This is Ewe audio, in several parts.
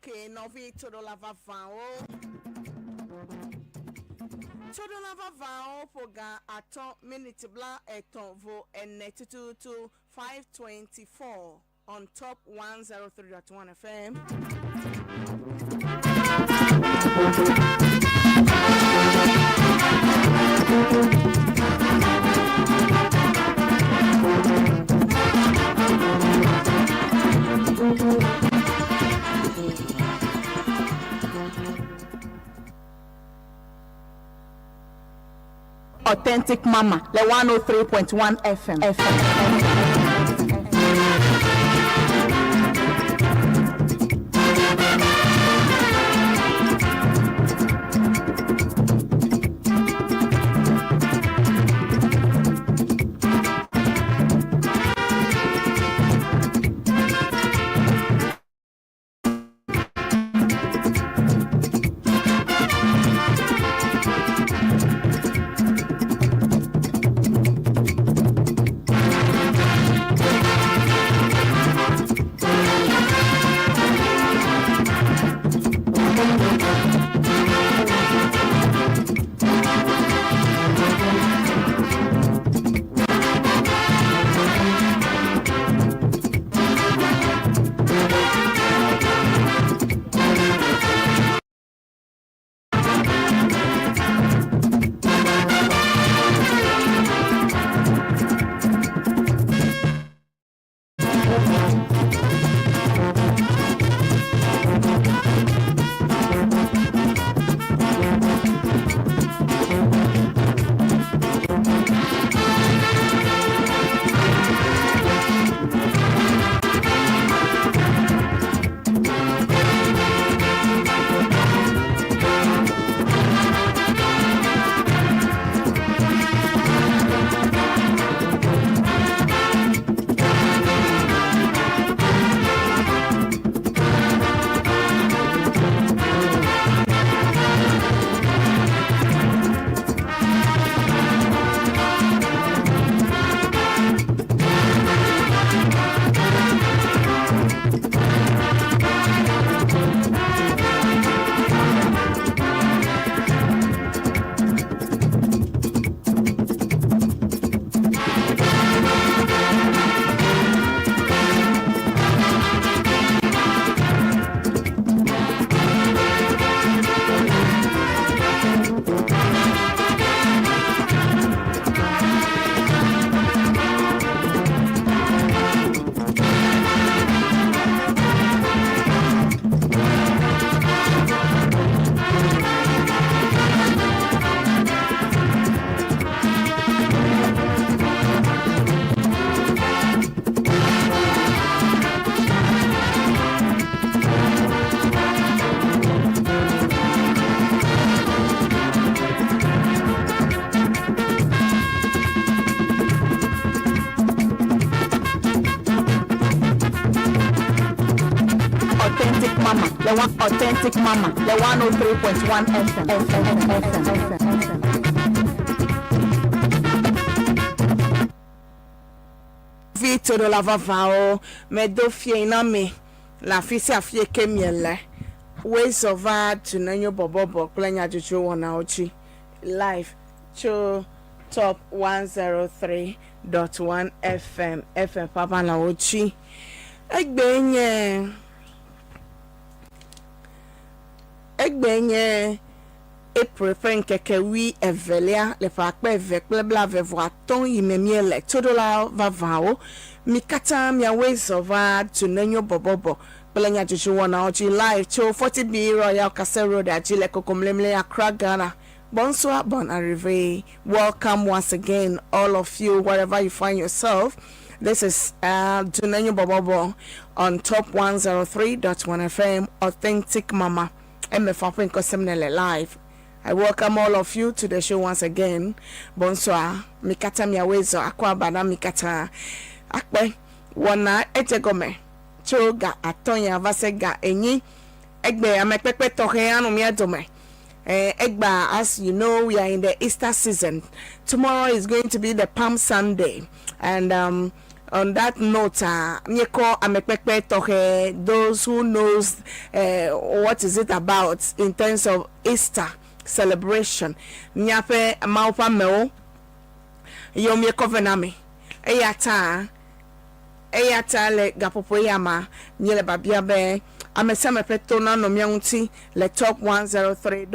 Ok, nɔvi toɖola vavãwo. Toɖola vavãwo ƒo ga atɔ miniti bla etɔ̃ vo ene tututu 5:24 on top 103.1 FM. Authentic Mama le 103.1 FM. FM. Authentic Mama, the one Authentic Mama, the 103.1 FM. FM, FM, FM, FM. Vi toɖola vavãwo, medo fiẽ na mi le afi sia afi ke miele. Woe zɔ va Dunenyo Bɔbɔbɔ kple Nyadzɔdzɔ wɔnawo dzi live tso Top 103.1 FM, FM ƒe aʋalawo dzi. Egbee nye Egbee nye April ƒe ŋkeke wui evelia le ƒe akpe eve kple blaeve vɔ atɔ̃ yi me míele. Toɖola vavãwo, mi katã miawoe zɔ va Dunenyo Bɔbɔbɔ kple Nyadzɔdzɔ wɔnawo dzi live tso 40B Royal Castle Road dzi le Kokomlemle, Accra, Ghana. Bonsoir, bon arrivée. Welcome once again, all of you, wherever you find yourself. This is Dunenyo Bobobo on Top 103.1 FM, Authentic Mama, MFAP Nkosemnele Live. I welcome all of you to the show once again. Bonsoir, mikata miawezo akwa na mikata akpe wana ejegome tso ga atɔ̃ ya va se ga enyi egbe amekpekpe tɔxɛ anɔ mía dome. Egba, as you know, we are in the Easter season. Tomorrow is going to be the Palm Sunday, and. On that note, míekɔ amekpekpe tɔxɛ, those who knows what is it about in terms of Easter celebration. Míaƒe Mawu ƒe amewo yewo míekɔ vɛ na mi. Eya ta, eya ta le gaƒoƒo ya ma, míele biabia be ame sia ame ƒe to nanɔ mía ŋuti le Top 103.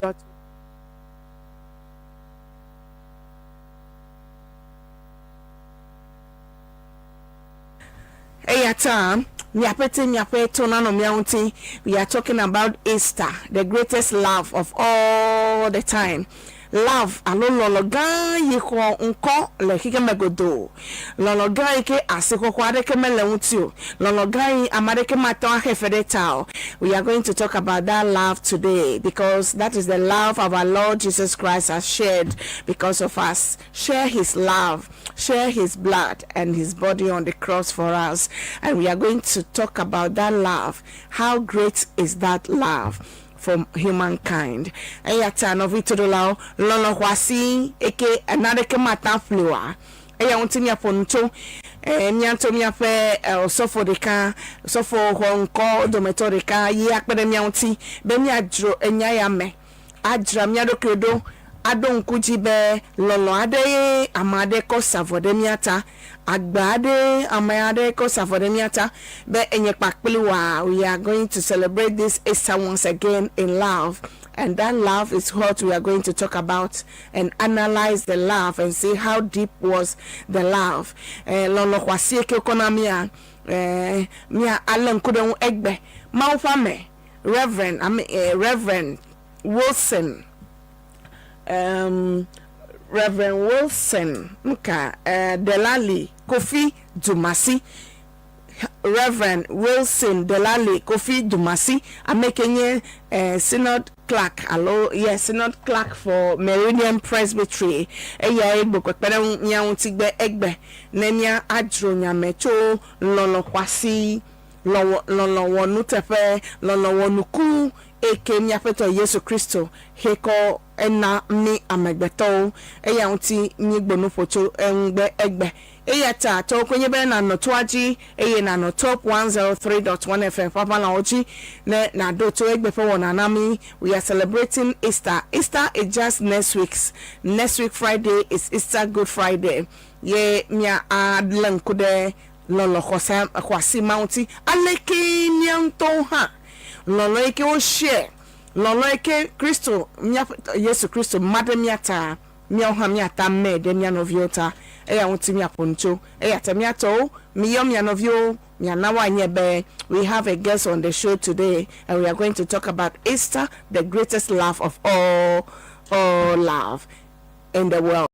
Eya ta miaƒete miaƒe to nanɔ mía ŋuti. We are talking about Easter, the greatest love of all the time. Love alo lɔlɔ̃ gã yi xɔ ŋkɔ le xexeme godoo. Lɔlɔ̃ gã yi ke asixɔxɔ aɖeke mele eŋuti o. Lɔlɔ̃ gã yi ame aɖeke mate ŋu axe fe ɖe eta o. We are going to talk about that love today because that is the love our Lord Jesus Christ has shared because of us. Share his love, share his blood and his body on the cross for us. And we are going to talk about that love. How great is that love for humankind? Eya ta nɔvi toɖolawo, lɔlɔ̃ xɔasi eke naneke mate ŋu aƒli oa? Eya ŋuti míaƒo nu tso. Eh, mía ŋutɔ míaƒe osɔfo ɖeka, osɔfo xɔ ŋkɔ dometɔ ɖeka ye akpe ɖe mía ŋuti be míadzro enya ya me. adzra mía ɖokuiwo ɖo aɖo ŋku dzi be lɔlɔ̃ aɖee ame aɖe kɔ sa vɔ ɖe mía ta, agbe aɖee ame aɖe kɔ sa vɔ ɖe mía ta, be enye kpakpli woa, we are going to celebrate this Easter once again in love and that love is what we are going to talk about and analyze the love and see how deep was the love. Eh, lɔlɔ̃ xɔasie ke wokɔ na mía, eh, mía alé ŋku ɖe eŋu egbe. Mawu ƒe ame. Reverend, I mean, Reverend Wilson, Reverend Wilson nka Delali Kofi Dumasi, Reverend Wilson Delali Kofi Dumasi, ame ke nye Synod Clerk alo yes, Synod Clerk for Meridian Presbytery, eyae gbo kpekpeɖeŋu mía ŋuti gbe egbe ne mía adzro nya me tso lɔlɔ̃ xɔasi Lɔlɔ̃ wɔnuteƒe, lɔlɔ̃ wɔnuku eke mía Aƒetɔ Yesu Kristo he kɔ ena mí amegbetɔwo. Eya ŋuti míegbo nu ƒo tso eŋu gbe egbe. Eya ta tɔwò koe nye be nànɔ toa dzi eye nànɔ Top 103.1 FM ƒe aʋalawo dzi ne nàɖo to egbe ƒe wɔna na mí. We are celebrating Easter. Easter is just next week. Next week Friday is Easter Good Friday. Ye mía alé ŋku ɖe Lɔlɔ̃ xɔse xɔasi ma ŋuti. Alekee mía ŋutɔwo hã lɔlɔ̃ yi ke wo share, lɔlɔ̃ yi ke Kristo, mía Aƒetɔ Yesu Kristo ma ɖe mía ta, míawo hã míata mɛ ɖe mía nɔviwo ta. Eya ŋuti míaƒo nu tso. Eya ta mía tɔwo, miyɔ mia nɔviwo miana woanye be we have a guest on the show today and we are going to talk about Easter, the greatest love of all, all love in the world.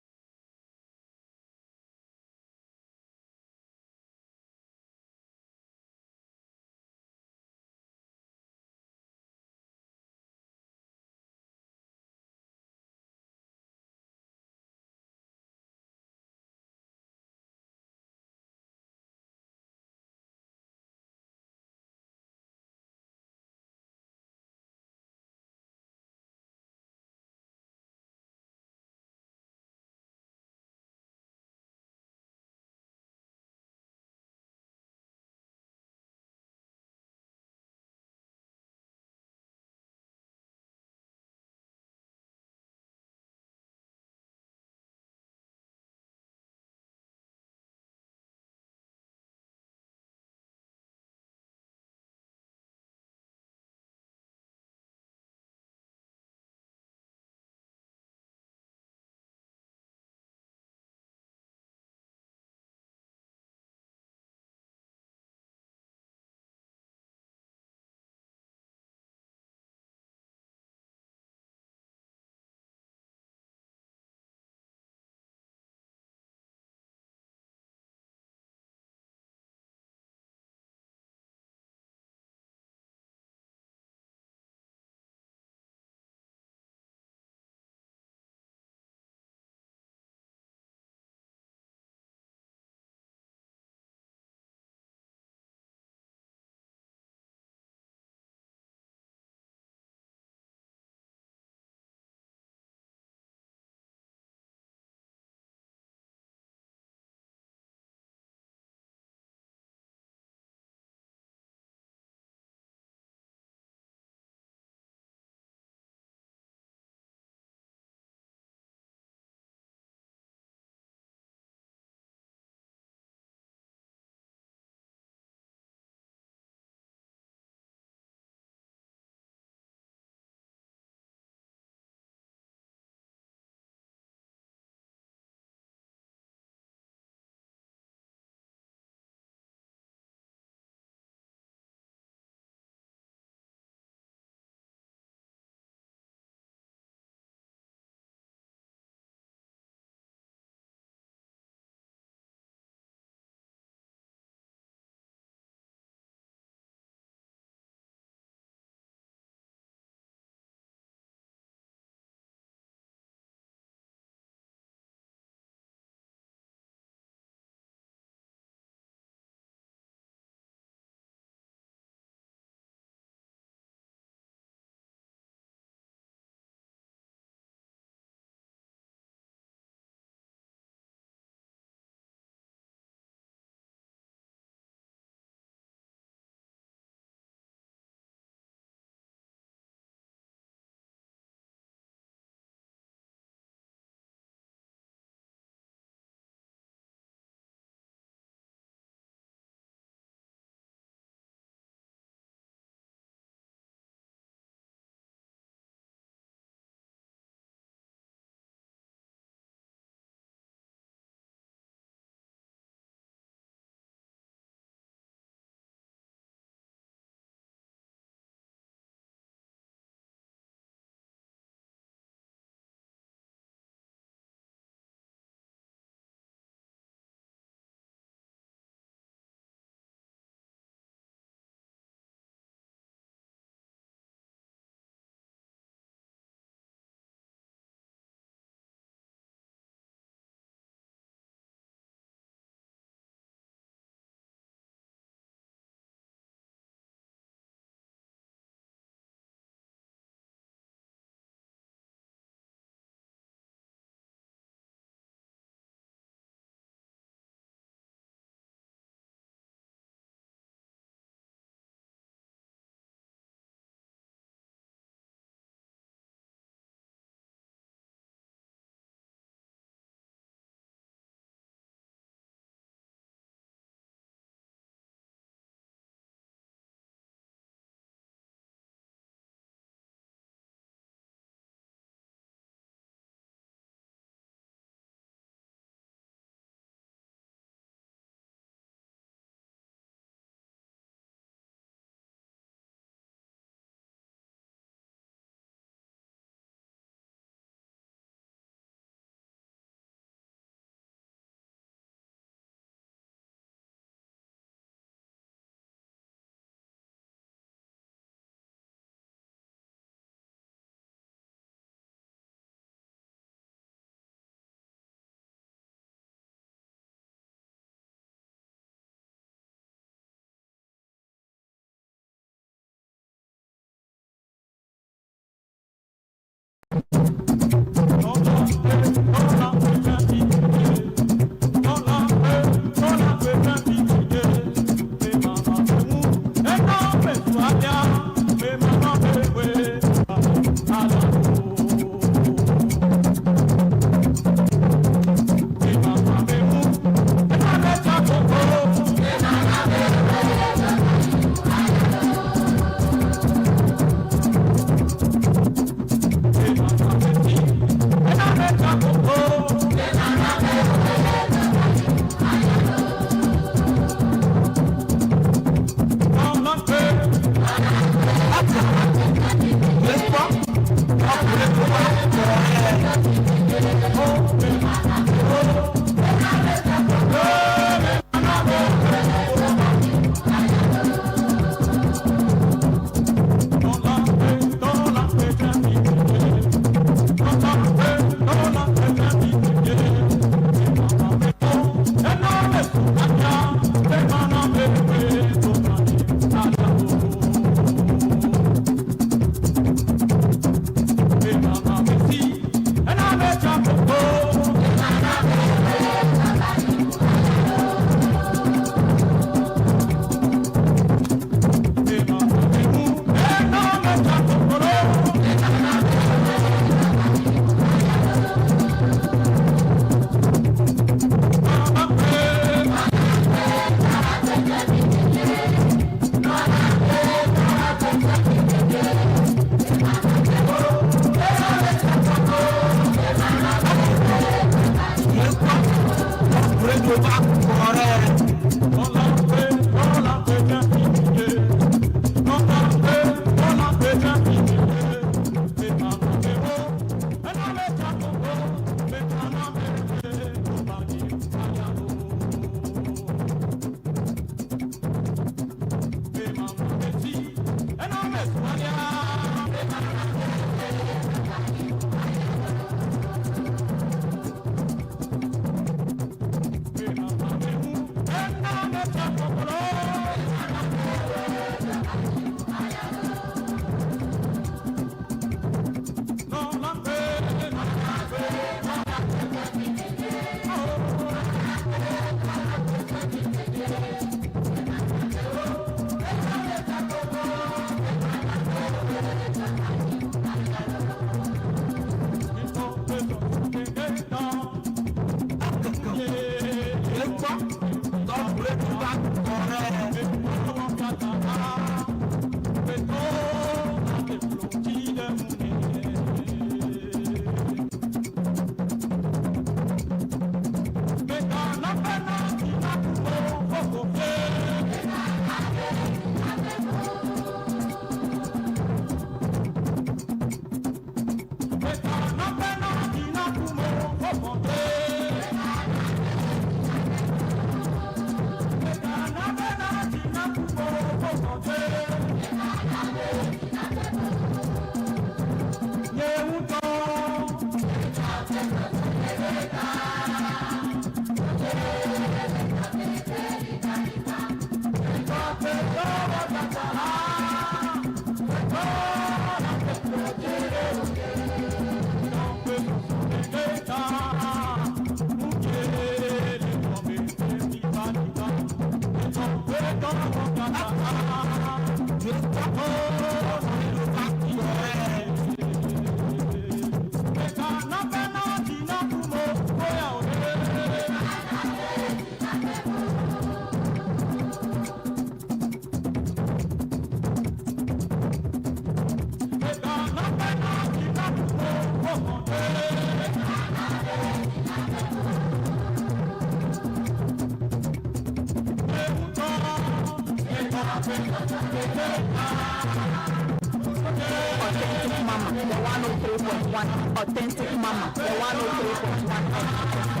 Authentic Mama, the 103.1. Authentic Mama, the 103.1.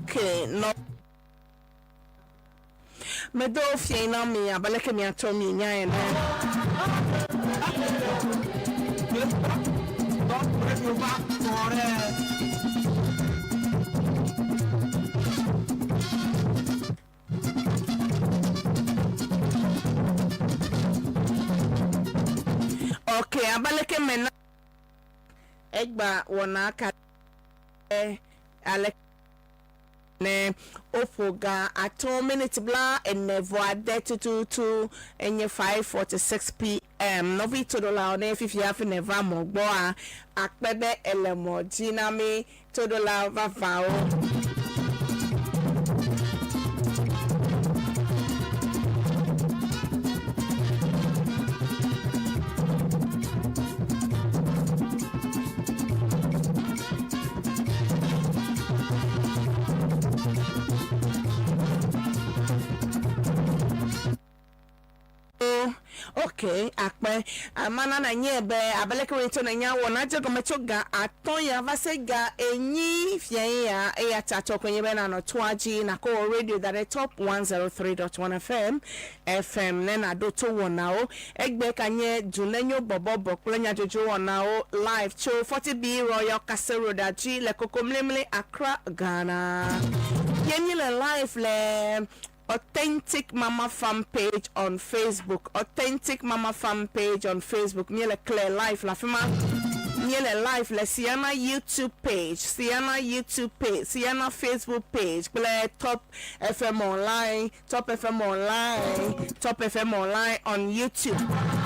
Okay, no. Medo fie na mi abaleke mi atɔ mi nya ene. Ok, abe aleke me na egba wɔna ka ɖe ale ne woƒo ga atɔ̃ miniti bla ene vɔ ade tututu enye 5:46 pm. Nɔvi toɖolawo ne fifia hafi nèva mɔ gbɔa, akpe be ele mɔ dzi na mí toɖola vavãwo. Ok, akpe. Mana nànyae be abe leke wòe ŋutɔ nènya wɔ nadze gɔme tso ga atɔ̃ ya va se ga enyi fiẽ ya. Eya ta tsɔ koe nye be nànɔ toa dzi nàkɔ wò radio da ɖe Top 103.1 FM, FM, ne nàɖo to wɔnawo. Egbe ka nye Dunenyo Bɔbɔbɔ kple Nyadzɔdzɔ wɔnawo live tso 40B Royal Castle Road dzi le Kokomlemle, Accra, Ghana. Ye míele live le Authentic Mama Fan Page on Facebook Authentic Mama Fan Page on Facebook Míele clear live le afi ma. Míele live le Siana YouTube page, Siana YouTube page, Siana Facebook page kple Top FM Online, Top FM Online, Top FM Online on YouTube.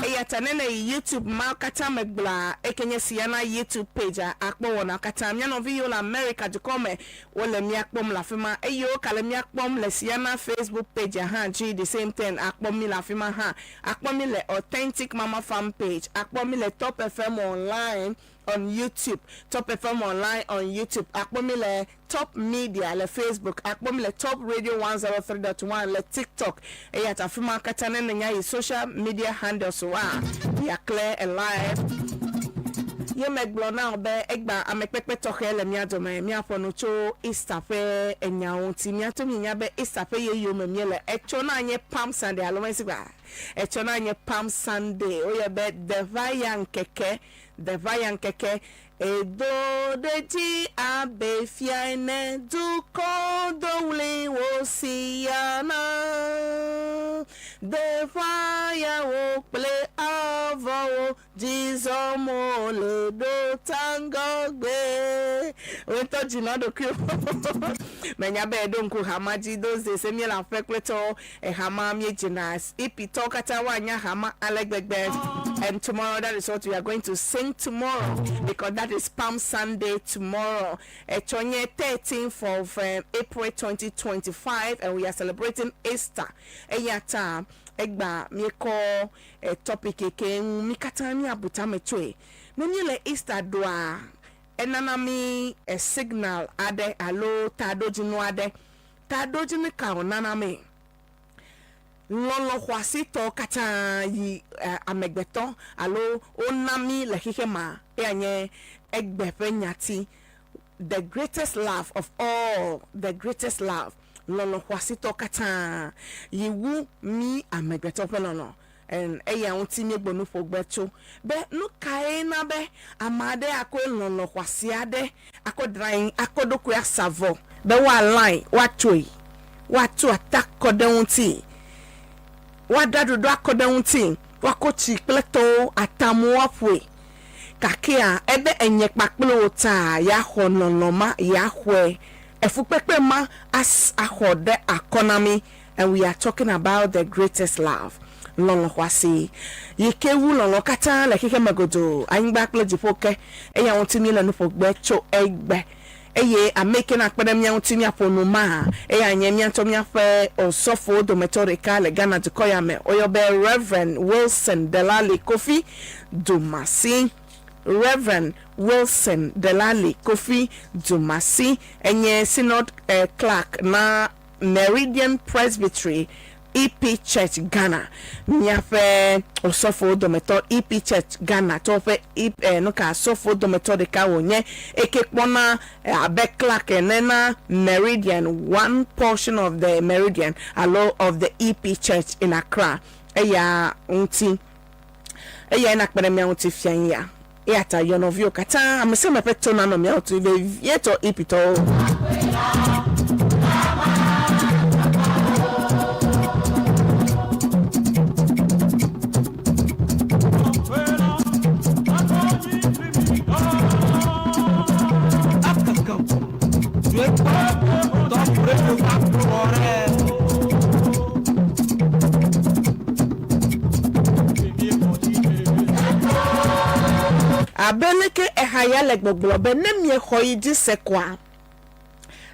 Eya ta ne nèyi YouTube mawo katã me gblɔa, eke nye Siana YouTube page-a, akpɔ wɔnawo katã. Mía nɔvi yiwo le Amerika dukɔ me Wole mía kpɔm le afi ma eye wogale mía kpɔm le Siana Facebook page hã dzi the same thing akpɔ mí le afi ma hã. Akpɔ mí le Authentic Mama Fan page, akpɔ mí le Top FM Online on YouTube, Top FM Online on YouTube, akpɔ mí le Top Media le Facebook, akpɔ mí le Top Radio 103.1 le TikTok. Eya ta afi ma katã ne nènya yi social media handles woa, we are clear and live. Ye megblɔ na wò be egbea amekpekpe tɔxɛ le mía dome. Míaƒo nu tso Easter ƒe enyawo ŋuti. Míato míenya be Easter ƒe yeyeo me míele. Etsɔ na nye Palm Sunday alo mesi gba? Etsɔ na nye Palm Sunday. Woyɔe be Deʋaya ŋkeke. Deʋaya ŋkeke. Edo ɖe dzi abe fia ene, dukɔ do ɣli wò si ya na. De ƒãyawo kple avɔwo dzi zɔm wole ɖo ta ŋgɔgbe. Wò ŋutɔ dzi nɔ ɖokuiwò. Menya be èɖo ŋku ha ma dzi. Those days míele aƒe kple tɔwo. Eha ma míedzina. EP tɔwo katã woanya ha ma ale gbegbe. And tomorrow that is what we are going to sing tomorrow because that is Palm Sunday tomorrow. Etsɔ nye 13th of um, April 2025 and we are celebrating Easter. Eya ta egba míekɔ eh, topic ke ŋu mí katã míabu tame tsoe. Ne míele Easter ɖua, enana mí eh, signal aɖe alo taɖodzinu aɖe. Taɖodzinu ka wònana mí? Lɔlɔ̃ xɔasitɔ katã yi amegbetɔ alo wona mí le xexe ma eya nye egbe ƒe nyati. The greatest love of all, the greatest love, lɔlɔ̃ xɔasitɔ katã yi wu mí amegbetɔ ƒe lɔlɔ̃. And eya ŋuti míegbo nu ƒo gbe tso be nu kae na be ame aɖe akɔe lɔlɔ̃ xɔasi aɖe akɔ drae akɔ ɖokui asa vɔ be woalãe, woatsoe, woatu ata kɔ ɖe eŋuti, woaɖa ɖoɖo akɔ ɖe eŋuti, woakɔ tsi kple tɔwo atamu aƒoe. Gakea ebe enye kpakple wò ta yeaxɔ lɔlɔ̃ ma, yeaxɔe, efukpekpe ma as axɔ ɖe akɔ na mí. And we are talking about the greatest love, lɔlɔ̃ xɔasi yi ke wu lɔlɔ̃ katã le xexeme godoo, anyigba kple dziƒo ke. Eya ŋuti míele nu ƒo gbe tso egbe. Eye ame yi ke nakpe ɖe mía ŋuti míaƒo nu ma, eya nye mía ŋutɔ míaƒe osɔfowo dometɔ ɖeka le Ghana dukɔ ya me, woyɔ be Rev. Wilson Delali Kofi Dumasi. Rev. Wilson Delali Kofi Dumasi enye Synod Clerk na Meridian Presbytery EP Church Ghana. Míaƒe osɔfowo dometɔ EP Church Ghana tɔwo ƒe EP eh, nuka sɔfowo dometɔ ɖeka wònye eke kpɔna eh, abe clerk ene na Meridian, one portion of the Meridian alo of the EP Church in Accra. Eya ŋuti eyae nakpe ɖe mía ŋuti fia ya. Eya ta yɔ nɔviwò katã, ame sia ame ƒe to nanɔ míawo tui, vevietɔ Ipitɔwo. Abe leke eha ya le gbɔgblɔ be ne miexɔ yi dzi se koa,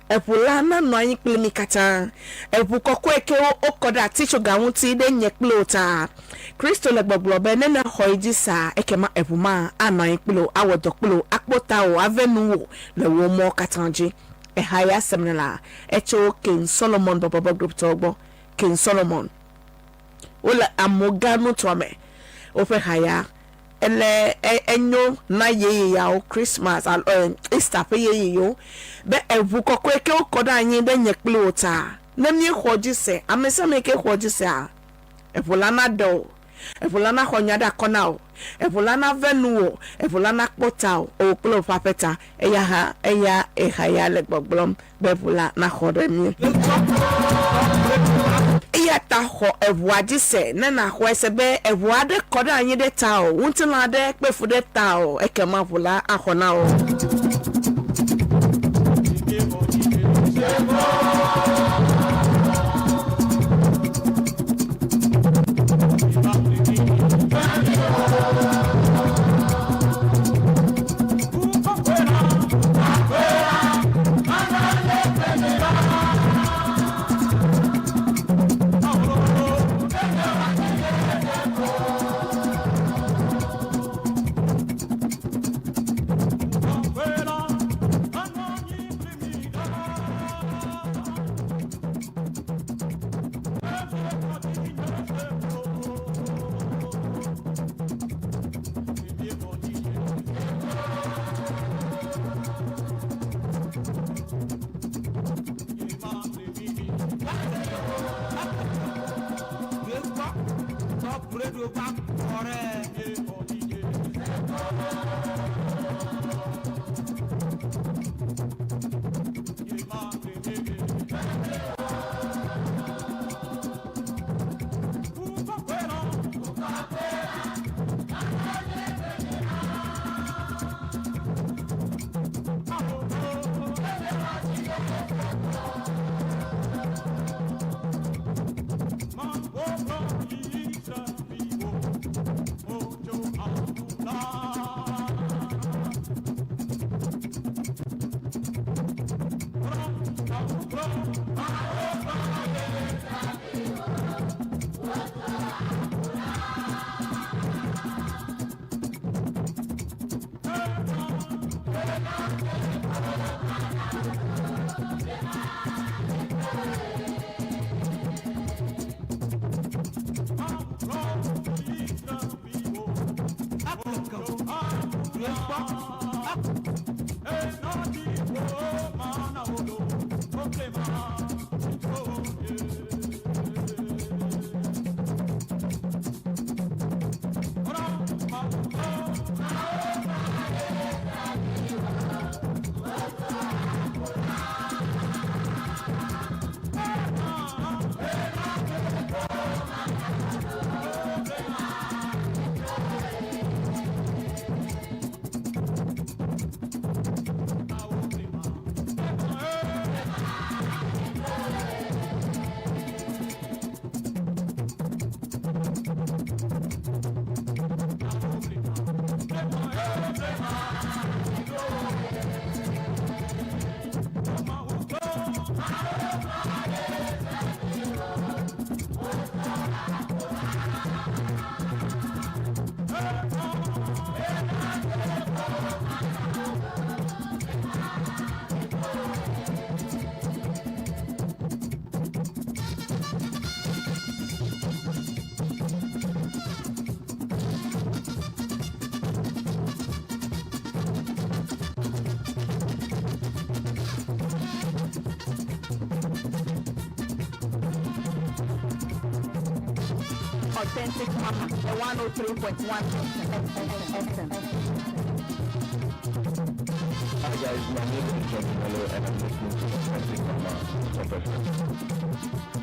eŋu la nanɔ anyi kpli mi katã. Eŋu kɔkɔe kewo wokɔ ɖe atitsoga ŋuti ɖe nye kple wò ta. Kristo le gbɔgblɔ be ne nèxɔ yi dzi sea, ekema eŋu ma anɔ anyi kpli wò, awɔ dɔ kpli wò, akpɔ tawò, ave nuwò le wò mɔwo katã dzi. Eha ya sem nèlea? Etso King Solomon Bɔbɔbɔ Grouptɔwo gbɔ. King Solomon. Wole Amoga nutoa me. Woƒe ha ya ele enyo na yeyeawo, Christmas alo Easter ƒe yeyewo be eŋu kɔkɔe ke wokɔ ɖe anyi ɖe nye kpli wò ta. Ne míexɔ edzi se, ame sia ame ke xɔ edzi sea, eŋu la naɖe wò, eŋu la naxɔ nya ɖe akɔ na wò, eŋu la nave nuwò, eŋu la nakpɔ tawò, wò kple wò ƒe aƒe ta. Eya hã, eya eha ya le gbɔgblɔm be ʋu la naxɔ ɖe mí. Eya ta xɔ eʋua dzi se, ne nàxɔe se be eʋu aɖe kɔ ɖe anyi ɖe tawò, ŋutilã aɖe kpe fu ɖe tawò, ekema ʋu la axɔ na wò. Authentic Mama, the 103.1 FM. guys, my name is Johnny Mello and I'm listening to Authentic Mama Top FM.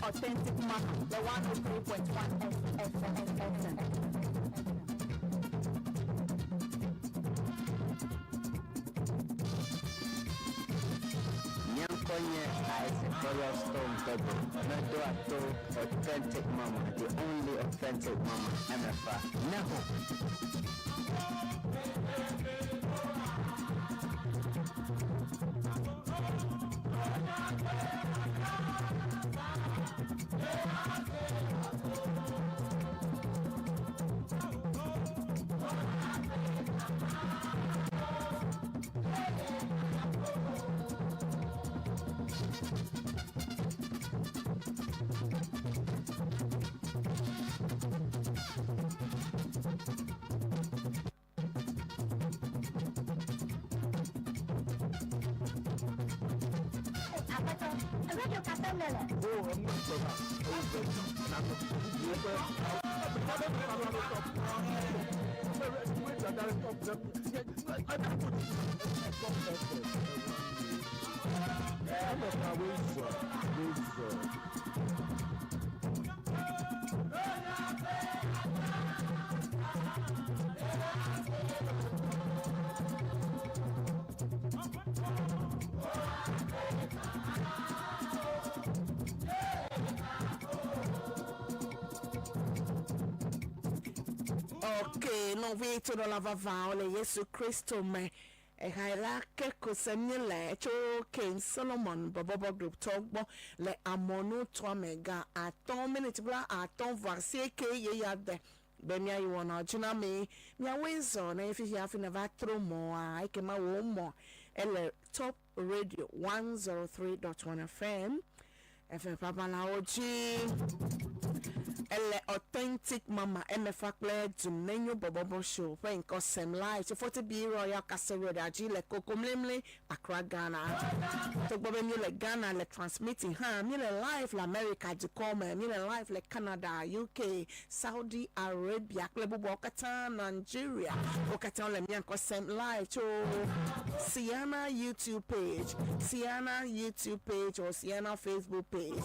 Authentic Mama, the 103.1 FM. Nye ŋkɔ nye Isaac Royal Stone Dogo. Medoa to Authentic Mama, the only authentic mama, MFA. Neho! Aƒetɔ, radio ka sem nèle? Ok, nɔvi toɖola vavãwo le Yesu Kristo me. Eha la ke ko se míele tso King Solomon bɔbɔbɔ group tɔ gbɔ le amɔnu tɔame ga atɔ̃ miniti bla atɔ̃ vɔ asieke ye ya de be míayi wɔna dzi na mi. Miawoe zɔ ne fifia hafi neva tro mɔa ekema wò mɔ ele Top Radio 103.1 FM. FM ƒe aʋalawo dzi. Ele Authentic Mama MFA kple Dunenyo Bɔbɔbɔ Show ƒe ŋkɔ sem live tso 40B Royal Castle Road dzi le Kokomlemle, Accra, Ghana. Togbɔ be míele Ghana le transmitting hã, míele live le America dukɔ me, míele live le Canada, UK, Saudi Arabia kple bubuawo katã, Nigeria, wo katã wole mía ŋkɔ sem live tso Siana YouTube page, Siana YouTube page or Siana Facebook page,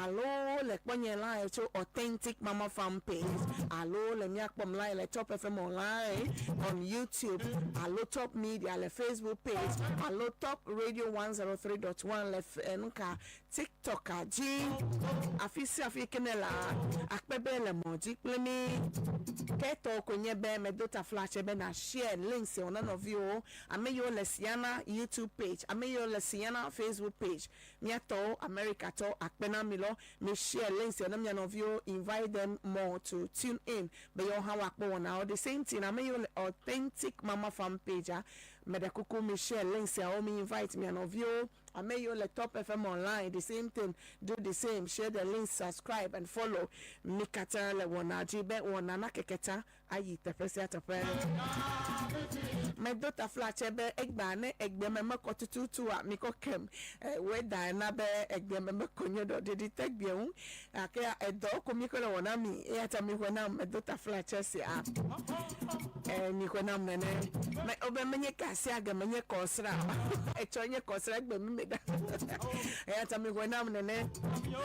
alo le kpɔnye live tso Authentic Mama Farm page, alo le mía kpɔm live le Top FM Online on YouTube, alo Top Media le Facebook page, alo Top Radio 103.1 le f- nuka TikTok dzi. Afi sia afi ke ne la, akpe be le mɔ dzi kple mi. Ke tɔwo koe nye be medo taflatse be na share link sia na nɔviwo, ame yiwo le Siana YouTube page, ame yiwo le Siana Facebook page, mía tɔwo America tɔwo akpe na mi lɔ. Mi share link sia na mia nɔviwo, invite them more to tune in be yewo hã woakpɔ wɔnawo. The same thing ame yiwo le Authentic Mama Farm page a, meɖe kuku mi share link siawo, mi invite mia nɔviwo. Ame yiwo le Top FM Online, the same thing, do the same, share the link, subscribe and follow. Mi katã le wɔna dzi be wɔna nakeke ta ayi teƒe sia teƒe. Medo taflatse be egbea ne egbe me mekɔ tututu a mikɔ kem. Weda na be egbe me mekɔ nye ɖɔ ɖeɖi te gbea ŋu. Gake edɔ ko mi kɔ le wɔ na mi eya ta mi xɔe nam medo taflatse sia. Mi xɔe nam nene. Me wobe menye kasia ge menye kɔsra. Etsɔ nye kɔsra egbe mi me da. Eya ta mi xɔe nam nene.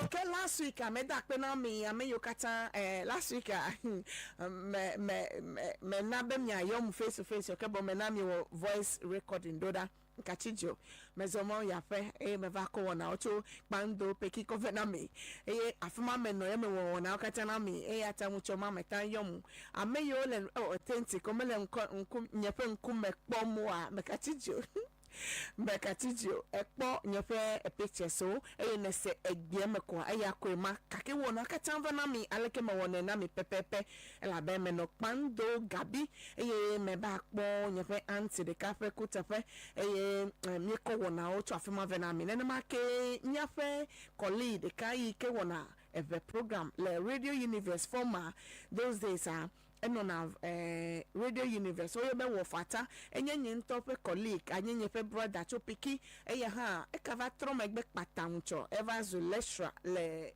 Ke last week a meda akpe na mi ame yiwo katã last week a me me me me na be miayɔm face to face o ke boŋ mena miwɔ voice recording ɖo ɖa. Ŋkatsi dzo. Mezɔ mɔ yi aƒe eye meva kɔ wɔnawo tso kpando peki kɔ vɛ na mi eye afi ma menɔ ye mewɔ wɔnawo katã na mi eya ta ŋutsɔ ma meta yɔm. Ame yiwo le authentic womele ŋkɔ ŋku nye ƒe ŋkume kpɔm oa mekatsi dzo. Mègatsi dzi o, èkpɔ nye ƒe pictures-wo eye nèse egbea me koa, eya koe ma. Gake wɔna katã va na mi aleke mewɔnɛ na mi pɛpɛpɛ elabe menɔ kpando gabi eye meva kpɔ nye ƒe aunty ɖeka ƒe kuteƒe eye míekɔ wɔnawo tso afi ma vɛ na mi. Nenema kee míaƒe colleague ɖeka yi ke wɔna eʋe program le Radio Universe former those days a, Enɔna eh, Radio Universe, woyɔ be Wɔfata. Enye nye ŋutɔ ƒe colleague, anye nye ƒe brother tso Piki. Eya hã, eka va trɔ megbe kpata ŋutsɔ. Eva zu lecturer le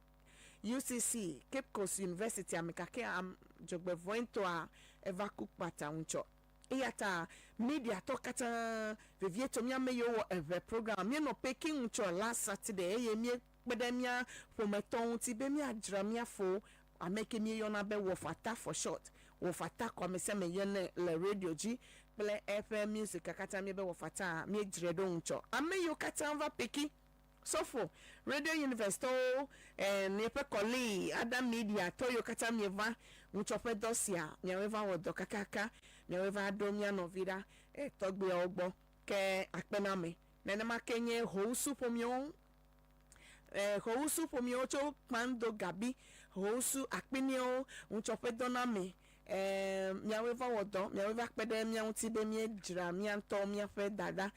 UCC, Cape Coast University me gake am, dzɔgbevɔ̃etɔa, eva ku kpata ŋutsɔ. Eya ta mediatɔ katã, vevietɔ mía ame yiwo wɔ eʋe program, míenɔ Peking ŋutsɔ last Saturday eye míekpe ɖe mía ƒometɔwo ŋuti be míadzra mía fo Ame ke míeyɔna be Wɔfata for short. Wɔfata ko ame sia ame yɔnɛ le radio dzi kple eƒe music katã míebe Wɔfataa, míedzrae ɖo ŋutsɔ. Ame yiwo katã va piki, Sɔfo, Radio Universe tɔwo, eh, miaƒe colleague, other media tɔ yiwo katã mieva ŋutsɔ ƒe dɔ sia, miawoe va wɔ dɔ kakaka, miawoe va ɖo mía nɔvi ɖa, eh, tɔgbuiawo gbɔ. Ke akpe na ame. Nenema ke nye Housu ƒomewo. Xɔwusu ƒomewo tso Kpando Gabi, Xɔwusu Akpiniwo, ŋutsɔƒedɔ na mi. Miawoe va wɔ dɔ, miawoe va kpe ɖe mía ŋuti be míedzra mía ŋutɔwo míaƒe dada.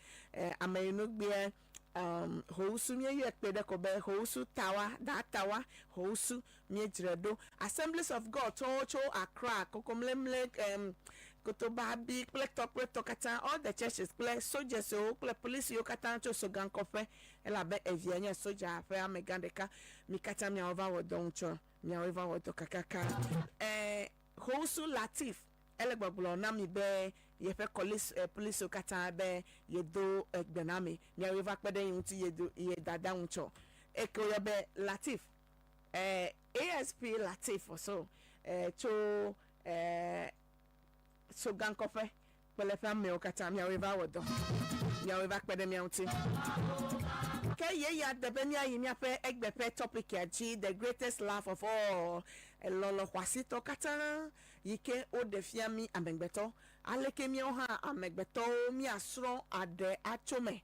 Ameyinugbeɛ, Xɔwusu míeyɔe kpe ɖe ko be Xɔwusu Tawa, Da Tawa, Xɔwusu míedzrae ɖo. Assemblies of God tɔwo tso Accra, Kokomlemle, Kotobabi kple tɔ kple tɔ katã, all the churches kple soldiers-wo kple polisiwo katã tso Sogankɔƒe. Elabe evia nye sodza ƒe amegã ɖeka. Mi katã miawo va wɔ dɔ ŋutsɔ. Miawoe va wɔ dɔ kakaka. Ẽ, Housu Latif, ele gbɔgblɔ na mi be yeƒe kɔlis, e, polisiwo katã be yedo egbe na mi. Miawoe va kpe ɖe ye ŋuti yedo ye dada ŋutsɔ. Eke woyɔ be Latif, e, ASP Latif or so, e, tso, e, Sogankɔƒe. Kple eƒe amewo katã, miawoe va wɔ dɔ, miawoe va kpe ɖe mía ŋuti. Ke yeya de be míayi míaƒe egbe ƒe tɔpikia dzi, The Greatest Love of All, Lɔlɔ̃ Xɔasitɔ Katã yi ke woɖe fia mí amegbetɔ. Aleke míawo hã amegbetɔwo míasrɔ̃ aɖe atso eme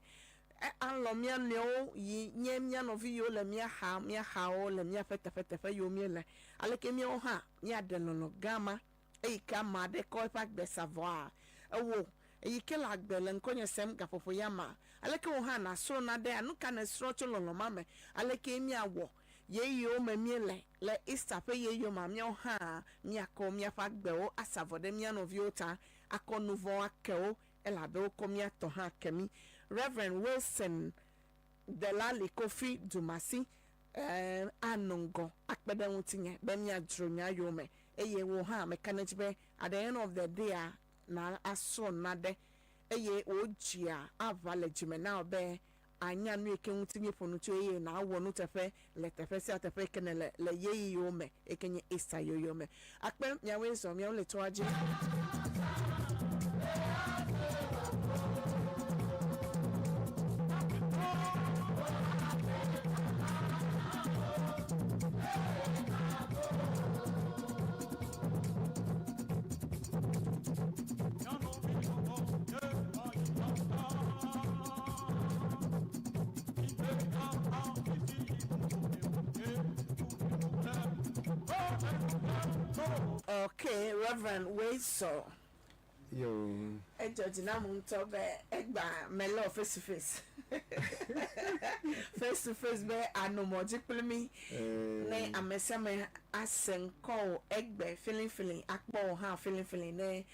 alɔ̃ mía nɔewo yi nye mía nɔvi yiwo le mía xa, mía xawo le míaƒe teƒeteƒe yiwo míele. Aleke míawo hã míaɖe lɔlɔ̃ gã ma Eyi ke ame aɖe kɔ eƒe agbe sa vɔa, ewò, eyi ke le agbe le ŋkɔnye sem gaƒoƒo ya ma. Aleke wò hã nàsrɔ̃ naɖea? Nu ka nèsrɔ̃ tso lɔlɔ̃ ma me? Alekee míawɔ ɣeyiɣiwo me míele le Easter ƒe ɣeyiɣiwo mea, míawo hã míakɔ míaƒe agbewo asa vɔ ɖe mía nɔviwo ta, akɔ nu vɔ̃wo ake wo, elabe wokɔ mía tɔ hã ke mí. Rev. Wilson Delali Kofi Dumasi, Ɛ̃, anɔ ŋgɔ akpe ɖe ŋutinye be míadzro nya yome. Eye wò hã meka ɖe edzi be at the end of the day-a, nàsrɔ̃ nane eye wò dzia aʋa le dzime na wò be ànya nu yi ke ŋuti míeƒo nu tsoe eye nàwɔ nuteƒe le teƒe sia teƒe yi ke nèle le ɣeyiɣiwo me yi ke nye Easter yoyo me. Akpe miawoe zɔ, miawo le toa dzi. Ok, Reverend wei sɔ. Yo. Edzɔ dzi nam ŋutɔ be egbea mele wò face to face. Face to face be ànɔ mɔ dzi kpli mí ne ame sia ame ase ŋkɔwò egbe filifili, akpɔ wò hã filifili ne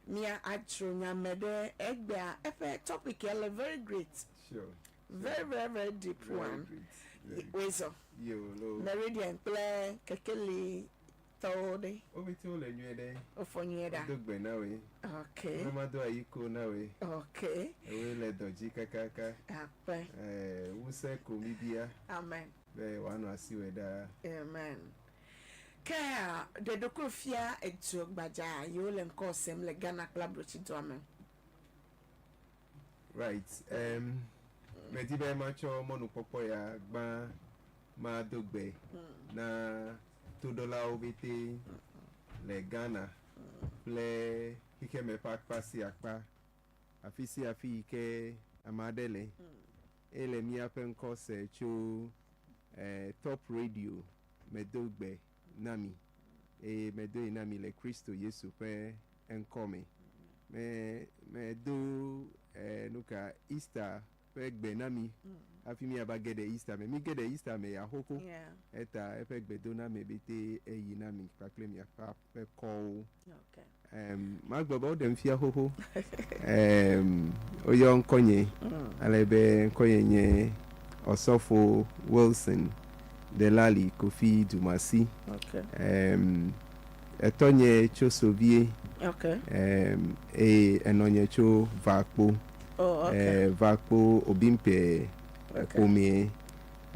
mía adzro nya me ɖe egbea. Eƒe topic ya le very great. Sure. Very very very deep Very one. great. Very great. Wei zɔ. Yo, lo. Meridian kple kekeli tɔwo ɖe. Wo pete wole nyuie ɖe. Wofɔ nyuie ɖa. Wodo gbe na woe. Ok. Wo mado ayi ko na woe. Ok. Ewoe le dɔ dzi kakaka. Akpe. Ɛɛ, ŋusẽ ko mi bia. Amen. Be wòanɔ asiwòe ɖaa. Amen. Ke ɖe ɖokuiwò fia edu gbadza yiwo le ŋkɔ sem le Ghana kple abrotsidua me. Right. Um, medi be matsɔ mɔnukpɔkpɔ ya gbã mado gbe na toɖolawo pɛtɛ le Ghana kple xexeme ƒe akpa sia akpa, afi sia afi yi ke. ame aɖe le eye le míaƒe ŋkɔ se tso eh, Top Radio medo gbe na mi eye medoe na mi le Kristo Yesu ƒe ŋkɔ me. Me medo eh, nuka Easter ƒe gbe na mi hafi míava ge ɖe Easter me. Mi ge ɖe Easter me ya xoxo. Yeah. Eta eƒe gbedoname bete eyi na mi kpakple miaƒe aƒekɔwo. Okay. Um, magblɔ be woɖem fia xoxo. Um, woyɔ ŋkɔnye ale be ŋkɔnye nye Ɔsɔfo Wilson Delali Kofi Dumasi. Okay. Um, etɔnye tso Sovie. Okay. Um, eye enɔnye tso Vakpo. Oh, okay. Eh, Vakpo Obimpe Okay. ƒomee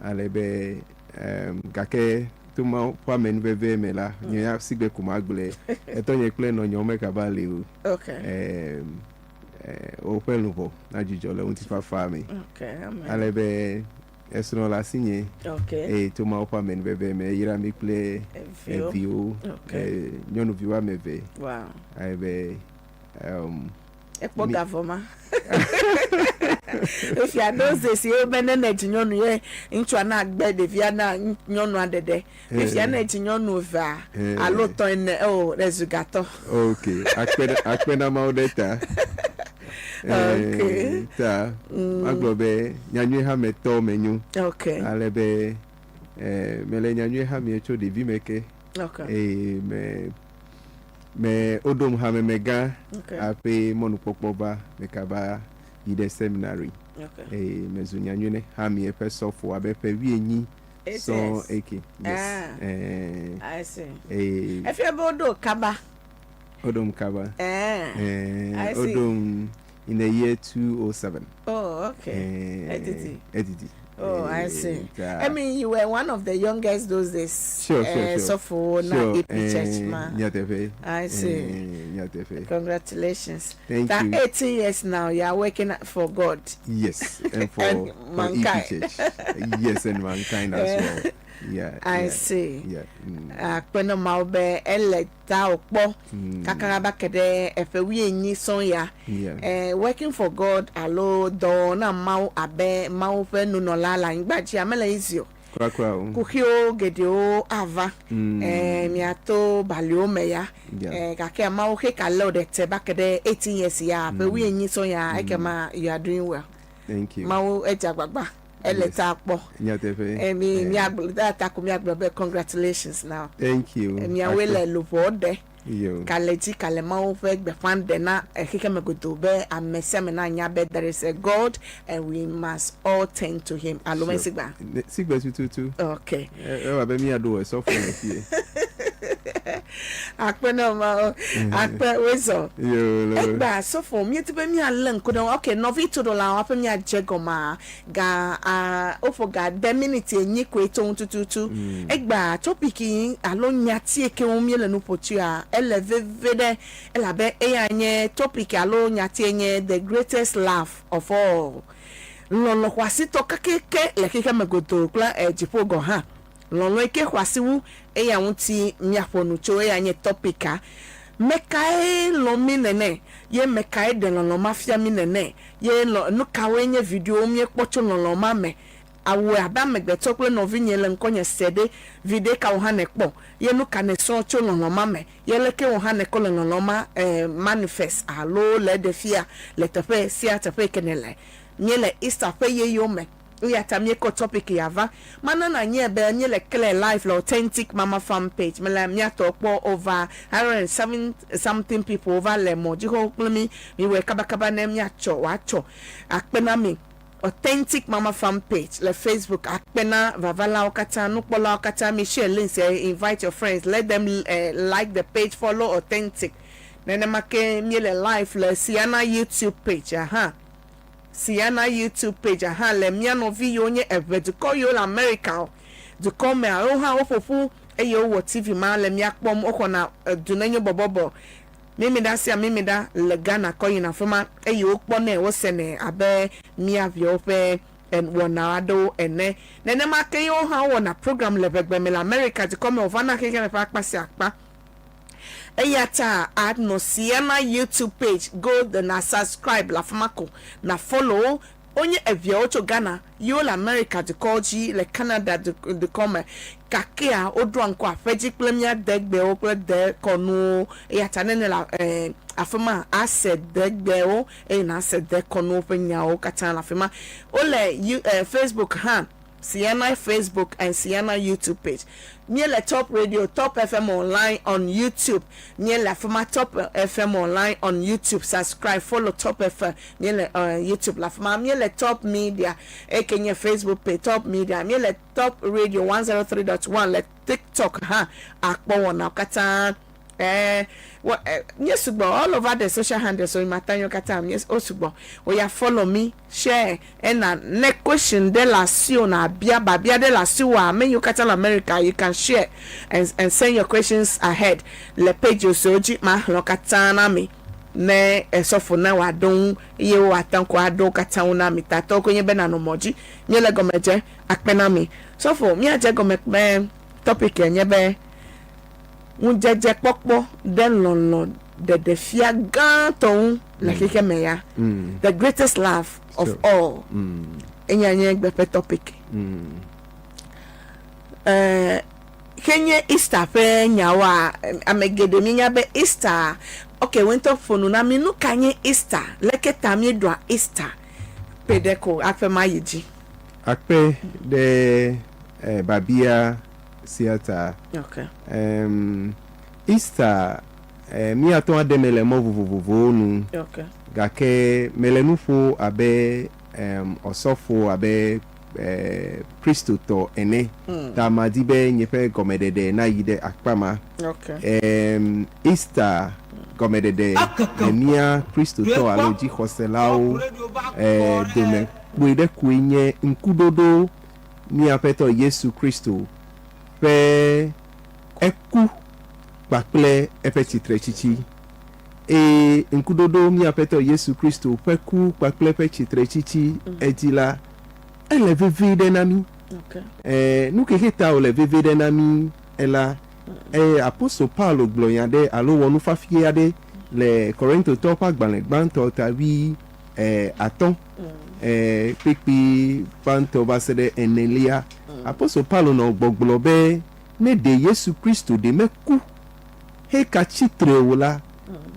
ale be um, gake to Mawu ƒe amenuveve me la, nye ya sigbe ko magblɔe. Etɔnye kple nɔnyewo megava li o. Okay. Um, eh, woƒe luʋɔ nadzudzɔ le ŋutifafa me. Okay. Amen. Ale be esrɔ̃ le asinye Okay. eye to Mawu ƒe amenuveve me eyra mí kple Eviwo. eviwo, Okay. eh, nyɔnuvi woame eve. Wow. Ale be um, Ekpɔ Mi- ga vɔ ma. Efia those days ye be ne ne dzi nyɔnu ye ŋutsua na gbe ɖevia na nyɔnua ɖeɖe. Fifia ne dzi nyɔnu evea Eh. alo tɔ̃ ene o ɖe zu gatɔ. Ok, akpe ɖe- akpe na Mawu ɖe ta. Okay. Eh, ta magblɔ be nyanyui hametɔ menyo Okay. ale be eh, mele nyanyui hamea tso ɖevime ke Okay. eye me me woɖom hamemegã Okay. hafi mɔnukpɔkpɔ va mekava yi ɖe seminary Okay. eye mezu nyanyui ne hamea ƒe sɔfo abe ƒe wuienyi sɔŋ ATS. eke. Yes. Ah. Eh, I see. eye Efia be woɖo kaba. woɖom kaba. Eh. Eh, I see. woɖom in the year 207. Oh, okay. Eh, Edidi. Edidi. Oh, I see. Ta- I mean, you were one of the youngest those days. Sure. Sɔfo na Sure, AP Church eh, ma. Nyateƒe. I see. Eh, nyateƒe. Congratulations. Thank That you. 18 years now, you are working for God. Yes, and for, And for mankind. EP Church. Yes, and mankind as well. Yeah. I yeah, see. Yeah. Akpe na Mawu be ele ta wòkpɔ kakaka va ke ɖe eƒe wuienyi sɔŋ ya. Yeah. Eh, working for God alo dɔwɔwɔ na Mawu abe Mawu ƒe nunɔla le anyigba dzia mele easy o. Kura o. Kuxiwo geɖewo ava. Eh, miato baliwo me ya. Yeah. Eh, gake Mawu xe ka lé wò ɖe te va ke ɖe 18 years ya, ƒe wuienyi sɔŋ ya, ekema you are doing well. Thank you. Mawu edze agbagba. Ele Yes. ta kpɔ. Nyateƒe. Eh, mi Eh, miagblɔ ta ta ko miagblɔ be congratulations now. Thank you. Eh, miawoe le luʋɔ ɖe. Yo. ka le dzi ka le Mawu ƒe gbeƒã ɖe na xexeme godoo be ame sia ame nanya be there is a God and we must all turn to him. Alo Sure. mesigba? Ne- Sigbe tututu. Okay. Ewɔ abe míaɖo esɔfo le fie. Akpe na Mawu. Akpe wezɔ. Yo, lo. Egba sɔfo míedi be míalé ŋku ɖe ok nɔvi toɖolawo hafi míadze gɔmea ga a woƒo ga de miniti enyi koe tso ŋu tututu. Egba topic yi alo nyati yi ke ŋu míele nu ƒo tsoa ele veve ɖe elabe eya nye topic alo nyati nye the greatest love of all. Lɔlɔ xɔasitɔ kekeake le xexeme godoo kple eh, dziƒo gɔ̃ hã. Lɔlɔ yi ke xɔasi wu eya ŋuti míaƒo nu tso eya nye topic-a. Mekae lɔ̃ mí nene ye mekae ɖe lɔlɔ ma fia mí nene ye lɔ nu kawoe nye videowo míekpɔ tso lɔlɔ ma me. Awɔe abe amegbetɔ kple nɔvinye le ŋkɔnye se ɖe viɖe ka wò hã nèkpɔ ye nu ka nèsrɔ̃ tso lɔlɔ ma me ye leke wò hã nèkɔ le lɔlɔ ma eh, manifest alo le eɖe fia le teƒe sia teƒe yi ke nèle. Míele Easter ƒe yeyewo me eya ta míekɔ topic ya va. Mana nànyae be míele clear live le Authentic Mama Farm page. Mele mía tɔwo kpɔ over 107 something people wova le mɔ dzi xoxo kple mí. Miwɔe kabakaba ne míatsɔ wòatsɔ akpe na mi. Authentic Mama Farm page le Facebook akpe na vavalawo katã, nukpɔlawo katã. Mi share link sia, invite your friends, let them uh, like the page, follow Authentic. Nenema ke míele live le Siana YouTube page aha. Siana YouTube page hã le mía nɔvi yiwo nye eʋe dukɔ yiwo le America o dukɔ mea wo hã woƒo ƒu eye wowɔ TV ma le mía kpɔm woxɔna edu nenyo bɔbɔbɔ mimiɖa sia mimiɖa le Ghana kɔ yina afi ma eye wokpɔnɛ wosenɛ abe mía viawo ƒe wɔna aɖewo ene. Nenema ke ye wo hã wowɔna program le ʋegbe me le America dukɔ me wòvana xexeame ƒe akpa sia akpa. Eya ta anɔ Siana YouTube page go the na subscribe le afi ma ko na follow wo. Wonye eviawo tso Ghana yi wole Amerika dukɔwo dzi le Canada dukɔ me. Gakea woɖoa ŋku aƒe dzi kple mía degbewo kple dekɔnuwo. Eya ta ne nèle afi ma, ase degbewo eye nàse dekɔnuwo ƒe nyawo katã le afi ma. Wole Facebook hã. Siana Facebook and Siana YouTube page. Míele Top Radio, Top FM Online on YouTube. Míele afi ma Top FM Online on YouTube. Subscribe, follow Top FM. Míele uh, YouTube le afi ma. Míele Top Media, eke nye Facebook page Top Media. Míele Top Radio 103.1 le TikTok hã. Akpɔ wɔnawo katã. Eh, wɔ, eh, mie sugbɔ all over the social handles so imatanyo katã mie o sugbɔ. Oya follow me, share, ena ne question ɖe le asiwò na bia babia ɖe le asiwòa ame yiwo katã le America you can share and, and send your questions ahead le pages siwo dzi maxlẽ wo katã na mi ne esɔfo ne wòaɖo ŋu eye woate ŋu aɖo wo katã ŋu na mi. Tatɔwo koe nye be nanɔ mɔ dzi. Míele gɔme dze akpe na mi. Sɔfo, míadze gɔme kple topic nye be ŋudzedzekpɔkpɔ ɖe lɔlɔ̃ ɖeɖefia gãtɔ ŋu le xexea me ya. The greatest love of all. Eya nye egbe ƒe topic. Eh, ke nye Easter ƒe nyawoa, ame geɖe míenya be Easter, ok, wò ŋutɔ ƒo nu na mí, nu ka nye Easter? Leke ta míeɖua Easter? Ƒe ɖe ko aƒe ma yi dzi. Akpe ɖe eh, babia sia ta. Okay. Um, Easter, eh, míate ŋu aɖe eme le mɔ vovovowo nu. Okay. Gake mele nu ƒo abe um, ɔsɔfo abe eh, Kristotɔ ene. Ta madi be nye ƒe gɔmeɖeɖe nayi ɖe akpa ma. Okay. Um, Easter gɔmeɖeɖe le mía Kristotɔ alo dzixɔselawo eh, dome kpui ɖe koe nye ŋkuɖoɖo mía Aƒetɔ Yesu Kristo ƒe eku kpakple eƒe tsitretsitsi. Eye ŋkuɖoɖo mía Aƒetɔ Yesu Kristo ƒe ku kpakple eƒe tsitretsitsi edzi la, ele vevie ɖe na mí. Ẽ, nu kexe ta wòle vevie ɖe na mí ela, eye apostol Paulo gblɔ nya ɖe alo wɔ nufiafia aɖe le Korintotɔwo ƒe agbalẽ gbãtɔ ta wui e, atɔ̃, e, kpekpe gbãtɔ va se ɖe enelia. Apostol Paulo nɔ gbɔgblɔ be ne ɖe Yesu Kristo ɖe meku heka tsitre o la,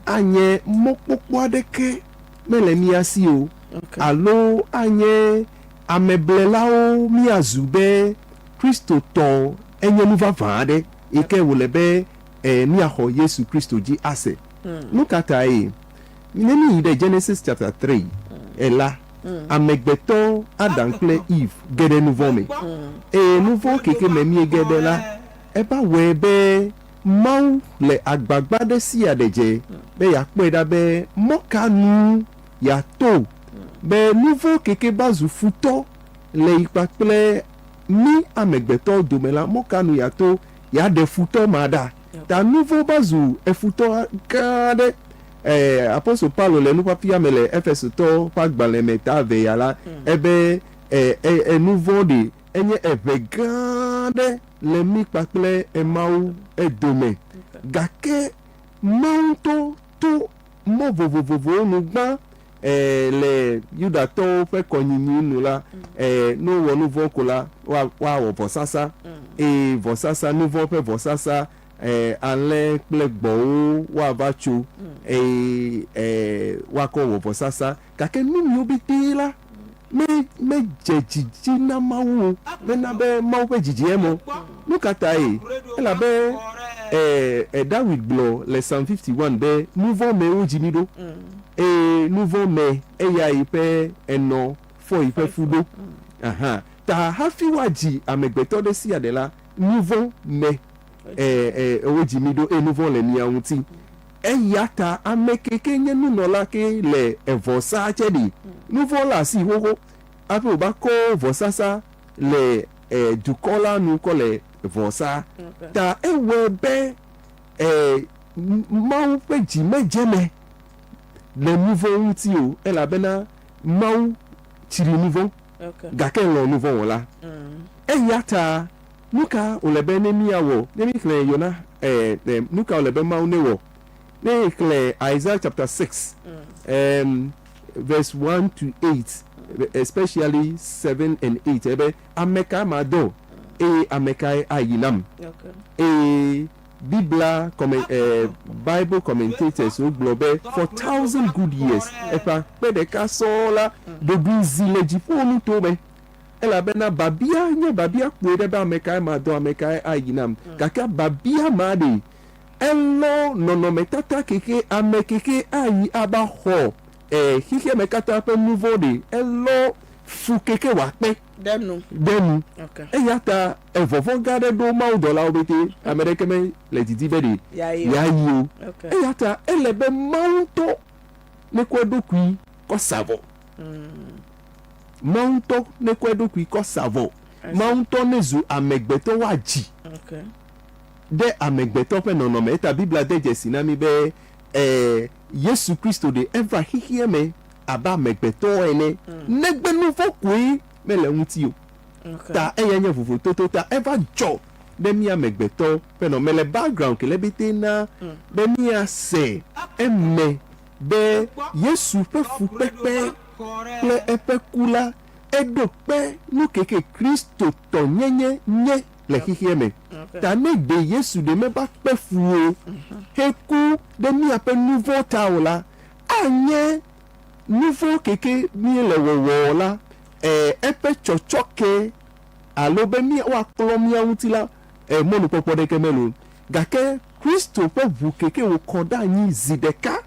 anye mɔkpɔkpɔ aɖeke mele mía si o, alo anye ameblelawo míazu be Kristotɔ enye nu vavã aɖe yi ke wòle be e, míaxɔ Yesu Kristo dzi ase. Nu ka tae? Ne míyi ɖe Genesis chapter 3 la, amegbetɔ Adam kple Eve ge ɖe nu vɔ̃ me. Eye nu vɔ̃ keke me míege ɖe la, eva wɔe be Mawu le agbagba ɖe sia ɖe dze be yeakpɔe ɖa be mɔ ka nu yeato be nu vɔ̃ keke va zu futɔ le yi kpakple mí amegbetɔwo dome la, mɔ ka nu yeato yeaɖe futɔ ma ɖa. Ta nu vɔ̃ va zu efutɔ gã aɖe. E, Apostol Paulo le nuƒaƒia me le Efesotɔwo ƒe agbalẽ me ta eve ya la, ebe, e, e, e, nu vɔ̃ ɖi enye eʋe gã aɖe le mí kpakple Mawu dome. Gake Mawu ŋutɔ to mɔ vovovowo nu gbã e, le Yudatɔwo ƒe kɔnyinyi nu la, e, ne wowɔ nu vɔ̃ ko la, woa, woawɔ vɔsasa. Eye vɔsasa, nu vɔ̃ ƒe vɔsasa, e, alẽ kple gbɔ̃wo woava tso, eye e, woakɔ wɔ vɔsasa. Gake nu miwo petee la, me, medze dzidzi na Mawu o. Mena be Mawu ƒe dzidzi eme o. Nu ka tae? Elabe e, e, Dawid gblɔ le Psalm 51 be, Nu vɔ̃ mee wodzi mí ɖo, eye nu vɔ̃ me eya yi ƒe enɔ fɔ yi ƒe fu ɖo. Aha. Ta hafi woadzi amegbetɔ ɖe sia ɖe la, nu vɔ̃ me e, e, wodzi mí ɖo eye nu vɔ̃ le mía ŋuti. Eya ta ame ke ke nye nunɔla ke le evɔsa tsɛ ɖi, nu vɔ̃ le asi xoxo hafi wòva kɔ vɔsasa le e, dukɔ la nu kɔ le vɔsa. Ta ewɔe be e, Mawu ƒe dzi medze eme le nu vɔ̃ ŋuti o, elabena Mawu tsri nu vɔ̃, gake elɔ̃ nu vɔ̃ wɔla. Eya ta nu ka wòle be ne míawɔ ne míexlẽ Yona e, e, nu ka wòle be Mawu newɔ ne yexlẽ Isaiah chapter 6 um, verse 1 to 8? especially 7 and 8 ebe ameka madɔ eye amekae ayi nam. Eye Biblia kɔme eh, Bible commentators wogblɔ be for thousand good years, eƒe akpe ɖeka sɔŋ la, ɖoɖoe zi le dziƒo nuto me. Elabena babia nye babia kpui ɖe be amekae madɔ, amekae ayi nam. Gake babia ma ɖe, elɔ nɔnɔmetata kexe ame kexe ayi ava xɔ eh, xexeame katã ƒe nuvɔ̃ ɖe, elɔ fu kexe wòakpe. Ɖe nu. Ɖe nu. Eya ta evɔvɔ̃ gã aɖe ɖo mawudɔlawo pete, ame ɖeke mele didi be ɖe yeayi o. Eya ta ele be Mawu ŋutɔ nekɔ eɖokui kɔ sa vɔ. Mawu ŋutɔ nekɔ eɖokui kɔ sa vɔ. Mawu ŋutɔ nezu amegbetɔ woadzi ɖe amegbetɔ ƒe nɔnɔme. Eta Biblia de dzesi na mí be Yesu Kristo ɖe eva xexea me abe amegbetɔ ene, negbe nu vɔ̃ koe mele eŋuti o. Ta eyae nye vovototo ta eva dzɔ ɖe mía amegbetɔ ƒe nɔnɔme le background ke le bete na be míase eme be Yesu ƒe fukpekpe kple eƒe ku la eɖo kpe nu keke Kristotɔnyenye nye le xexea me. Ta ne ɖe Yesu ɖe meva kpe fu o heku ɖe míaƒe nu vɔ̃ ta o la, anye nuvɔ̃ keke míele wɔwɔ la, e, eƒe tsɔtsɔke alo be mía, woaklɔ mía ŋuti la, e, mɔnukpɔkpɔ ɖeke meli o. Gake Kristo ƒe ʋu keke wòkɔ ɖe anyi zi ɖeka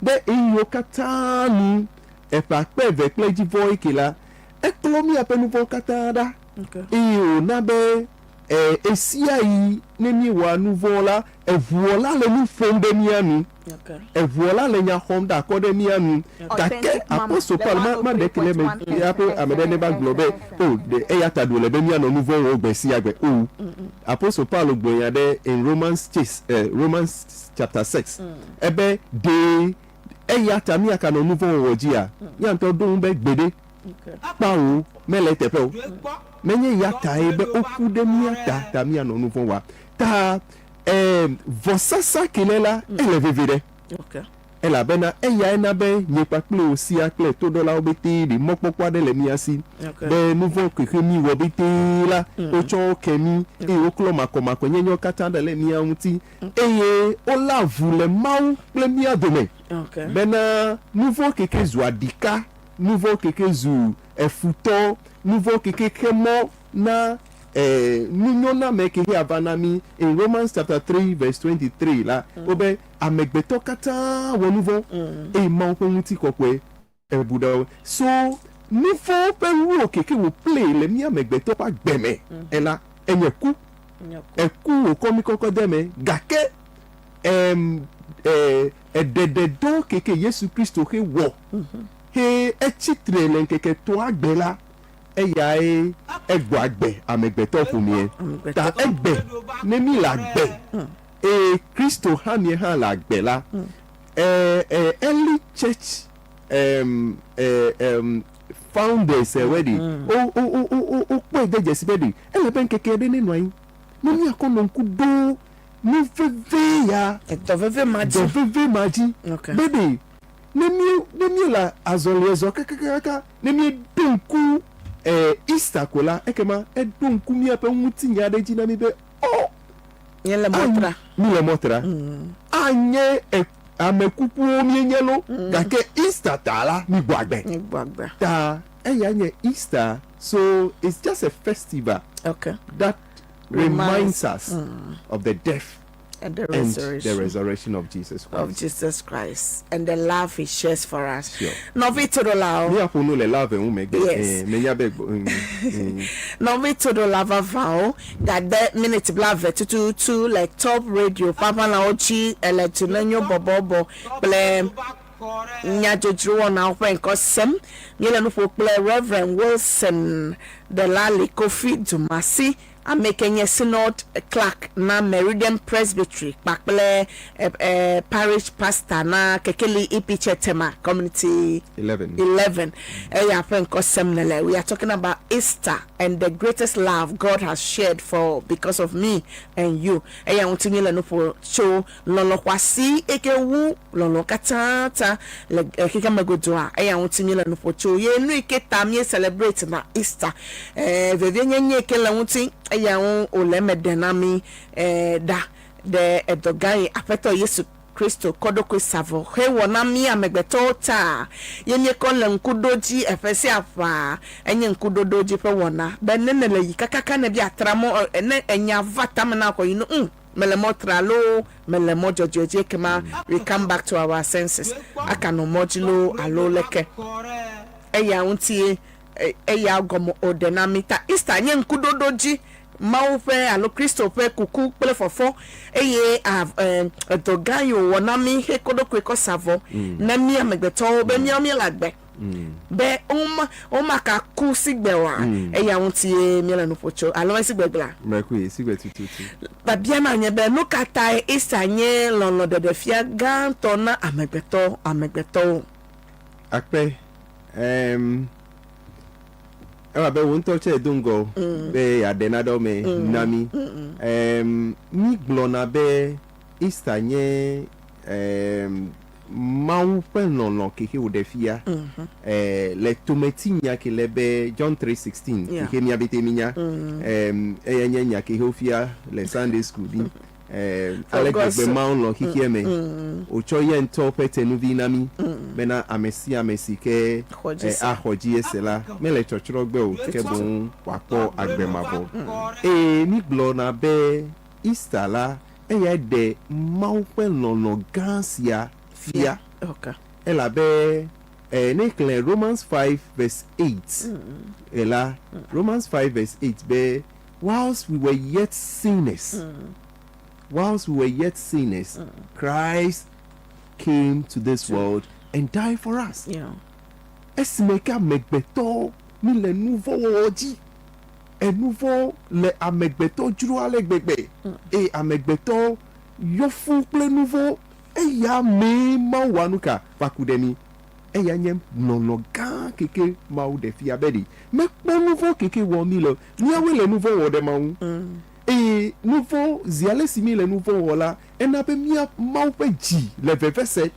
ɖe ɣeyiɣiwo katã nu, eƒe akpe eve kple edzivɔ eke la, eklɔ míaƒe nuvɔ̃wo katã ɖa eye wòna be, e, ɣesiaɣi ne míewɔa nuvɔ̃ la, eʋuɔ la le nu ƒom ɖe mía nu. Eʋuɔ la le nya xɔm ɖe akɔ ɖe mía nu. Gake apostol Paulo ma, maɖe ke le eme hafi ame ɖe neva gblɔ be, O, ɖe eya ta ɖe wòle be míanɔ nu vɔ̃ wɔm gbe sia gbe? O. Apostol Paulo gblɔ nya ɖe in Romans chase, eh, Romans chapter 6, ebe, Ɖe eya ta míakanɔ nu vɔ̃ wɔwɔ dzia? Mía ŋutɔ ɖo ŋu be, Gbeɖe. Kpao, mele eteƒe o. Menye eya tae be woku ɖe mía ta ta míanɔ nu vɔ̃ wɔa. Ta E, vɔsasa ke le la, ele veve ɖe. Elabena eyae na be nye kpakple wò sia kple toɖɔlawo betee ɖe mɔkpɔkpɔ aɖe le mía si, be nu vɔ̃ kexe mí wɔ betee la, wotsɔ wo ke mí, eye woklɔ makɔmakɔnyenyewo katã ɖa le mía ŋuti, eye wolé avu le Mawu kple mía dome, bena nu vɔ̃ keke zu aɖika, nu vɔ̃ keke zu efutɔ, nu vɔ̃ keke xe mɔ na E, nunyoname ke hea va na mí in Romans chapter 3 verse 23 la, wobe amegbetɔ katã wɔ nuvɔ̃ eye Mawu ƒe ŋutikɔkɔe ebu ɖe wo. So nuvɔ̃ ƒe role ke ke wò play le mía amegbetɔ ƒe agbe me ela enye ku. Eku wòkɔ mí kɔkɔ de eme gake em, e, eɖeɖedɔ ke ke Yesu Kristo xe wɔ he etsi tre le ŋkeke etɔ̃a gbe la, Eyae egbɔ agbe amegbetɔ ƒomea. Ta egbe ne mí le agbe eye Kristo hã mía hã le agbe la, e, e, early church em, e, em, founders ewe ɖi, wo, wo, wo, wo, wo, wokpɔe de dzesi be ɖi, ele be ŋkeke ɖe nenɔ anyi ne míakɔ nɔ ŋku ɖo nu veve ya, Edɔ veve ma dzi. dɔ veve ma dzi be ɖi Ne mí, ne míele azɔlia zɔ kakakaka, ne míeɖo ŋku e, Easter ko la, ekema eɖo ŋku míaƒe ŋutinya aɖe dzi na mí be, O! Míele mɔ tra. Míle mɔ tra. Anye e, ame kukuwo míenye lo, gake Easter ta la, mígbɔ agbe. Mígbɔ agbe. Ta eya nye Easter, so it's just a festival that reminds us of the death and the and the resurrection resurrection of Jesus of Christ. Jesus Christ and the love he shares for us. Sure. Nɔvi toɖolawo. Míaƒo nu le love ŋu megbe. Yes. Eh, menya be gbo- mm, mm. Nɔvi toɖola vavãwo gade miniti blaeve tututu le Top Radio ƒe aʋalawo dzi ele Dunenyo bɔbɔbɔ kple nyadzodzrowɔnawo ƒe ŋkɔ sem. Míele nu ƒo kple Rev. Wilson Delali Kofi Dumasi. Ame ke nye Synod Clerk na Meridian Presbytery kpakple Parish Pastor na Kekeli EP Church Tema Community 11. 11. Eya ƒe ŋkɔ sem nele. We are talking about Easter and the greatest love God has shared for because of me and you. Eya ŋuti míele nu ƒo tso lɔlɔ̃ xɔasi eke wu lɔlɔ̃ katã ta le xexeame godoa. Eya ŋuti míele nu ƒo tso ye nu yi ke ta mí celebrate na Easter. Vevienyenye yi ke le ŋuti eya ŋu wòle eme ɖe na mí ɖa ɖe edɔ gã yi Aƒetɔ Yesu Kristo kɔ ɖokui sa vɔ hewɔ na mí amegbetɔwo ta ye míekɔ le ŋku ɖo dzi eƒe sia ƒea. Enye ŋkuɖoɖodzi ƒe wɔna be ne nèle yi kakaka nèbi atra mɔ ne enya va tame na wò kɔ yi nu ŋ mele mɔ tra loo mele mɔ dzɔdzɔe dzi ekema we come back to our senses aka nɔ mɔ dzi loo alo leke. Eya ŋutie eya gɔme wòɖe na mí ta Easter nye ŋkuɖoɖodzi Mawu ƒe alo Kristo ƒe kuku kple fɔfɔ eye edɔ gã yi wòwɔ na mí hekɔ ɖokui kɔ sa vɔ na mí amegbetɔwo be míawo míele agbe be womaka ku sigbe oa, eya ŋutie míele nu ƒo tso alo mesigbe gblɔa? Mekui, sigbe tututu. Biabia ma nye be, nu ka tae Easter nye lɔlɔ̃ɖeɖefia gãtɔ na amegbetɔ amegbetɔwo? Akpe. Ɛm, ewɔ abe wò ŋutɔ tsɛ do ŋgɔ be yeaɖe naɖewo me na mí. Ɛm, mígblɔna be Easter nye ɛm, Mawu ƒe lɔlɔ̃ ke xe wòɖe fia eh, le tometinya ke le be John 3:16 ke xe mía bete mínya. Em, eya nye nya ke xe wofia le Sunday school ɖi. Em, ale gbegbe Mawu lɔ̃ xexea me, wòtsɔ ye ŋutɔ ƒe tenuvi na mí bena ame sia ame si ke eh, axɔ dzi ese la mele tsɔtsrɔ̃ gbe o, ke boŋ wòakpɔ agbe mavɔ. Eye mígblɔna be Easter la Eyae ɖe Mawu ƒe lɔlɔ̃ gã sia fia. Elabe ne èxlẽ Romans 5 verse 8 la, Romans 5 verse 8 be, Whilst we were yet sinners, whilst we were yet sinners, Christ came to this world and died for us. Esime ke amegbetɔ míle nuvɔ̃wɔwɔ dzi. Enuvɔ̃ le amegbetɔ dzro ale gbegbe, eye amegbetɔ yɔ fũ kple nuvɔ̃. Eya mee Mawu wɔa nu ka va ku ɖe mí. Eya nye lɔlɔ̃ gã keke Mawu ɖe fia be ɖi mekpɔ nuvɔ̃ keke wɔm mí le o. Míawoe le nuvɔ̃ wɔ ɖe Mawu ŋu. Eye nuvɔ̃, zi ale si míele nuvɔ̃ wɔ la, ena be mía Mawu ƒe dzi le veve se.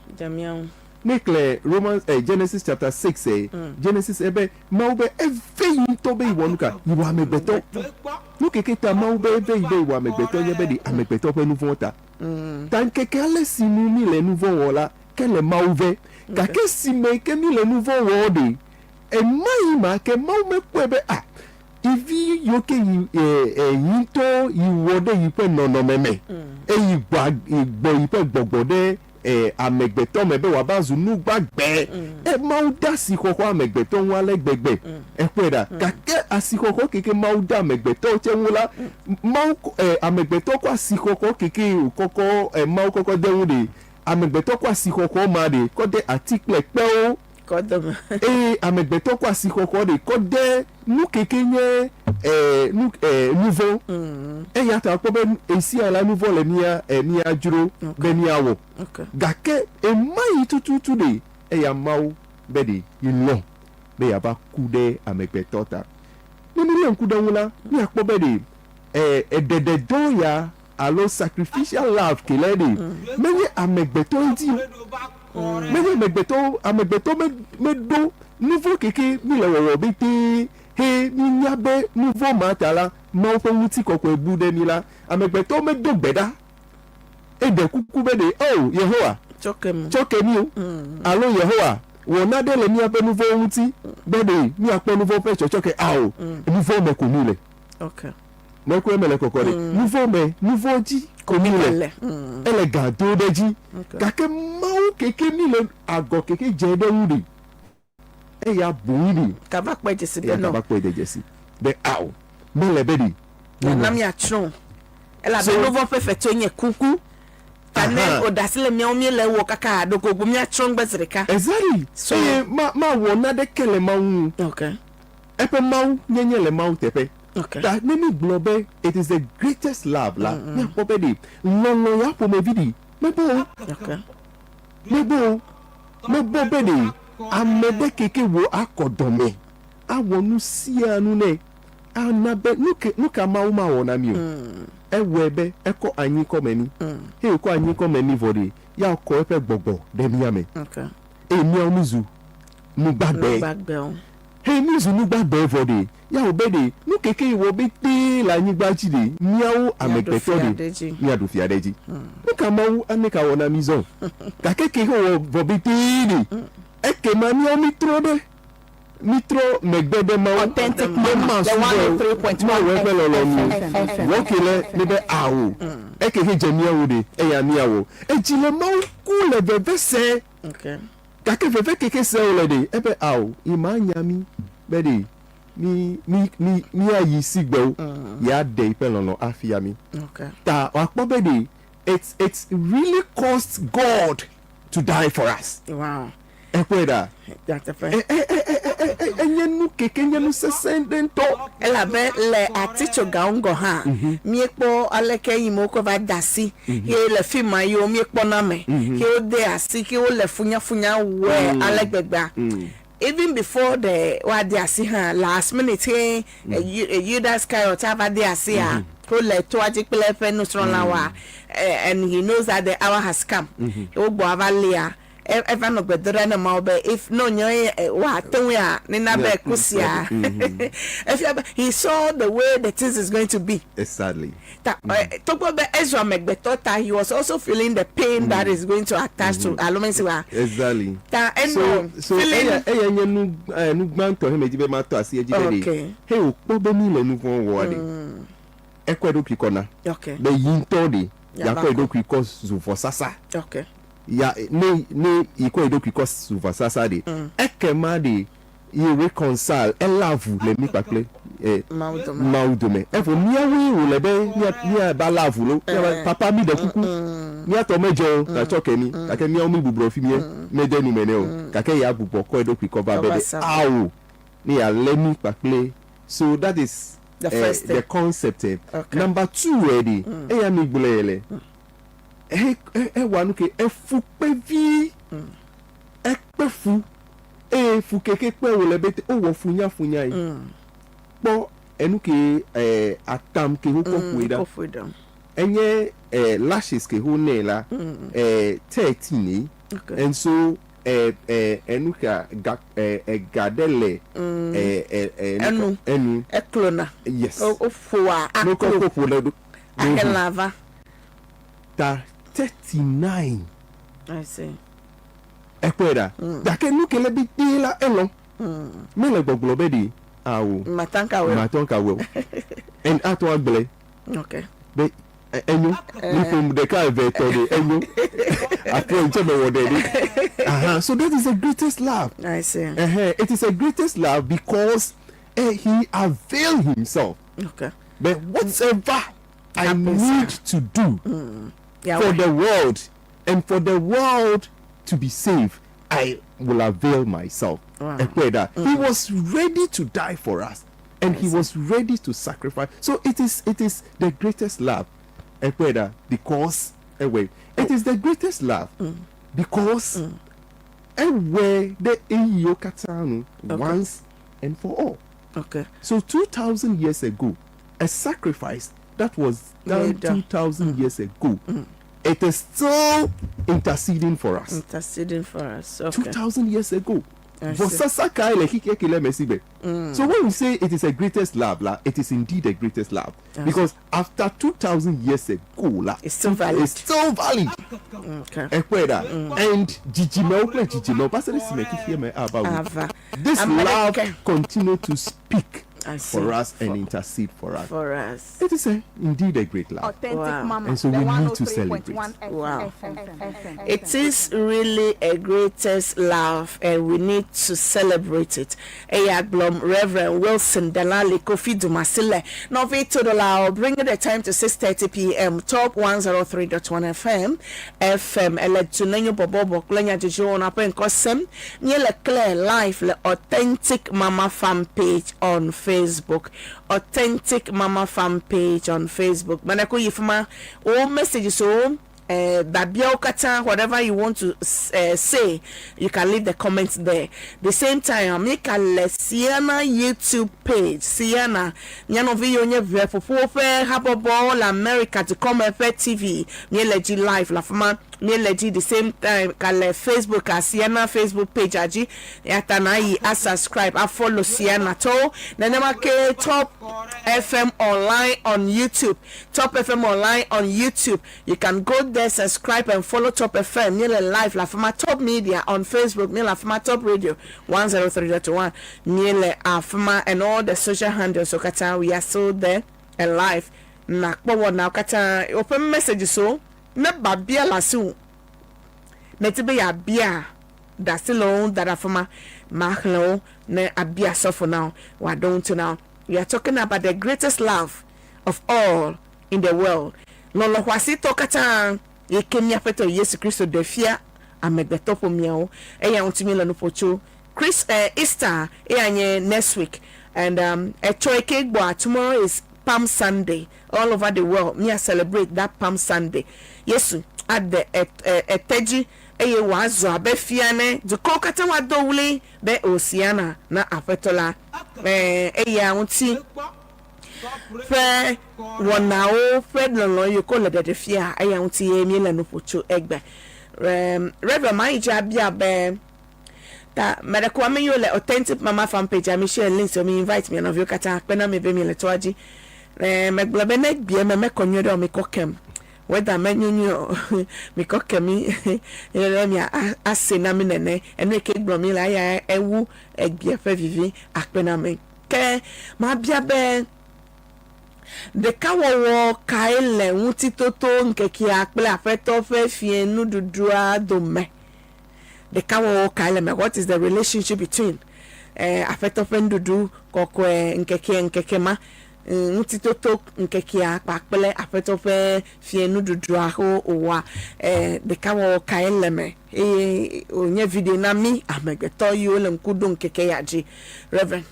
Ne xlẽ Romans, eh, Genesis chapter 6, eh, Genesis ebe Mawu be eve yi ŋutɔ be yiwɔ nuka? Yiwɔ amegbetɔ. Nu keke ta Mawu be eve yi be yiwɔ amegbetɔ nye be ɖe amegbetɔ ƒe nuvɔ̃ ta. Ta ŋkeke ale si nu mi le nuvɔ̃ wɔ la, ke le Mawu ve. Gake si me ke mi le nuvɔ̃ wɔ ɖe, ema yi ma ke Mawu mekpɔe be a ivi yiwo ke yi e e yi ŋutɔ yi wɔ ɖe yi ƒe nɔnɔme me eyi gbɔ gbɔ yi ƒe gbɔgbɔ ɖe e, amegbetɔ me be wòava zu nu gbagbe. E, Mawu de asixɔxɔ amegbetɔ ŋu ale gbegbe. Èkpɔe ɖa? Gake asixɔxɔ keke Mawu de amegbetɔ tsɛ ŋu la, Mawu, e, amegbetɔ kɔ asixɔxɔ keke wòkɔkɔ, e, Mawu kɔkɔ de eŋu ɖe, amegbetɔ kɔ asixɔxɔ ma ɖe kɔ de ati kple kpewo. Kɔ de eme. Eye amegbetɔ kɔ asixɔxɔ ɖe kɔ de nu keke nye e, nu e, nuvɔ̃. Eya ta kpɔ be esia la nuvɔ̃ le mía e, mía dzro be míawɔ. Gake emayi tututu ɖe eya Mawu be ɖe yelɔ̃ be yeava ku ɖe amegbetɔ ta. Ne mílé ŋku ɖe eŋu la, míakpɔ be ɖe e, eɖeɖedɔ ya alo sacrificial love ke le ɖe menye amegbetɔe di o. Menye amegbetɔ, amegbetɔ me, meɖo nuvɔ̃ keke míle wɔwɔ be tee he mínya be nuvɔ̃ ma ta la, Mawu ƒe ŋutikɔkɔe bu ɖe mí la, amegbetɔ medo gbe ɖa eɖe kuku be ɖe, O Yehowa, Tsɔ ke mí. tsɔ ke mí o, alo Yehowa, wɔ nane le míaƒe nuvɔ̃wo ŋuti be ɖe míakpɔ nuvɔ̃ ƒe tsɔtsɔke. Ao, nuvɔ̃ me ko míle. Okay. Mekɔe mele kɔkɔ ɖe. Nuvɔ̃ me, nuvɔ̃ dzi ko mí le. Ele gã do ɖe dzi. Gake Mawu keke mí le agɔ keke dze ɖe ŋu ɖi. Eya boŋ ɖi. Kava kpɔe dzesi be Eya nɔ. kava kpɔe de dzesi be ao, mele be ɖi. Yeana míatsrɔ̃ o. Elabe So. nuvɔ̃ ƒe fetue nye ku. Ku. Ta ne Aha. wòɖe asi le mía ŋu míele ewɔ kaka ɖeko ŋu míatsrɔ̃ ŋugbe zi ɖeka. Exactly. So. Eye ma, mawɔ naneke le Mawu ŋu. Okay. Eƒe Mawu nyenye le Mawu teƒe. Okay. Ta ne mi gblɔ be it is the greatest love la, míakpɔ be ɖe lɔlɔ̃ ya ƒomevi ɖi mebɔ o. Okay. Mebɔ o. Mebɔ be ɖe ame ɖe keke wò akɔ dɔme awɔ nu sia nu nɛ ana be nu ke nu ka Mawu mawɔ na mi o. Ewɔe be ekɔ anyi kɔ me mí. Eye wòkɔ anyi kɔ me mí vɔ ɖe, ya kɔ eƒe gbɔgbɔ ɖe mía me. Okay. Eye míawo mízu nugbagbe. Nugbagbewo. Hey, mízu nugbagbe vɔ ɖe, ya wò be ɖe, nu keke yi wɔ be tee le anyigba dzi ɖe, míawo amegbetɔ fia ɖe, ɖe dzi. míaɖu fia ɖe edzi. Nu ka Mawu ame ka wɔ na mí zɔ? Gake ke wɔ vɔ be tee ɖe, ekema míawo mítrɔ ɖe, mítrɔ megbe ɖe Mawu. Authentic Ne Mama, the masubɔe o, 103.1 mawɔ eƒe lɔlɔ̃nu o. FM. Wɔ ke le míbe ao, eke he dze míawo ɖe, eya míawɔ. Edzi le Mawu ku le veve se. Okay. Gake veve keke se wòle ɖe, ebe ao, yi ma nya mí be ɖe mí, mí, mí, míayi sigbewo, yeaɖe yiƒe lɔlɔ̃ afia mí. Okay. Ta wòakpɔ be ɖe it's, it's really cost God to die for us. Wow. Ekpɔe ɖa? Nyateƒe. E, e, e, e, e, e, enye nu keke nye nu sesẽ ɖe ŋutɔ. Elabe le atitsogawo ŋgɔ hã, míekpɔ aleke yi me wokɔ va de asi ye le fi ma yiwo míekpɔna me, ke wode asi ke wole funyafunya wɔe ale gbegbea. Even before the woade asi hã, last minute ye Judas Iscariot ava de asia, wole toa dzi kple eƒe nusrɔ̃lawoa, and he knows that the hour has come. Wogbɔ ava lia. Eva nɔ gbe dom ɖa na Mawu be if ne wònye ye wòate ŋui a, nena be ku sia. Efia be he saw the way the things is going to be. Exactly. Ta togbɔ be ezu amegbetɔ ta he was also feeling the pain that is going to attach to alo mesi wa. Exactly. Ta enɔ So feeling. eya eya nye nu nu gbãtɔ he medi be matɔ asi edzi be ɖe Okay. he wòkpɔ be mi le nu vɔ̃ wɔa ɖe ekɔe ɖokui kɔ na Okay. be yi ŋutɔ ɖe Yava yakɔe kɔ. ɖokui kɔ zu vɔsasa. Okay. Ya ne ne yi kɔ yi ɖokui kɔ su vɔsasa ɖe, ekema ɖe yi reconcile, elé avu le mí kpakple e Mawu dome. Mawu dome. Evɔ míawoe wòle be mía míava lé avu lo. Míava, Papa mí ɖe kuku, mía tɔ medzɔ o, nàtsɔ ke mí. Gake míawo mí gbublɔ fi mía mede nu me nɛ o. Gake ya gbugbɔ kɔ eɖokui kɔ va Kɔ be va ɖe sa vɔ. ao ne yealé mí kpakple. So that is The eh, first the thing. concept. eh. Okay. Number two eh ɖe, eya mi gblɔe le. Ehe, ewɔa nu ke efu kpe vi, ekpe fu eye fu keke kpe wòle be wowɔ funyafunyae. Kpɔ enu ke eh, atam ke wokɔ ƒoe ɖa. Wokɔ ƒoe ɖa. Enye eh, lashes ke wonɛ la eh, 13 ye. Okay. And so eh, eh, enu ka ga eh, ega ɖe le eh, eh, eh, Enu. enu. Eklona. Yes. Woƒoa Ne wokɔ aklo kɔ ƒo ɖe ɖo. ahelã va. Ta 39. I see. Ekpɔe ɖa. Gake nu ke le be tee la, elɔ̃. Mele gbɔgblɔ be ɖe ao. Matanka wɛ. Matanka wɛ o. En atɔ agblɔe. Okay. Be enyo. Nuƒom ɖeka eve etɔ̃ ɖe enyo. Aƒe ŋtsɛ mewɔ ɖe ɖe. Aha. So that is the greatest love. I see. Uh-huh. It is the greatest love because he availed himself. Okay. But whatever I Happens, need to do for Yahweh. the world and for the world to be saved, I will avail myself. Wow. Ekpɔe ɖa. He was ready to die for us and he was ready to sacrifice. So it is the greatest love. Ekpɔe ɖa because ewɔe. It is the greatest love because ewɔe ɖe eyiwo katã nu once and for all. Okay. So 2000 years ago, a sacrifice that was done Made, 2000 years ago, it is still interceding for us. Interceding for us. Okay. 2000 years ago. I see. Vɔsasa kae le xixia ke le eme si gbe. So when we say it is the greatest love, la, it is indeed the greatest love. Because after 2000 years ago, la, It's still valid. It's still valid. Okay. Ekpɔe ɖa. And dzidzimewo kple dzidzimewo va se ɖe esime xixia me ava wu. Ava. This America. love continue to speak I see. for us and intercede for us. For us. It is indeed a great love. Authentic Wow. Mama. And so the we need to 103.1 celebrate. FM. Wow. FM. It is really a greatest love and we need to celebrate it. Eya gblɔm Reverend Wilson Delali Kofi Dumasile. Nɔvi Todola, bringing the time to 6:30 p.m. Top 103.1 FM. FM ele tunenyo bɔbɔbɔ kple nyadzɔdzɔwo wɔna ƒe ŋkɔ sem. Míele clear live le Authentic Mama fan page on Facebook. Facebook. Authentic Mama Fan Page on Facebook. Meɖe yi fima wo messages wo biabiawo katã, whatever you want to say, you can leave the comments there. The same time, mi ka le Sienna YouTube page. Sienna, mía nɔvi yiwo nye ʋeƒoƒowo ƒe habɔbɔ le America dukɔme ƒe TV. Míele dzi live le afi ma. Míele dzi the same time ka le Facebook a Sienna Facebook page a dzi. Eya ta na yi a subscribe, a follow Sienna tɔwo. Nenema ke Top FM Online on YouTube. Top FM Online on YouTube. You can go there, subscribe and follow Top FM. Míele live le afi ma. Top Media on Facebook. Míele afi ma. Top Radio 103.1. Míele afi ma and all the social handles. So katã we are still there and live. Na kpɔ wɔnawo katã. Woƒe message so ne babia le asiwò. Neti be yeabia da asi le wo ŋu da ɖe afi ma. Maxlẽ wo ne abia sɔfo na wo wòaɖo ŋuti na wo. We are talking about the greatest love of all in the world. Lɔlɔ̃ xɔasitɔ katã yi ke mía Aƒetɔ Yesu Kristo ɖe fia amegbetɔ ƒomeawo. Eya ŋuti míele nu ƒo tso. Chris, Easter eya nye next week and etsɔ yi ke gbɔa, tomorrow is Palm Sunday. All over the world mía celebrate that Palm Sunday. Yesu ade ete dzi eye wòazɔ abe fia ene. Dukɔwo katã woado ɣli be Hosiana na Aƒetɔ la. Eya ŋuti ƒe wɔnawo ƒe lɔlɔ̃ yi ke wole ɖeɖe fia, eya ŋuti ye míele nu ƒo tso egbe. Reverend mayi dzi abia be ta meɖe ko ame yiwo le Authentic Mama Fan Page a mi share links mi invite mia nɔviwo katã kpena mi be miele toa dzi. Megblɔ be ne gbea me mekɔ nyuie ɖe o mikɔ kem. Weather menyo nyuie o mikɔ ke mi ne mia ase na mi nene. Enu yi ke gblɔ mi le eya ewu egbea ƒe vivi akpe na mi. Ke mabia be ɖekawɔwɔ kae le ŋutitoto ŋkekea kple Aƒetɔ ƒe fiẽnuɖuɖua dome? Ɖekawɔwɔ kae le eme? What is the relationship between Aƒetɔ ƒe nuɖuɖu kɔkɔe ŋkekea ŋkeke ma, ŋutitoto ŋkekea kpakple Aƒetɔ ƒe fiẽnuɖuɖua wowɔa? Ɖekawɔwɔ kae le eme? Eye wònye viɖe na mí amegbetɔ yiwo le ŋku ɖom ŋkeke ya dzi. Rev.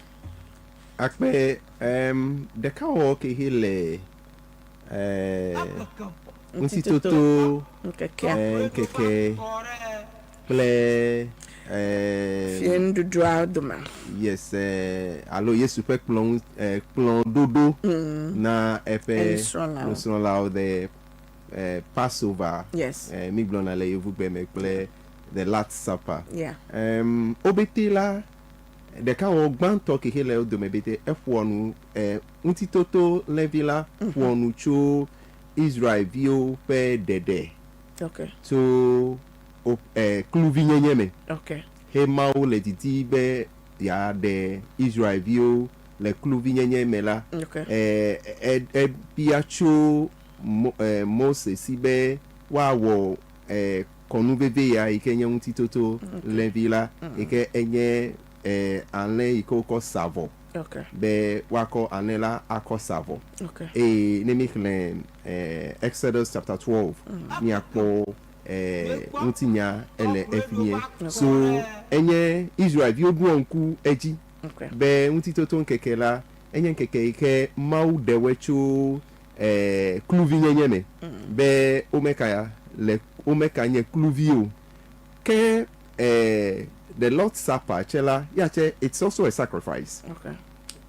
Akpe, um, ɖekawɔwɔ ke he le eh, ŋutitoto ŋkekea ŋkeke kple eh, fiẽnuɖuɖua dome. Yes, alo Yesu ƒe kplɔ ŋu kplɔ ɖoɖo na eƒe nusrɔ̃lawo. Nusrɔ̃lawo, the Passover mi gblɔna le yevugbe me kple the Last Supper. Wobete la ɖekawɔwɔ gbãtɔ ke he le wo dome bete eƒoa nu ŋutitoto lẽvi la ƒoa nu tso Israelviwo ƒe ɖeɖe tso wo kluvinyenye me. He Mawu le didi be yeaɖe Israelviwo le kluvinyenye me la, ebia tso Mose si be woawɔ kɔnu veve ya yi ke nye ŋutitoto lẽvi la, yi ke enye alẽ yi ke wokɔ sa vɔ, be woakɔ alẽ la akɔ sa vɔ. Eye ne míxlẽ Exodus chapter 12, míakpɔ ŋutinya ele efimie. So enye Israelviwo ɖoa ŋku edzi be ŋutitoto ŋkeke la enye ŋkeke yi ke Mawu ɖe woe tso kluvinyenye me, be womeka le womeka nye kluvi o. Ke the Lord's Supper tse la, ya tse it's also a sacrifice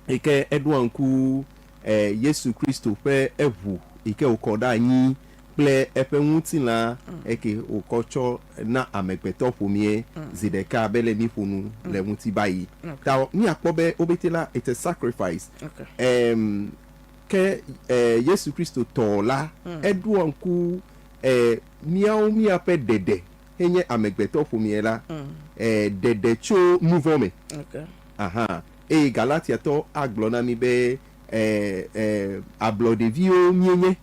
yi ke eɖoa ŋku Yesu Kristo ƒe eʋu yi ke wòkɔ ɖe anyi kple eƒe ŋutilã eke wòkɔ tsɔ na amegbetɔ ƒomie zi ɖeka abe le míƒo nu le ŋuti va yi. Ta míakpɔ be wobete la, it's a sacrifice. Ke Yesu Kristo tɔ la, eɖoa ŋku míawo míaƒe ɖeɖe henye amegbetɔ ƒomie la, ɖeɖe tso nuvɔ̃ me. Aha. Eye Galatiatɔ agblɔ na mí be ablɔɖeviwo míenye,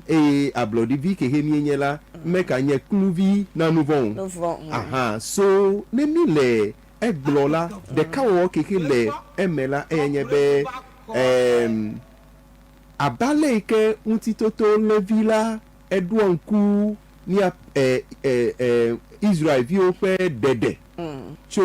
eye ablɔɖevi ke he míenye la, meka nye kluvi na nuvɔ̃ o. Aha. So ne mí le egblɔ la, ɖekawɔwɔ ke he le eme la, eyae nye be abe ale yi ke ŋutitoto lẽvi la eɖoa ŋku mía e, e, e, Israelviwo ƒe ɖeɖe tso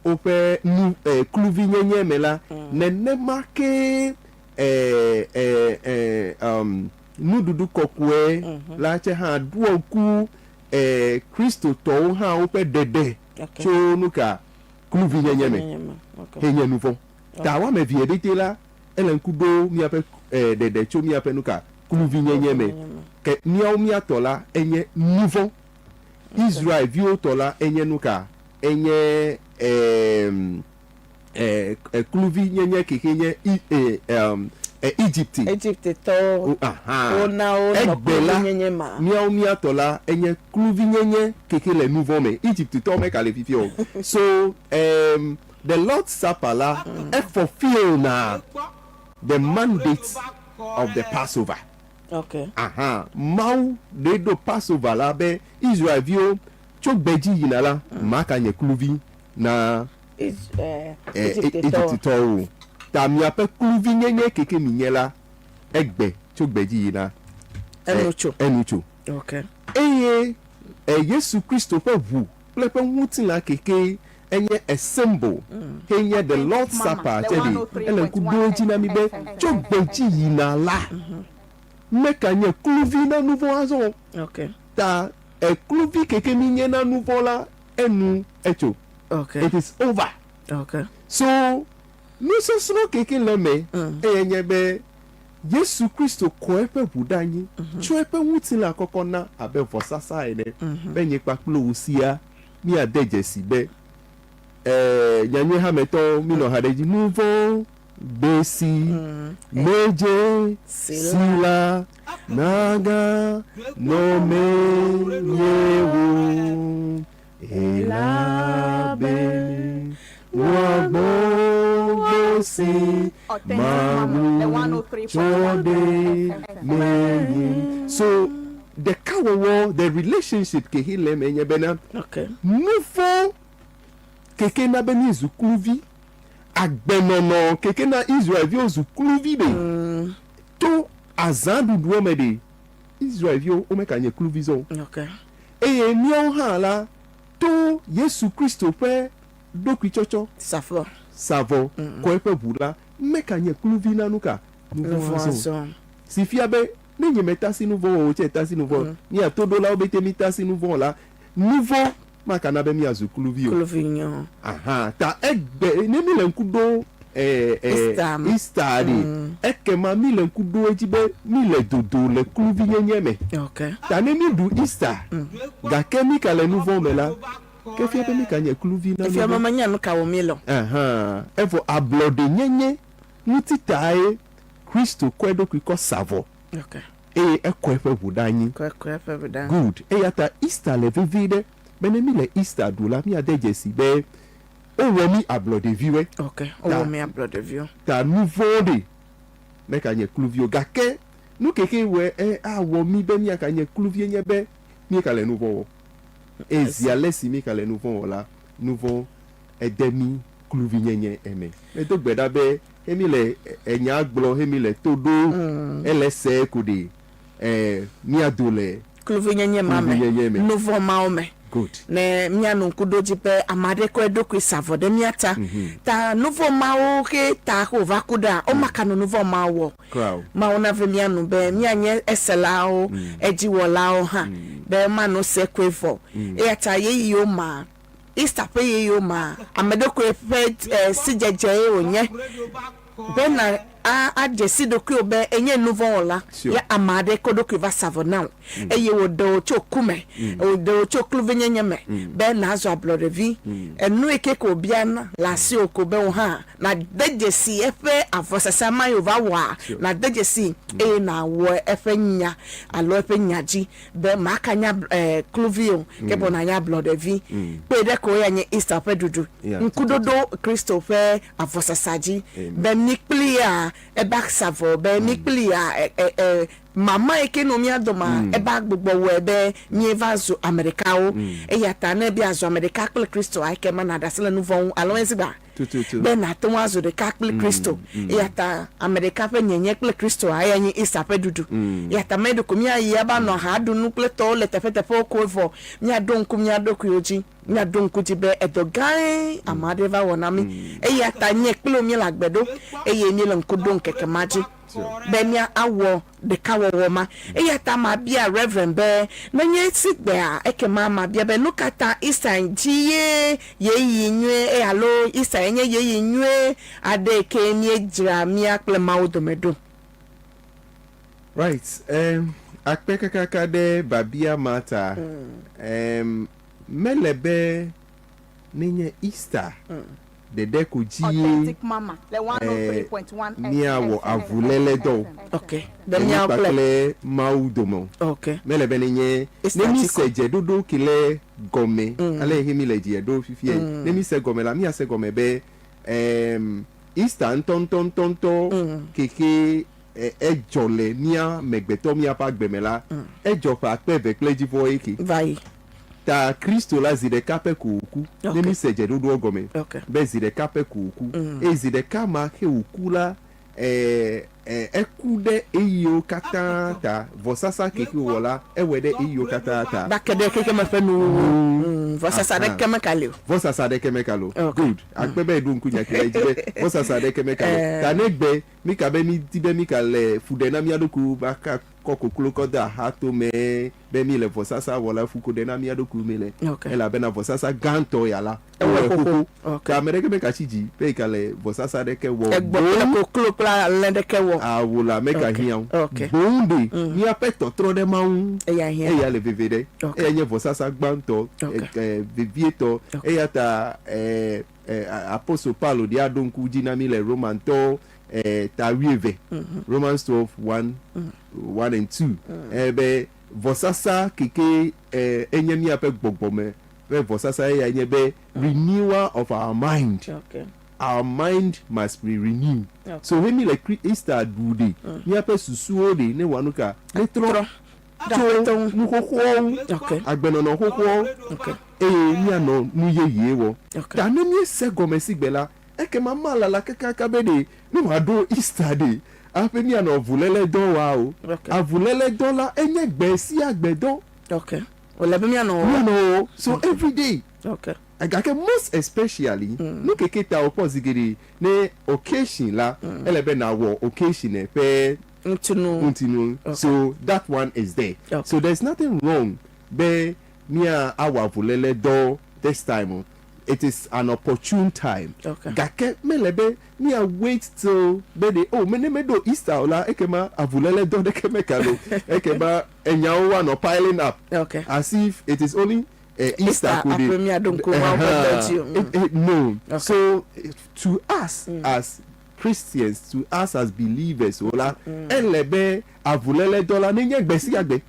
woƒe nu e, kluvinyenye me la, nenema ke e, e, e, um, nuɖuɖu kɔkɔe la tse hã ɖoa ŋku e, Kristotɔwo hã woƒe ɖeɖe tso nuka kluvinyenye me henye nuvɔ̃. Ta woame evee ɖete la, ele ŋku ɖo míaƒe e, ɖeɖe tso míaƒe nuka kluvinyenye me. Ke míawo mía tɔ la enye nuvɔ̃. Israelviwo tɔ la enye nuka? Enye e, e, e, kluvinyenye kexe nye I, e, um, e, Egypte. Egiptetɔwo O, aha. wona wonɔ Egbe la, kluvinyenye ma. míawo mía tɔ la enye kluvinyenye kexe le nuvɔ̃ me. Egyptetɔwo meka le fifia o. So, um, the Lord's Supper la, e fulfill na the mandate of the Passover. Aha, Mawu ɖe ɖo Passover la be Israelviwo tso gbedzi yina la, maka nye kluvi na Egiptetɔwo o. Ta miaƒe kluvinyenye keke minye la, egbe tso gbedzi yina enu tso. Eye Yesu Kristo ƒe ʋu kple eƒe ŋutilã keke enye a symbol henye the Lord's Supper tse ɖi, ele ŋku ɖo edzi na mí be tso gbedzi yina la, meka nye kluvi na nuvɔ̃ azɔ o. Ta ekluvi keke mí nye na nuvɔ̃ la, enu etso. It is over. So nusɔsrɔ̃ keke le eme eye nye be Yesu Kristo kɔ eƒe ʋu ɖe anyi, tsɔ eƒe ŋutilã kɔkɔ na abe vɔsasa ene be nye kpakple wò siaa míade dzesi be, e, nyanyui hametɔwo, mínɔ ha ɖe edzi, nu vɔ̃ gbe si medze si la naganɔ menye o, elabe wò gbɔgbɔ si Mawu tsɔ ɖe menye. So, ɖekawɔwɔ, the relationship ke he le eme nye bena, nuvɔ̃ keke na be míezu kluvi, agbenɔnɔ keke na Israelviwo zu kluvi ɖe, to azãɖuɖuɔ me ɖe, Israelviwo womeganye kluvi zɔ o. Eye míawo hã la, to Yesu Kristo ƒe ɖokuitsɔtsɔ sa vɔ kɔ eƒe ʋu la, meganye kluvi na nuka? Nuvɔ̃ azɔ o. Si fia be, ne nye metasi nuvɔ̃ o, tse tasi nuvɔ̃, mía toɖolawo bete mitasi nuvɔ̃ o la, nuvɔ̃ makana be míazu kluvi o. Aha, ta egbe, ne míle ŋku ɖo e, e, Easter ɖi, ekema míle ŋku ɖo edzi be míle dodo le kluvinyenye me. Ta ne míɖu Easter, gake mígale nuvɔ̃ me la, ke fia be míganye kluvi na Efia be nuvɔ̃. menya nu ka wɔm míele o. Aha, evɔ ablɔɖenyenye ŋuti tae Kristo kɔ eɖokui kɔ sa vɔ eye ekɔ eƒe ʋu ɖe anyi. Good. Eya ta Easter le vevie ɖe be ne míle Easter ɖu la, míade dzesi be wowɔ mí ablɔɖeviwoe. Ta, ta nu vɔ̃ ɖe meganye kluvi o. Gake nu keke wɔe e awɔ mí be míaganye kluvie nye be míegale nu vɔ̃ wɔm. Eye zi ale si míegale nu vɔ̃ wɔ la, nu vɔ̃ ede mí kluvinyenye eme. Medo gbe ɖa be He mi le enya gblɔ, he mi le to ɖo, ele se ko ɖe, e, mia do le kluvinyenye ma me, kluvinyenye me. nuvɔ̃ mawo me. Good. Ne míanɔ ŋku ɖo edzi be ame aɖe kɔ eɖokui sa vɔ ɖe mía ta, ta nuvɔ̃ mawo ke ta ke wòva ku ɖea, womakanɔ nuvɔ̃ mawo wɔ o. Kura o. Mawu nave mía nu be míanye eselawo, edziwɔlawo hã, be womanɔ se koe vɔ o. Eya ta ɣeyiɣiwo ma Easter ƒe ɣeyiɣiwo mea, ame ɖokui ƒe sidzedze ye wònye be na adze si ɖokuiwò be enye nuvɔ̃wɔla ye ame aɖe kɔ eɖokui va sa vɔ na wò eye wòɖe wò tso ku me, wòɖe wò tso kluvinyenye me be nàzu ablɔɖevi. Enu yi ke ko wòbiana le asiwò ko be wò hã nàde dzesi eƒe avɔsasa ma yi wòva wɔa, nàde dzesii eye nàwɔ eƒe nya alo eƒe nya dzi. Be maka nye kluvi o, ke boŋ nanye ablɔɖevi. Kpɔe ɖe ko eya nye Easter ƒe ɖuɖu, ŋkuɖoɖo Kristo ƒe avɔsasa dzi, be mí kplia eba sa vɔ, be mí kplia mama yi ke nɔ mía domea, eba gbugbɔ wɔe be míeva zu ame ɖekawo. Eya ta ne èbe yeazu ame ɖeka kple Kristoa, ekema nàɖe asi le nu vɔ̃ ŋu, alo ezigba? Tututu. Be nàte ŋu azu ɖeka kple Kristo. Eya ta ame ɖeka ƒe nyenye kple Kristoa, eyae nye Easter ƒe ɖuɖu. Eya ta menye ɖeko míayi ava nɔ aha aɖu nu kple tɔwo le teƒeteƒewo ko evɔ míaɖo ŋku mía ɖokuiwo dzi. Míaɖo ŋku dzi be edɔ gãe ame aɖe va wɔ na mí. Eya ta nye kple wò míele agbe ɖo eye míele ŋku ɖom ŋkeke ma dzi be míawɔ ɖekawɔwɔ ma. Eya ta mabia Rev. Be, Nenye esi gbea, ekema mabia be, Nu ka ta Easter dzi ye ɣeyiɣi nyui alo Easter ye nye ɣeyiɣi nyui aɖe ke míedzra mía kple Mawu dome ɖo? Right, um, akpe kakaka ɖe biabia ma ta. Um, mele be nenye Easter ɖeɖe ko dzie míawɔ avuléledɔ o. Le mí míawo kple kpakple Mawu dome o. Mele be nenye Easter ne dzi míse ko. dzeɖoɖo ke le gɔme ale yi míle dzi ɖo fifiae. Ne míse gɔme la, míase gɔme be em, Easter ŋutɔŋutɔŋutɔŋutɔ keke edzɔ le mía amegbetɔ míaƒe agbe me la, edzɔ ƒe akpe eve kple edzivɔ ye ke. Va yi. Ta Kristo la zi ɖeka pɛ ko wòku. Ne Ok. míse dzeɖoɖoa gɔme Ok. be zi ɖeka pɛ ko wòku. Eye zi ɖeka ma ke wòku la, e, e, eku ɖe ɣeyiɣiwo katã ta. Vɔsasa ke ke wòwɔ la, ewɔe ɖe ɣeyiɣiwo katã ta. Va ke ɖe xexeme ƒe nuwuwu. Vɔsasa Aha. ɖeke mekali o. Vɔsasa ɖeke mekali o. Ok. Good. Akpe be èɖo ŋku nya ke dzi be vɔsasa ɖeke mekali o. Ta ne gbe mí ka be mí di be mí ka le fu ɖe na mía ɖokuiwo va ka kɔ koklo kɔ de axa to me be mí le vɔsasa wɔ la fu ko ɖe na mía ɖokuiwo mí le. Ok. Elabena vɔsasa gãtɔ ya la, Ewɔe ewɔe xoxo. xoxo. Ok. Ke ame ɖeke me ka tsi dzi be yi ka le vɔsasa ɖeke wɔ Egbɔ kple boŋ koklo kple alẽ ɖeke wɔ. Awu la me ka Ok. hiã o. Ok. Boŋ ɖe míaƒe tɔtrɔ ɖe Mawu ŋu Eya hiã. eya le veve ɖe. Ok. Eya nye vɔsasa gbãtɔ, Ok. e, e, vevietɔ. Ok. Eya ta, e, Apostol Paulo ɖi aɖo ŋku dzi na mí le Romantɔwo ta wuieve, Romans 12, 1, 1 and 2, be vɔsasa keke enye míaƒe gbɔgbɔme ƒe vɔsasa eya nye be renewal of our mind. Okay. Our mind must be renewed. Okay. So he mi le Easter ɖu ɖe, míaƒe susuwo ɖe ne wɔ nu ka netrɔ tso nu xoxoawo ŋu, agbenɔnɔ xoxoawo, eye míanɔ nu yeye wɔ. Ta ne míese gɔme si gbe la, ekema malala kakaka be ɖe ne wòaɖo Easter ɖe hafi míanɔ avuléledɔ wɔa o. Avuléledɔ la enye gbe sia gbe dɔ. Wòle be míanɔ wɔwɔ. Míanɔ wɔwɔ. So every day. Gake most especially, nu keke ta wòkpɔ zi geɖe ne occasion la, ele be nàwɔ occasion ƒe Ŋutinu. Ŋutinu. Okay. So that one is there. Okay. So there's nothing wrong be mía awɔ avuléle dɔ this time o. It is an opportune time. Okay. Gake mele be mía wait till be ɖe oh me ne meɖo Easter o la ekema avuléle dɔ ɖeke mekalo. Ekema enyawo woanɔ piling up. Okay. As if it is only Easter Easter ko ɖe. aƒe míaɖo ŋku Mawu ƒe dɔ dzi o. No. Okay. So to us as Christians, to us as believers o la, ele be avuléledɔ la nenye gbe sia gbe.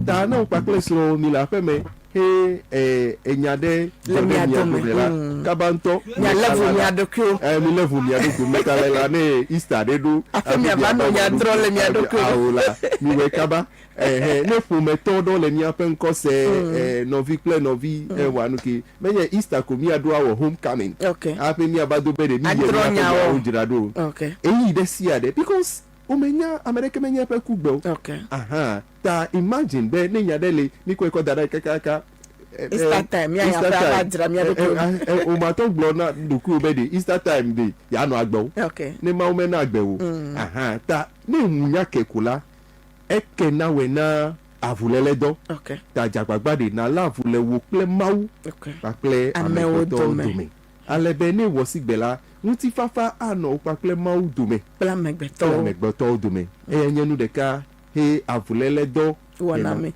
Ta ne wò kpakple srɔ̃wò mi le aƒe me he e, enya ɖe Le dzɔ ɖe mia mia dome. dome la, kaba ŋutɔ Mialé vu mekala mia la. ɖokuiwo. Eh, milé vu mia ɖokuiwo. Mekala la ne Easter ɖe ɖo Aƒe hafi miava miava nɔ nya wɔ drɔ̃ le mia ɖokuiwo. ɖokuiwo. Ao la, miwɔe kaba. Ɛhɛ, ne ƒometɔ ɖewo le míaƒe ŋkɔ se, eh, nɔvi kple nɔvi, ewɔa nu ke. Menye Easter ko míaɖo awɔ homecoming. Ok. Hafi míava do be ɖe míyi Adrɔ̃ míaƒe nyawo. nyawo dzra ɖo o. Ok. Ɣeyiɣi ɖe sia ɖe because womenya, ame ɖeke menya eƒe kugbe o. Ok. Aha, ta imagine be ne nya ɖe li, míkɔe kɔ da ɖe kakaka. Easter time, míayi Easter aƒe ava time. dzra mía ɖokuiwo ɖo. Wòmatɔ gblɔ na ɖokuiwò be ɖe Easter time ɖe yeanɔ agbe o. Ok. Ne Mawu mena agbe wò. Aha, ta ne ŋu nya ke ko la, Eke nawɔe na avuléledɔ. Ok. Ta dze agbagba ɖe nàlé avu le wò kple Mawu Ok. kpakple Amewo amegbetɔwo dome. dome. Ale be ne èwɔ sigbe la, ŋutifafa anɔ wò kpakple Mawu dome Kple kple amegbetɔwo. amegbetɔwo dome. Eyae nye nu ɖeka he avuléledɔ Wɔna hena. mí.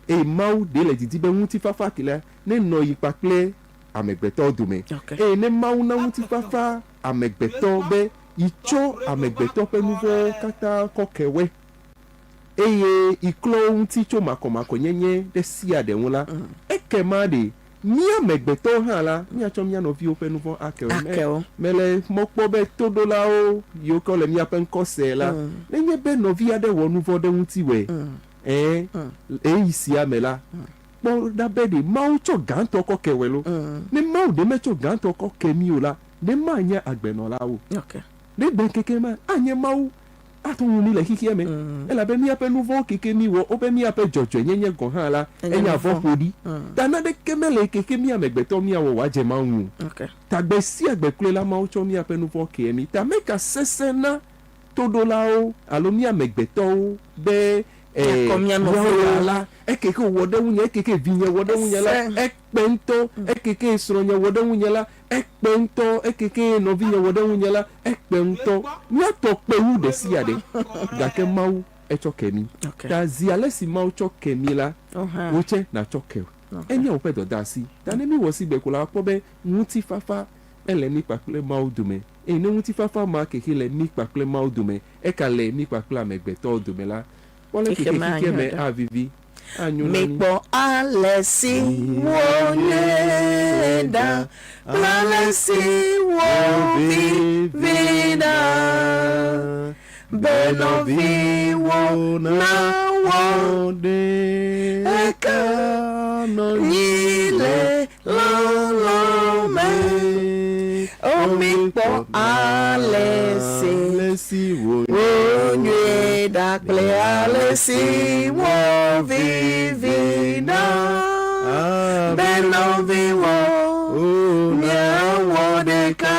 Eye Mawu ɖe le didi be ŋutifafa ke la nenɔ yi kpakple amegbetɔwo dome. Ok. Eye ne Mawu na ŋutifafa amegbetɔ be yi tsɔ amegbetɔ ƒe nuvɔ̃wo katã kɔ ke woe, eye iklɔ wo ŋuti tso makɔmakɔnyenye ɖe sia ɖe ŋu la, ekema ɖe mía amegbetɔwo hã la, míatsɔ mía nɔviwo ƒe nuvɔ̃ ake wo. Ake wo. Mele mɔ kpɔ be toɖolawo yiwo ke le míaƒe ŋkɔ se la, nenye be nɔvi aɖe wɔ nuvɔ̃ ɖe ŋutiwòe, ɛ̃, ɣeyiɣi sia me la, kpɔ ɖa be ɖe Mawu tsɔ gãtɔ kɔ ke wòe loo. Ne Mawu ɖe metsɔ gãtɔ kɔ ke mí o la, Ne manye agbenɔlawo. Ok. Ne gbe ŋkeke ma anye Mawu ato ŋu mí le xexea me, elabe míaƒe nu vɔ̃wo keke míwɔ, wobe míaƒe dzɔdzɔenyenye gɔ̃ hã la, enye avɔ ƒoɖi. Ta naneke mele keke mí amegbetɔ míawɔ wòadze Mawu ŋu o. Ta gbe sia gbe kloe la, Mawu tsɔ míaƒe nu vɔ̃ kea mí. Ta meka sesẽ na toɖolawo alo mí amegbetɔwo be, Míakɔ mía míawo nɔviwo. ya la, ekeke wòwɔ ɖe ŋunye, ekeke vinye wɔ ɖe ŋunye la, ekpe ŋutɔ, ekeke srɔ̃nye wɔ ɖe ŋunye la, Ekpe ŋutɔ, ekeke nɔvinye wɔ ɖe ŋunye la, ekpe ŋutɔ. Mía tɔ kpe wu ɖesiaɖe. Gake Mawu etsɔ ke mí. Ta zi alesi Mawu tsɔ ke mí la, wò tsɛ nàtsɔ ke. Enye woƒe dɔdeasi. Ta ne míwɔ sigbe ko la, woakpɔ be ŋutifafa ele mí kpakple Mawu dome. Eye ne ŋutifafa ma ke xe le mí kpakple Mawu dome, eka le mí kpakple amegbetɔwo dome la, kpɔ leke xexea me avivi. Anyo na mí. Mikpɔ ale si wònye ɖa kple ale si wòvivi ɖa, be nɔviwò nawɔ ɖeka nyi le lɔlɔ̃ me. O mikpɔ ale si wònye ɖa kple ale si wòvivi ɖa, be nɔviwò miawɔ ɖeka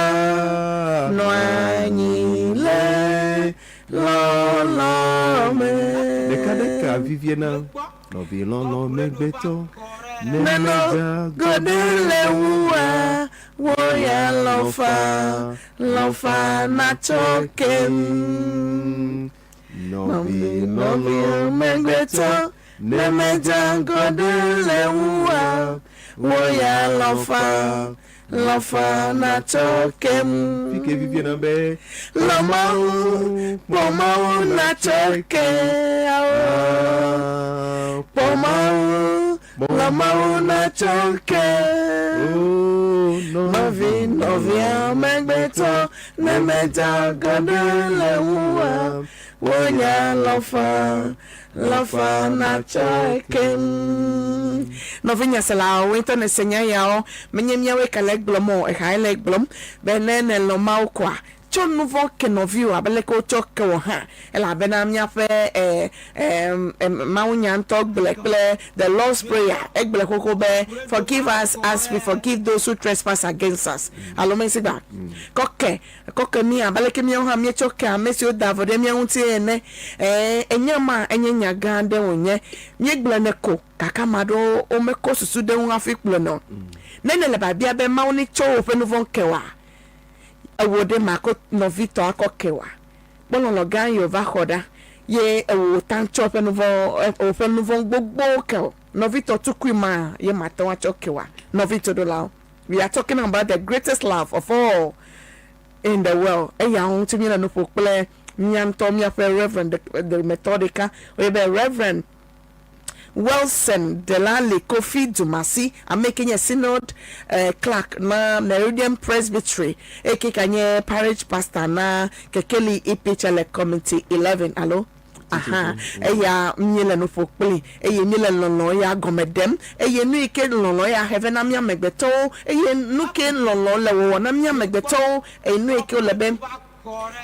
nɔ anyi le lɔlɔ̃ me. Ɖekaɖeka vivie na Nɔvi lɔlɔ megbetɔ, ne Menɔ medza goɖe le ŋuwòa, wò ya lɔ̃ faa, lɔ̃ faa nàtsɔ kem. Nɔvi Nɔvi lɔlɔ megbetɔ, ne medza goɖe le ŋuwòa, wò ya lɔ̃ faa, lɔ̃ faa nàtsɔ kem. Fi ke vivie na be Lɔ̃ Mawu, kpɔ Mawu nàtsɔ ke awo. Kpɔ Mawu, lɔ̃ Mawu nàtsɔ ke. Nɔvi, nɔvia megbetɔ, ne medza gɔɖe le ŋuwòa, wò nya lɔ̃ faa, lɔ̃ faa nàtsɔe keŋ. Nɔvinye selawo, wò ŋutɔ nèse nya yawo. Menye míawoe ka le egblɔm o, ehae le egblɔm be ne nèlɔ̃ Mawu koa, tsɔ nuvɔ̃ ke nɔviwò abe leke wotsɔ ke wò hã. Elabena míaƒe e, e, e, mawunya ŋutɔ gblɔe kple The Lord's Prayer, egblɔe xoxo be, Forgive us as we forgive those who trespass against us. Alo mesigba? Kɔ ke Kɔ ke mí abe aleke míawo hã míetsɔ kea ame siwo da vo ɖe mía ŋuti ene. Ɛ̃, ènya ma, enye nya gã aɖe wònye. Míegblɔnɛ ko, gake ame aɖewo womekɔ susu ɖe eŋu hafi kplɔnɛ o. Ne nèle biabia be Mawu netsɔ woƒe nu vɔ̃ ke wòa, ewò ɖe màkɔ nɔvitɔ akɔ ke oa? Kpɔ lɔlɔ̃ gã yi wòva xɔ ɖa, ye ewò taŋ tsɔ eƒe nu vɔ̃, woƒe nu vɔ̃ gbogbowo ke wò. Nɔvitɔ tukui ma ye màte ŋu atsɔ ke oa? Nɔvi toɖolawo. We are talking about the greatest love of all in the world. Eya ŋuti míele nu ƒo kple mía ŋutɔ míaƒe Reverend dometɔ ɖeka. Woyɔe be Reverend Wilson Delali Kofi Dumasi, ame yi ke nye Synod eh, Clerk na Meridian Presbytery, eye ke ganye Parish Pastor na Kekeli EPHL Committee 11 alo Aha, eya míele nu ƒo kplii, eye míele lɔlɔ̃ ya gɔme ɖem, eye nu yi ke lɔlɔ̃ ya he vɛ na mí amegbetɔwo, eye nu ke lɔlɔ̃ le wɔwɔ na mí amegbetɔwo, eye nu yi ke wòle be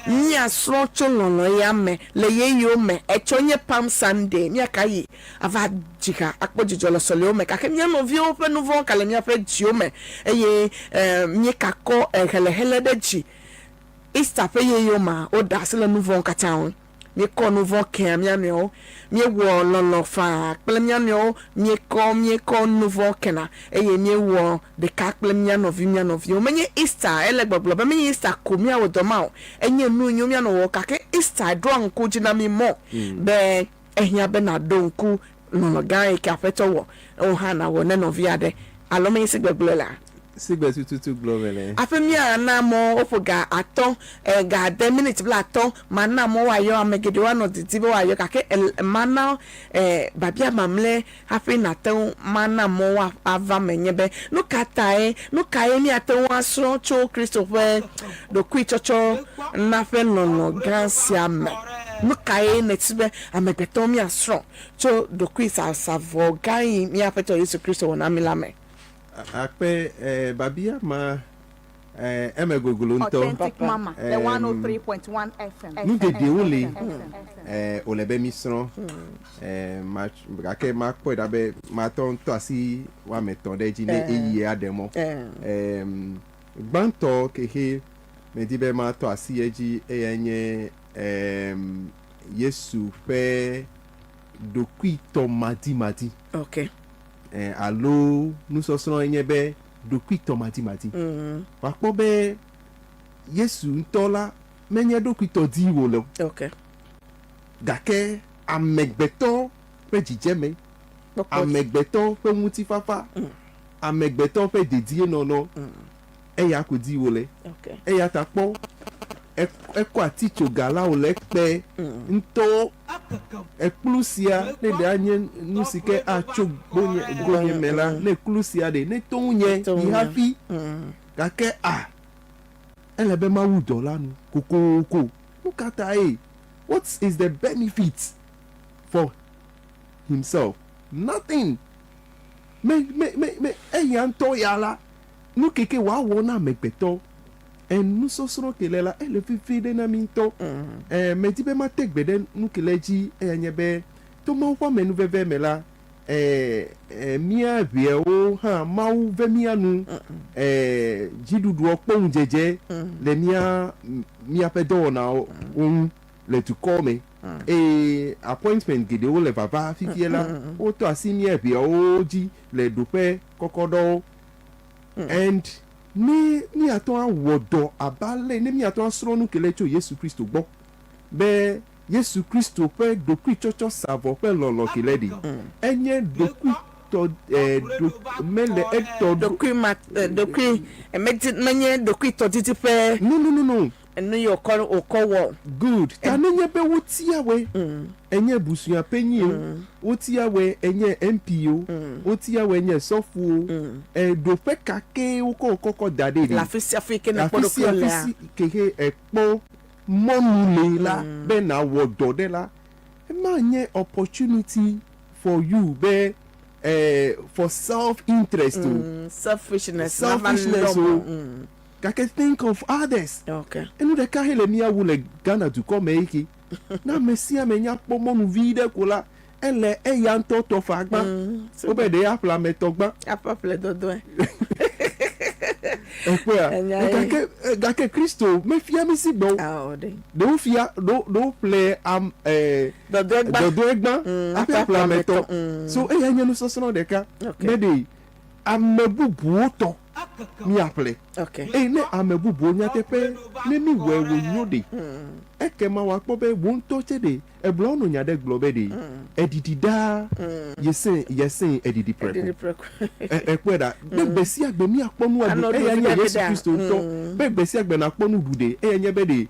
míasrɔ̃ tso lɔlɔ̃ ya me le ɣeyiɣiwo me. Etsɔ nye Palm Sunday, míaka yi ava dzi ha akpɔ dzidzɔ le sɔlewo me, gake mía nɔviwo ƒe nuvɔ̃ gale míaƒe dziwo me, eye míekakɔ helehele ɖe dzi. Easter ƒe ɣeyiɣiwo mea, woɖe asi le nuvɔ̃wo katã ŋu. Míekɔ nu vɔ̃ kea mía nɔewo, míewɔ lɔlɔ̃ faa kple mía nɔewo, míekɔ míekɔ nu vɔ̃ kena, eye míewɔ ɖeka kple mía nɔvi mía nɔviwo. Menye Easter, ele gbɔgblɔ be menye Easter ko míawɔ dɔ ma o, enye nu nyo míanɔ wɔwɔ, gake Easter ɖoa ŋku dzi na mí mɔ be ehiã be nàɖo ŋku lɔlɔ̃ gã yi ke Aƒetɔ wɔ, wò hã nàwɔ ne nɔvi aɖe alo menye sigbe gblɔe lea? Sigbe tututu gblɔ mele. Aƒe mía na mɔ woƒo ga atɔ, e, ga ade miniti blatɔ, mana mɔ woayɔ ame geɖewo anɔ didi be woayɔ gake el, mana, e, biabia mamlɛ hafi nàte ŋu mana mɔ woava me nye be, nu ka tae, nu kae míate ŋu asrɔ̃ tso Kristo ƒe ɖokuitsɔtsɔ na ƒe lɔlɔ̃ gã sia me? Nu kae nèti be amegbetɔwo míasrɔ̃ tso ɖokuisasavɔ gã yi mía Aƒetɔ Yesu Kristo wɔ na mí la me? Akpe, e, biabia ma. Eh, eme goglo ŋutɔ. Authentic Mama, the Em, 103.1 FM. Nu geɖewo li eh, wòle be mísrɔ̃. Eh, ma- gake makpɔe ɖa be matɔ ŋutɔ asi woame etɔ̃ ɖe edzi ne ɣeyiɣi aɖe mɔ. Em, gbãtɔ kexe medi be matɔ asi edzi eyae nye em, Yesu ƒe ɖokuitɔmadimadi. Ok. Eh, alo nusɔsrɔ̃ enye be ɖokuitɔmadimadi. Woakpɔ be Yesu ŋutɔ la menye ɖokuitɔ di wòle o. Ok. Gake amegbetɔ ƒe dzidzeme, Kpɔkpɔ. amegbetɔ ƒe ŋutifafa, amegbetɔ ƒe dedienɔnɔ, eya ko di wòle. Ok. Eya ta kpɔ, ekɔ atitsoga la wòle ekpe ŋutɔ. Ekplu sia ne ɖe anye nu si ke atso gbonye gonye me la, ne klu sia ɖe ne to ŋunye yi hafi. Gake a, ele be mawu dɔ la nu kokoko. Nu ka tae? What is the benefit for himself? Nothing. Me, me, me, me, eya ŋutɔ ya la, nu keke wòawɔ na amegbetɔ. Enusɔsrɔ̃ ke le la, ele vevie ɖe na mí ŋutɔ. Ɛ, medi be mate gbe ɖe nu ke le edzi, eya nye be, to Mawu ƒe amenuveve me la, ɛ, ɛ, mía ʋeawo hã, Mawu ve mía nu, ɛ, dziɖuɖuɔ kpɔ ŋudzedze le mía, míaƒe dɔwɔnawo ŋu le dukɔ me. Eye appointment geɖewo le vava fifie la, wotɔ asi mía ʋeawo dzi le ɖoƒe kɔkɔ ɖɔwo. And ne míate ŋu awɔ dɔ abe ale ne míate ŋu asrɔ̃ nu kele tso Yesu Kristo gbɔ be Yesu Kristo ƒe ɖokuitsɔtsɔ sa vɔ ƒe lɔlɔ̃ kele ɖi. Enye ɖokuitɔ eh, ɖo, mele etɔ ɖo. Ɖokui ma, eh, ɖokui, eh, medi, menye ɖokuitɔdidi ƒe. No, no, no, no. Enu yi wòkɔ, wòkɔ wɔ. Good. Ta nenye be wotia wòe, enye busuaƒenyi o, wotia wòe enye MP o, wotia wòe nye sɔfo o, e, ɖoƒe ka kee wokɔ wò kɔkɔ da ɖi Le ɖi? afi sia afi ke nèkpɔ Afi sia ɖokuiwò afi lea. si ke èkpɔ mɔnu le la be nàwɔ dɔ ɖe la, ema nye opportunity for you be eh, for self interest o. Selfishness nava Selfishness lɔ o. mɔ. Gake think of others. Okay. Enu ɖeka he le mía wu le Ghana dukɔ me eke. Ne ame sia ame nya kpɔ mɔnu vi ɖe ko la, ele eya ŋutɔ tɔ fa gbã. Wobe ɖe aƒle ame tɔ gbã. Aƒe ƒle dodoe. Ekpɔa? Enya ye. Gake gake Kristo mefia mí si gbɔ o. Ao ɖe. Ɖewo fia ɖewo ɖewo ƒle am eh, Dɔdɔe gbã. dɔdɔe gbã hafi aƒle ame tɔ. So eya nye nusɔsrɔ̃ ɖeka. Okay. Be ɖe ame bubuwo tɔ míaƒle. Okay. Eye ne ame bubuwo nyateƒe ne míwɔe wònyo ɖe, ekema woakpɔ be wò ŋutɔ tse ɖe egblɔ wonɔ nya ɖe gblɔ be ɖe eɖiɖi ɖaa yese yese eɖiɖi Eɖiɖi preko. preko. E- Ekpɔe ɖa be gbe sia gbe míakpɔ nu aɖu Anɔ eya ɖu nye viɖe Yesu viɖea. Kristo ŋutɔ be gbe sia gbe nàkpɔ nu ɖu ɖe eya nye be ɖe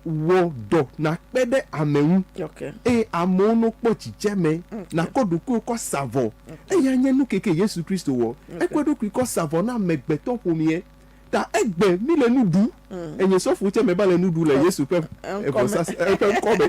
wɔ dɔ nàkpe ɖe ame ŋu Okay. eye amewo no kpɔ dzidzeme nakɔ ɖokuiwo kɔ sa vɔ eya nye nu keke Yesu Kristo wɔ ekɔ eɖokui kɔ sa vɔ na amegbetɔ ƒomea ta egbe mi le nu ɖu enye sɔfo tse me ba le nu ɖu le Yesu ƒe Ŋkɔ me. vɔsasa eƒe ŋkɔ me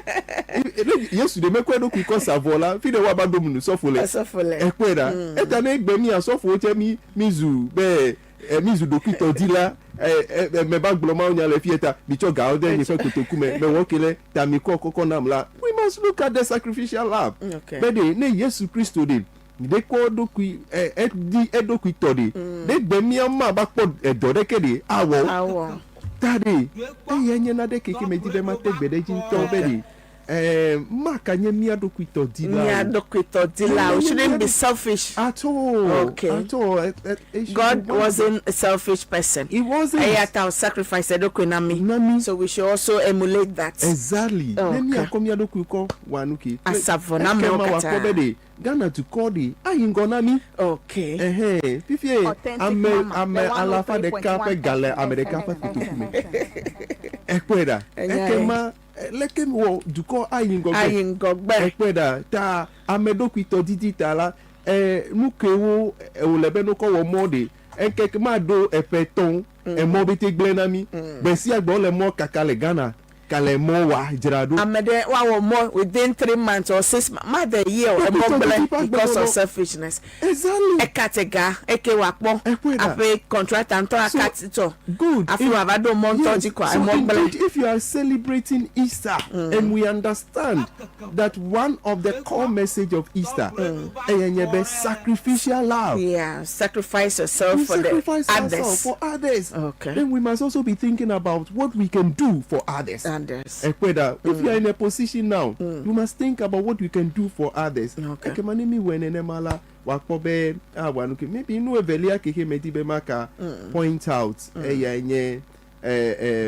ne Yesu ɖe mekɔ eɖokui kɔ sa vɔ la fi ɖe woava ɖo nu sɔfo le Esɔfo le. ekpɔe ɖa eta ne egbe mia sɔfowo tse mi mi zu be eh, mi zu ɖokuitɔdila eh, eh, me va gblɔ Mawu nya le fie ta mi tsɔ gawo de miƒe kotoku me mewɔ ke le ta mi kɔ kɔkɔ nam la we must look at the sacrificial love Okay. be ɖe ne Yesu Kristo ɖe ɖe kɔ eɖokui eh, edi eɖokui tɔ ɖe ɖe gbe mía ma va kpɔ edɔ ɖeke ɖe awɔ o. Awɔ. ta ɖe eya nye naɖe keke me di be mate gbe ɖe edzi ŋutɔ be ɖe eh, maka nye mía ɖokuitɔdila Mía o. ɖokuitɔdila. We shouldn't be selfish. At all. Okay. At all. It should God be one- wasn't a selfish person. He wasn't. Eya ta o sacrifice eɖokui na mí. Na mí. So we should also emulate that. Exactly. Okay. Ne míakɔ mía ɖokui kɔ wɔ nu ke. Asa vɔ na amewo Ekema katã. wòakpɔ be ɖe Ghana dukɔ ɖe ayi ŋgɔ na mí. Okay. Ɛhɛn. Fifie Authentic ame Mama, ame the alafa ɖeka ƒe ga le ame ɖeka ƒe kotoku me. Ekpɔe ɖa. Enya ye. Ekema eh, leke wɔ dukɔ ayi ŋgɔgbe? Ayi ŋgɔgbe. Ekpɔe ɖa ta ame ɖokuitɔdidi ta la eh, nu kewo eh, wòle be nokɔ wɔ mɔ ɖe enkeke maɖo eƒe tɔ̃ emɔ bete gblẽ na mí. Gbe sia gbe wole mɔ kaka le Ghana. Gale mɔ wa dzra ɖo. Ame ɖe woawɔ mɔ within 3 months or 6 months, ma de year o, emɔ gblẽ because of selfishness. Ekat ga eke wòakpɔ Ekpɔe ɖa. Aƒe contractor ŋutɔ akat tɔ Good. Hafi wòava ɖo mɔ ŋutɔ dzi kɔa So emɔ gblẽ. indeed, if you are celebrating Easter and we understand that one of the core message of Easter, eya nye be sacrificial love. Yeah, sacrifice yourself We for the sacrifice ourselves others. For others. Okay. Then we must also be thinking about what we can do for others. Others. Ekpɔe ɖa, if you are in a position now, you must think about what you can do for others. Ekema ne mi wɔe nenema la, wòakpɔ be ah wɔ nuke maybe nu evelia ke he medi be maka point out eyae nye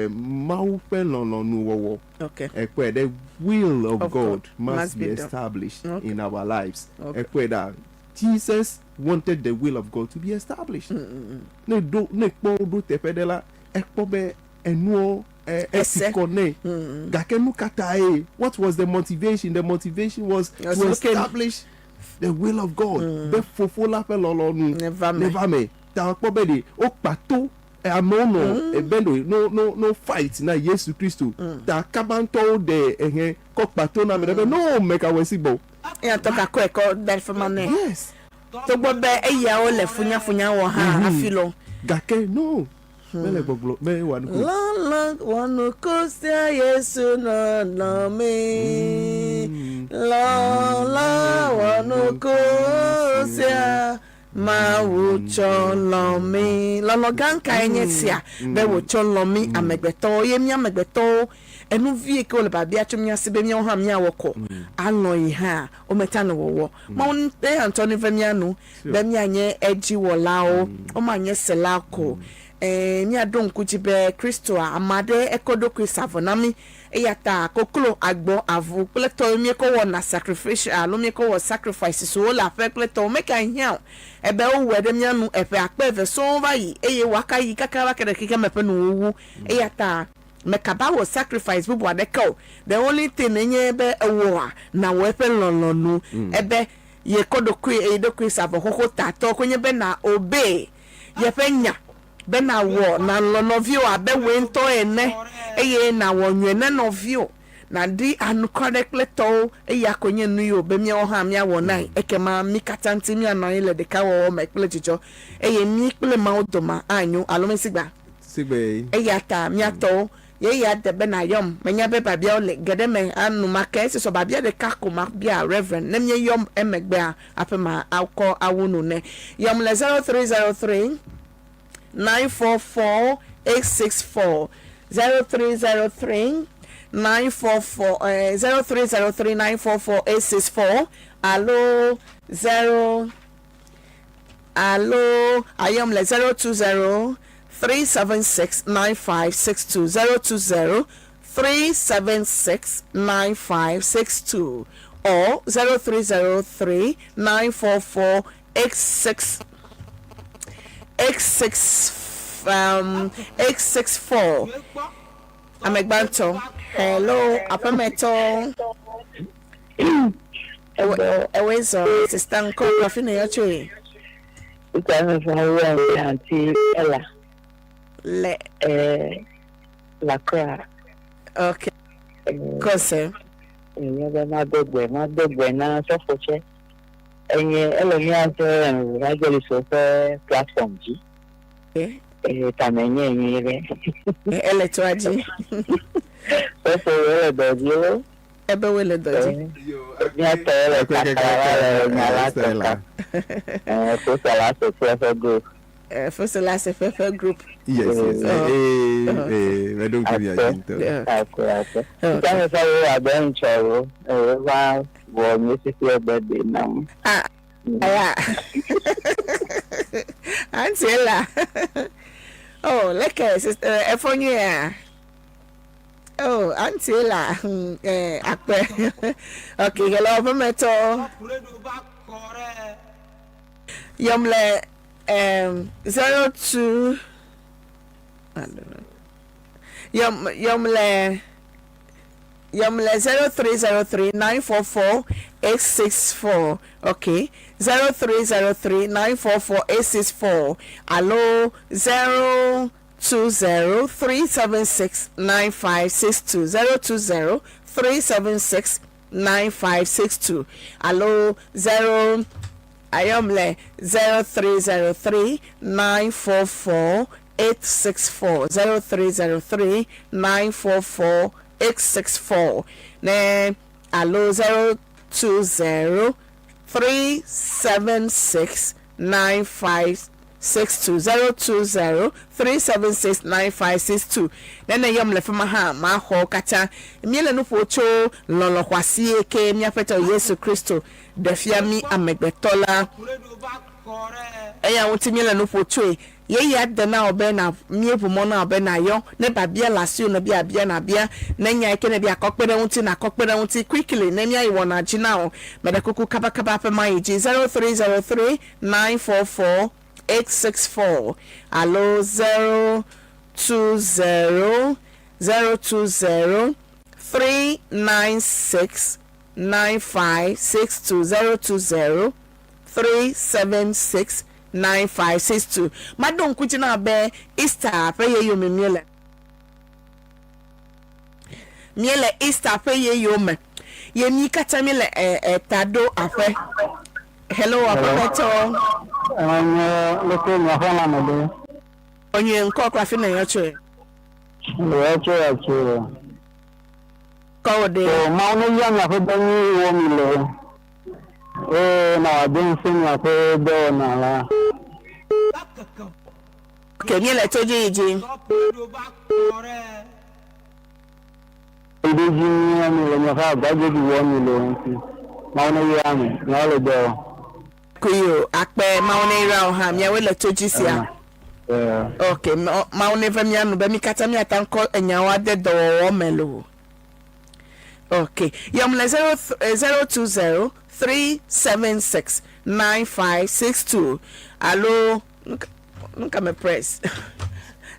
Mawu ƒe lɔlɔ̃nu wɔwɔ. Ekpɔe, the will of Of God God must must be be done. Established in our lives. Ekpɔe ɖa, Jesus wanted the will of God to be established. Ne ɖo ne kpɔ ɖo teƒe ɖe la, ekpɔ be enuwo esi Ese. Kɔ nɛ. Gake nu ka tae? What was the motivation? The motivation was Was to looking- establish the will of God. Be fofo la ƒe lɔlɔ̃nu Neva me. Neva me. Ta kpɔ be ɖe wokpa to amewo nɔ ebe no no no no fight na Yesu Kristo. Ta kaba ŋutɔwo ɖe ehe kɔ kpa to na ame ɖe be no meka wɔ esi gbɔ. Eya ŋutɔ kakɔe kɔ da ɖe fi ma nɛ. Yes. Togbɔ be eyawo le funyafunya wɔ hã hafi lɔ. Gake no mele gbɔgblɔ me wɔ nuku. Lɔlɔ wɔnuku sia Yesu lɔlɔ mi. Lɔlɔ wɔnuku sia Mawu tsɔ lɔ mi. Lɔlɔ gã kae nye sia be wòtsɔ lɔ mi amegbetɔwo ye mi amegbetɔwo enu vie ke wole babia tso mía si be míawo hã míawɔ kɔ alɔ yi hã wometa nɔ wɔwɔ. Mawu eya ŋutɔ ne ve mía nu be míanye edziwɔlawo womanye sela ko. Ɛɛ míaɖo ŋku dzi be Kristoa ame aɖe ekɔ ɖokui sa vɔ na mí eya ta koklo agbɔ avu kple tɔwo míekɔ wɔna sacrifice alo míekɔ wɔ sacrifice siwo le aƒe kple tɔwo meka hiã o ebe wowɔe ɖe mía nu eƒe akpe eve sɔŋ va yi eye wòaka yi kaka va ke ɖe xexeme ƒe nuwuwu eya ta mekaba wɔ sacrifice bubu aɖeke o. The only thing enye be ewɔa nawɔ eƒe lɔlɔ̃nu ebe yekɔ ɖokui eye ɖokui sa vɔ xoxo tatɔ koe nye be na obey yeƒe nya be nawɔ nalɔ̃ nɔviwò abe wòe ŋutɔ ene eye nawɔ nyuie ne nɔviwò nàɖi anukware kple tɔwo eya koe nye nu yi wòbe míawo hã míawɔ nae ekema mí katã ŋuti míanɔ anyi le ɖekawɔwɔ me kple dzidzɔ eye mí kple Mawu dome anyo alo mesigba Sigbe. Eya ta mía tɔwo yeya de be nàyɔm. Menya be biabiawo le geɖe me enumake. Esi sɔ biabia ɖeka ko mabia Reverend. Ne míeyɔm emegbea, aƒe ma akɔ awu nu nɛ. Yɔm le 0303 944 864, 0303 944, 0303 944 864 alo 0 alo ayɔm le 020 376 9562, 020 376 9562 or 0303 944 86 86 864. Amegbãtɔ, hello, aƒemetɔ. Ewe zɔ, sister ŋkɔ kafi ne yɔ tsoe? Auntie Ella. Le Lakra. Okay. Kɔsɛ. Enye be madɔ gbe madɔ gbe na sɔfo tsɛ. Enye ele míaƒe evangelist ƒe platform dzi. Tame nye nyuie ɖe. Ele toa dzi. Sɔfo ele dɔ dzi o. Ebe wo le dɔ dzi. Míatɔ ele kakala le nya la kaka. Fosala seƒe ƒe group. Fosala seƒe ƒe group. Yes. Meɖo ŋku mia dzi ŋutɔ. Akpe akpe. Tame fa wo abe ŋtsɔ wo va wɔ nye sisi birthday nam. Ah, aya. Auntie Ella. Oh, leke sister efo nyuia. Oh, Auntie Ella. Akpe. Okay, hello, aƒemetɔ. Yɔm le 02, I don't know. Yɔm le 0303 944 864. Okay, 0303 944 864 alo 02. 020 376 9562 020 376 9562 alo 0 ayɔm le 0303 944 864 0303 944 864 ne alo 020 376 9562 020 376 9562 Ne nèyɔm le fi ma hã, maxɔ wo katã. Míele nu ƒom tso lɔlɔ̃ xɔasi yi ke mía Aƒetɔ Yesu Kristo ɖe fia mí amegbetɔ la. Eya ŋuti míele nu ƒom tsoe. Ɣeyiɣia de na wò be na, míeʋu mɔ na wò be nàyɔ. Ne biabia le asiwò nèbe yeabia, nàbia. Ne nya yi ke nèbe yeakɔ kpe ɖe eŋuti, nàkɔ kpe ɖe eŋuti quickly ne míayi wɔna dzi na wò. Meɖe kuku kabakaba ƒe ma yi dzi, 0303 944 864 alo 020 020 396 9562 020 376 9562. Maɖo ŋku dzi na wò be Easter ƒe yeyome míele. Míele Easter ƒe yeyome ye mí katã míele eta ɖo aƒe. Hello, aƒemetɔ. Nye leke miaƒe lãme ɖe? Onyue ŋkɔ kple afi nèyɔ tsoe. Meyɔ tso atso. Kɔwò ɖe. Mawu ne yra miaƒe dɔ nyui wɔm mi le. Eye na wòade ŋusẽ miaƒe dɔwɔna la. Ke míele to dzi yi dzi. Yi ɖe dzi nyuie mi le miaƒe agbadzedzi wɔm mi le ŋuti. Mawu neyra mi, miawo le dɔ. Kui o, akpe Mawu neyra wò hã, miawoe le to dzi sia. Ok, Mawu neve mía nu be mí katã míate ŋu kɔ enyawo ade dɔwɔwɔ me loo. Ok, yɔm le 020 376 9562 alo nuka me press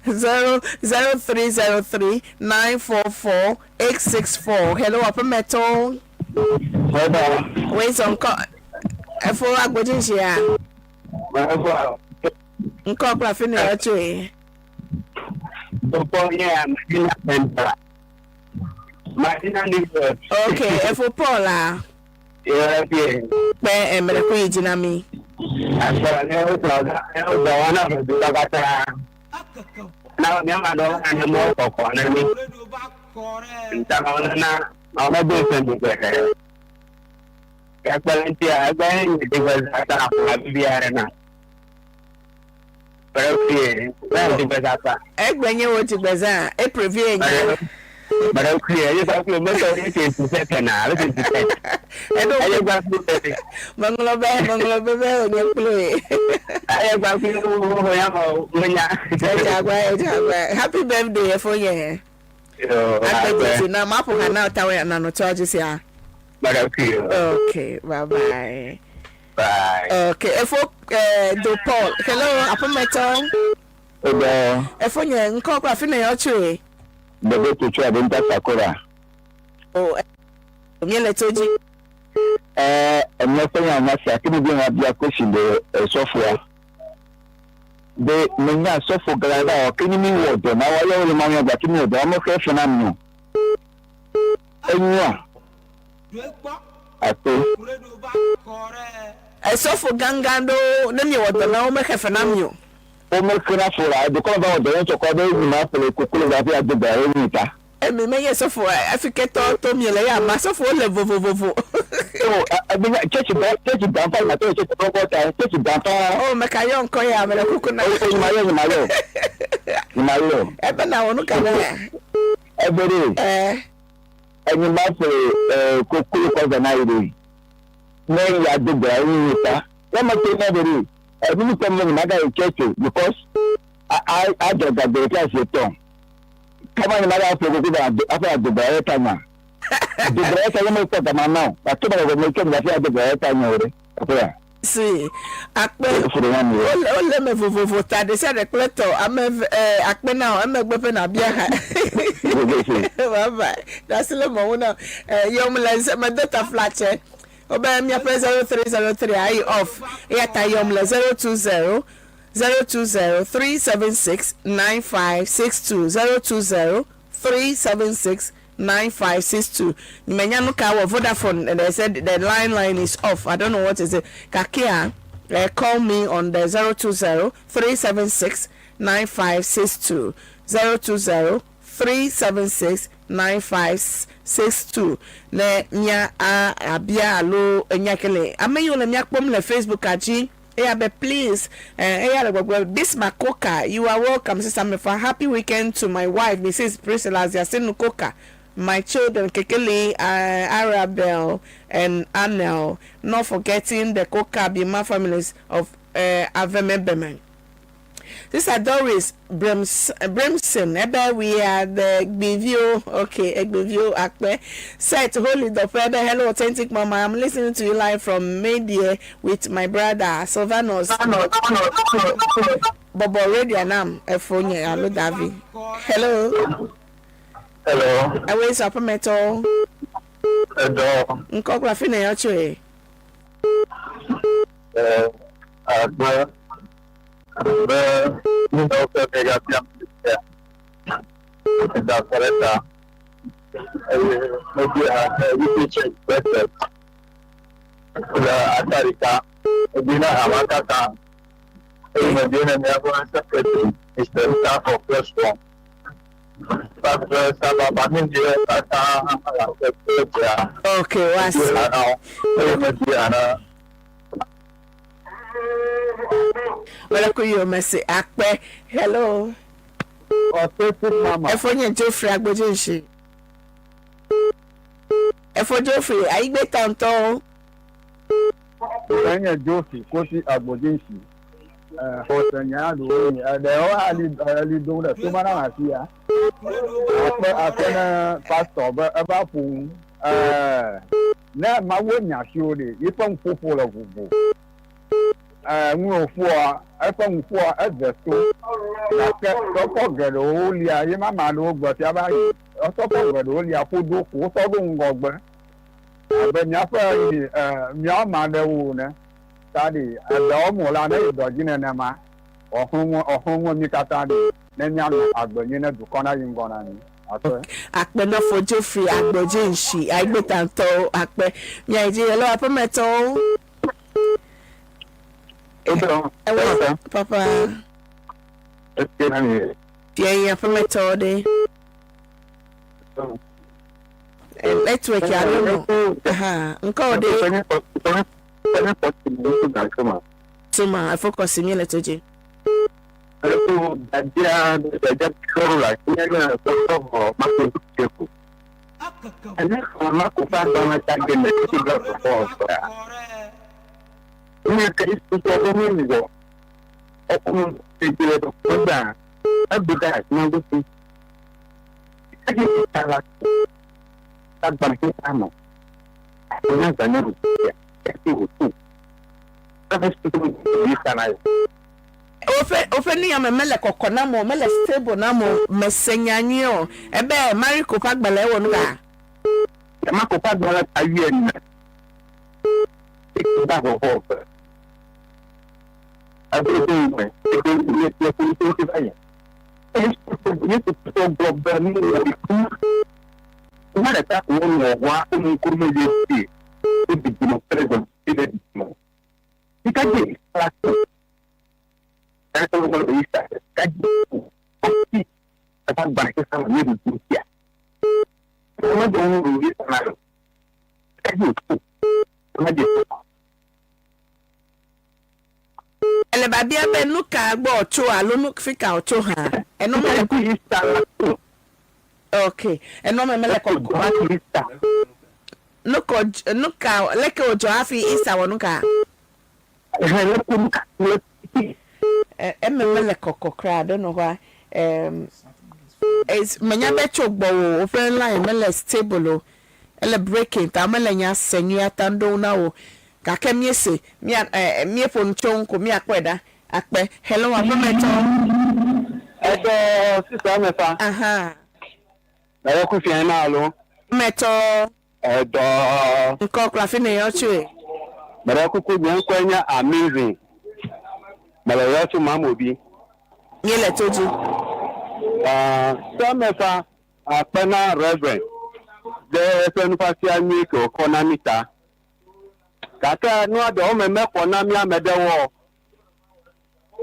0 0303 944 864. Hello, aƒemetɔwo. Wei zɔ ŋkɔ efo agbodzinzia. Ŋkɔ kple afi ne yɔ tsoe. Ŋkɔ nye Madina Benta. Madina Nicholas. Ok, efo Paul a. Yeah, yeah. Kpe emere ku yi dzi na mi. Agbɔ ne wosɔ ne wosɔ wɔn na ƒe dukɔ katã. Na míama ɖewo hã ne mɔ kɔkɔ na mi. Ntama na ɔmɔ do nsɛm bi gbɛhɛ. Ekpe ɖe ŋutia egbe nye dzigbeza ta aƒo bibi aɖe na. Bɛrɛ bɛrɛ dzigbeza ta. Egbe nye wo dzigbeza April vi enye. Bɛrɛ fie ɛyɛ sa fie mɛtɔ ne 22 na alo 23. Eɖo Ɛyɛ gba fie. Meŋlɔ be meŋlɔ be be wònye kploe. Ɛyɛ gba fie wo ya ma menya. Edze agba edze agba. Happy birthday efo nye. Agbe dzesi na maƒo ha na tawe na no tɔ dzi sia. Bɛrɛ fie. Okay, bye bye. Bye. Okay, efo eh, do Paul. Hello, aƒemetɔ. Ebe. Efo nye ŋkɔ kple afi ne yɔ tsoe. Bebe to tso Adenta Sakora. O, míele to dzi. Eh, eme ƒe nya nya sia ke mi be ma bia question ɖe sɔfoa. Be menya sɔfo gla ɖa o ke ni mi wɔ dɔ na wa ya wole ma nya gba ke mi wɔ dɔ wa me xe fe na mi o. Enyoa? Akpe. Esɔfo gãgã ɖewo ne miewɔ dɔ na wo mexe fe na mi o. Womexena fo la, dukɔ me va wɔ dɔ ne tsɔkɔ be nyi ma ƒle koklo va ƒe ado gbe alo nyi ta. Emi menye sɔfo afike tɔ to miele ya ma sɔfowo le vovovovo. O ebe nya church gã church gã fa nya to church kɔkɔ ta church gã fa. O meka yɔ ŋkɔ ya mele kuku na. O nyi ma yɔ nyi ma yɔ nyi ma yɔ. Ebe na wɔ nu ka na ya. Ebe ɖe. Ɛɛ. Enyi ma ƒle koklo kɔ zã na yi ɖe. Ne ya do gbe alo nyi ta. Ne me te na be ɖe. Enu mi kpɔm be nyemaga yi church o because adzɔ ga gbe ɖeka zi etɔ̃. Kama nyemaga ƒle koklo va aƒe ado gbe alo ta nya. Do gbe alo ta nye mekpɔ gama na o. Gake mele gɔme tsɔ mi hafi ado gbe alo ta nya o ɖe. Aƒea. Si akpe Efu ɖe na mi o. wole wole eme vovovo ta ɖesiaɖe kple tɔ ame eve eh, akpe na wò emegbe ƒe nàbia ha. Bye bye. Ɖe asi le mɔ ŋu na wò. Eh, yɔm le ze mede taflatse. Wobe míaƒe 0303 ayi off. Eya ta yɔm le 020 020 376 9562 020 376 9562 Menya nu ka wɔ Vodafone and they said the line line is off I don't know what is it kakea uh, call me on the 020 376 9562 020 376 9562 ne mia a abia alo enya ke le ame yiwo le mia kpɔm le Facebook dzi eya be please eh, eya le gbɔgblɔ Bismarck Koka you are welcome sister Mefa happy weekend to my wife Mrs. Priscilla Ziasinu Koka my children Kekeli Arabel and Anel not forgetting the Koka Bima families of Avemebeme Sister Doris Brems Brimson ebe we are the Gbevio okay Egbevio Akpe Set Holy Dɔƒe ebe hello authentic mama I'm listening to you live from Medie with my brother Sylvanus Bɔbɔ radio anam efo nye alo Davi hello Hello. Ewe sɔ aƒemetɔ Eɖɔ. Ŋkɔ kple afi ne yɔ tsoe. Agbe be nuɖewo ƒe megafia sia da kɔ ɖe ta eye mebia UK Church Bethel le ata ɖeka. Mebia na hamea katã eye mebia na míaƒe secretary Mr. Rutherford kple srɔ̃ kpakple Sababa Mindiwo katã le aƒe kple dzea. Okay, wasi. Mebia na wo eye mebia na Wala ku yo mese akpe. Hello. Authentic mama. Efo nye Geoffrey agbodzi nshi. Efo Geoffrey ayigbe tantɔ. Enye Geoffrey kosi agbodzi nshi. Xɔse nya ɖewo nye eɖewo ali ali dom ɖe toma na asi ya. Akpe akpe ne pastor be eva ƒo nu. Ɛɛ ne Mawu nya siwo ɖe yiƒe nuƒoƒo le vovo. Ɛɛ nuƒoa eƒe nuƒoa ede to gake tɔkɔ geɖewo lia ye ma ame aɖewo gblɔ fia va yi. Tɔkɔ geɖewo lia ƒodo ko wosɔ ɖo ŋgɔgbe abe míaƒe ɛɛ míawo ame aɖewo ene. Ta ɖi eɖewo mo la ne yi dɔ dzi nenema ɔxlɔ̃ ɔxlɔ̃ mí katã ɖi ne míanɔ agbe nyui ne dukɔ nayi ŋgɔ na mí. Akpe. Akpe na fo Geoffrey agbodzi nshi ayigbetantɔwo akpe mia dzi hello aƒemetɔwo. Ewe papa. Fiayi aƒemetɔwo ɖe. Network ya ɖo nɔ. Aha ŋkɔ ɖe. Tuma efo kɔsi mi le to dzi. Woƒe woƒe nuyame mele kɔkɔ nam o, mele stable nam o, mese nya nyuie o. Ebe Mariko ƒe agbalẽ ewɔ nu ka? Marko ƒe agbalẽ ta wuiene. Eva vɔvɔ eve. Edo do me, edo le le ƒo va yi. Yesu Kristo gblɔ be nu wɔ ku. Ame ɖeka ko wonɔ ʋua wonu ko me ye si didi kple gbe ɖe didi. Sika dze la Ele biabia be nu ka gbɔ wòtso alo nu fi ka wòtso hã. Enɔ mele Ok, enɔ me mele kɔkɔ. Nu kɔ nu ka leke wòdzɔ hafi Easter wɔ nu ka? Eme mele kɔkɔ kura, I don't know why. Um, it's menya be tso gbɔwò woƒe line mele stable o. Ele breaking ta mele nya se nyuie ata ŋɖo na wò. Gake míese, mía eh, míeƒo nu tso ŋu ko míakpɔe ɖa. Akpe. Hello, aƒemetɔ. Etɔ sista ame fa. Aha. Mele ku fia na alo. Ametɔ. Edɔ. Ŋkɔ kple afi nèyɔ tsoe. Mele kuku nye ŋkɔe nye Amazing. Mele yɔ tso Mamobi. Míele to dzi. Se mefa akpe na Reverend ɖe eƒe nufiafia nyui ke wòkɔ na mí ta. Gake nua ɖewo me mexɔ na mía ame ɖewo o.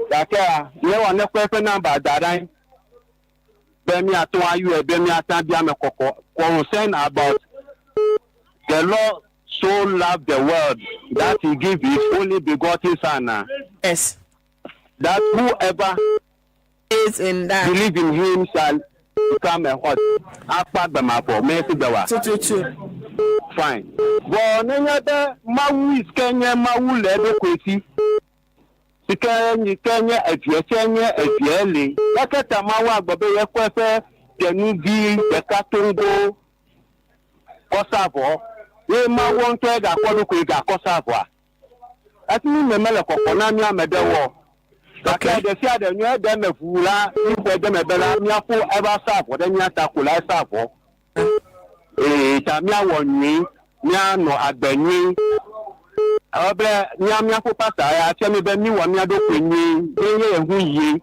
Gakea, míewɔ nekpɔ eƒe nɔmba da ɖe anyi be míate ŋu ayɔe be míate ŋu abia ame kɔkɔ concern about the Lord so loved the world that he give his only begotten son. Yes. That whoever is in that believe in him shall become a what? Akpa gbemafɔ, mesi gbewa. Tututu. Fine. Vɔ nenye be Mawu yi ke nye Mawu le eɖokui si, si ke yi ke nye evia tse nye evia li. Gake ta Mawu agblɔ be yekɔ eƒe tenuvi ɖeka toŋgo kɔ sa vɔ ye Mawu ŋutɔe gakɔ eɖokui gakɔ sa vɔa. Esi nu me mele kɔkɔ na mía ame ɖewo o. Gake ɖe sia ɖe nyɔe ɖe eme ʋuu la, míxɔe de eme be la, míaƒo eva sa vɔ ɖe mía ta ko la esa vɔ. Ee, ta míawɔ nyui, míanɔ agbe nyui. Ewɔ be mía míaƒo pasta ya fia mí be míwɔ mía ɖokui nyui, míenye eŋu yie.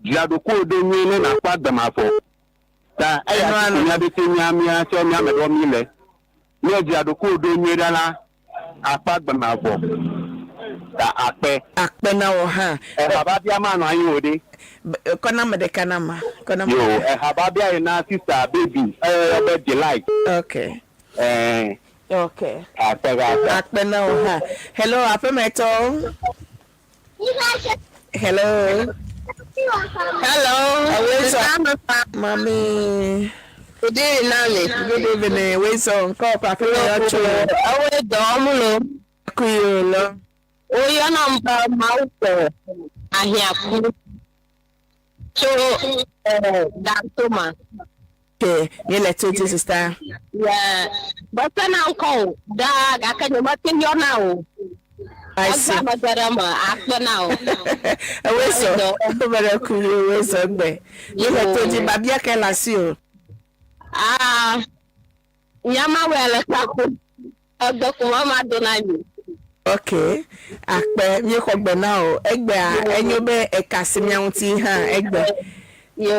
Dzra ɖokuiwò ɖo nyuie ne nàkpɔ agbe mavɔ. Ta eya Enɔa si ko nɔ. mía ɖokui mía mía tsɔ mía ame ɖewo míle. Míedzra ɖokuiwò ɖo nyuie ɖa la, akpɔ agbe mavɔ. Ta akpe. Akpe na wò hã. Eha babia manɔ anyi o ɖe. Kɔ na ame ɖeka na ma. Kɔ na ame Yo, ɖeka. eha babia yi na sister baby, eyɔyɔ be Delight. Okay. Ɛɛ. Okay. Akpe ga akpe. Akpe na wò hã. Hello, aƒemetɔwo. Hello. Hello. Awesɔ. Mami. Good evening, Nami. Good evening. Wesɔ ŋkɔ kple yɔ tso. Ewe dɔm lo. Kuyo lo. Woyɔna be Mawu ƒe ahiãku tso Dantoma. Okay, míele to dzi sister. Yeah, mesena ŋkɔ o ɖaa gake nyemete yɔna o. I see. Egbe me ge ɖe eme akpe na o. Ewe sɔ, bere ku ewe sɔ gbe. Míele to dzi babia ke le asi o. Ah, nyamawɔe le kako. Egbe ko mama do na mi. Ok, akpe míexɔ gbe na o. Egbea enyo be eka asi mía ŋuti hã egbe. Yo.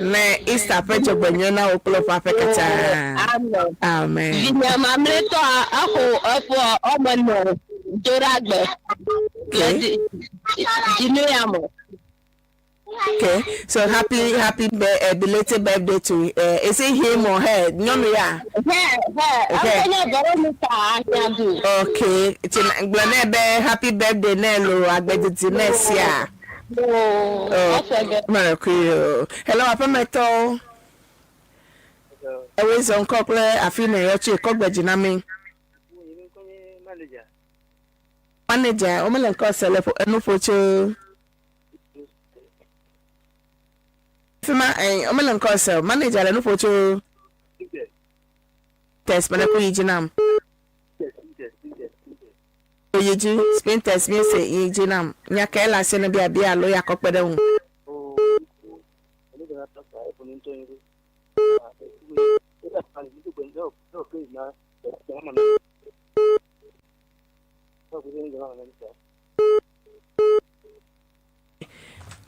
Ne Easter ƒe dzɔgbenyui na wò kple wò aƒe katã. Amen. Amen. Vinye mamlɛtɔa exo eƒe wɔme ene Dzoɖagbe le dzinu ya me. Okay, so happy happy be, belated birthday to is it him or her? Nyɔnu ya. Her, her. Okay. Eŋkɔ nye Veronica Ahiadu. Okay, ti gblɔ nɛ be happy birthday nɛ lo agbedidi nɛ sia. Oh, Oh, ese ge. mele kui o. Hello, aƒemetɔwo. Ewoe zɔ ŋkɔ kple afi ne yɔ tsoe kɔ gbe dzi na mí. Manager, womele ŋkɔ se le ƒo enu ƒo tso. Fima eh, womele ŋkɔ se o. Manager le nu ƒo tso. Test mele ku yi dzi nam. Yi dzi, spin test mi se yi dzi nam. Nya kae le asi ne biabia alo ya kɔ kpe ɖe ŋu.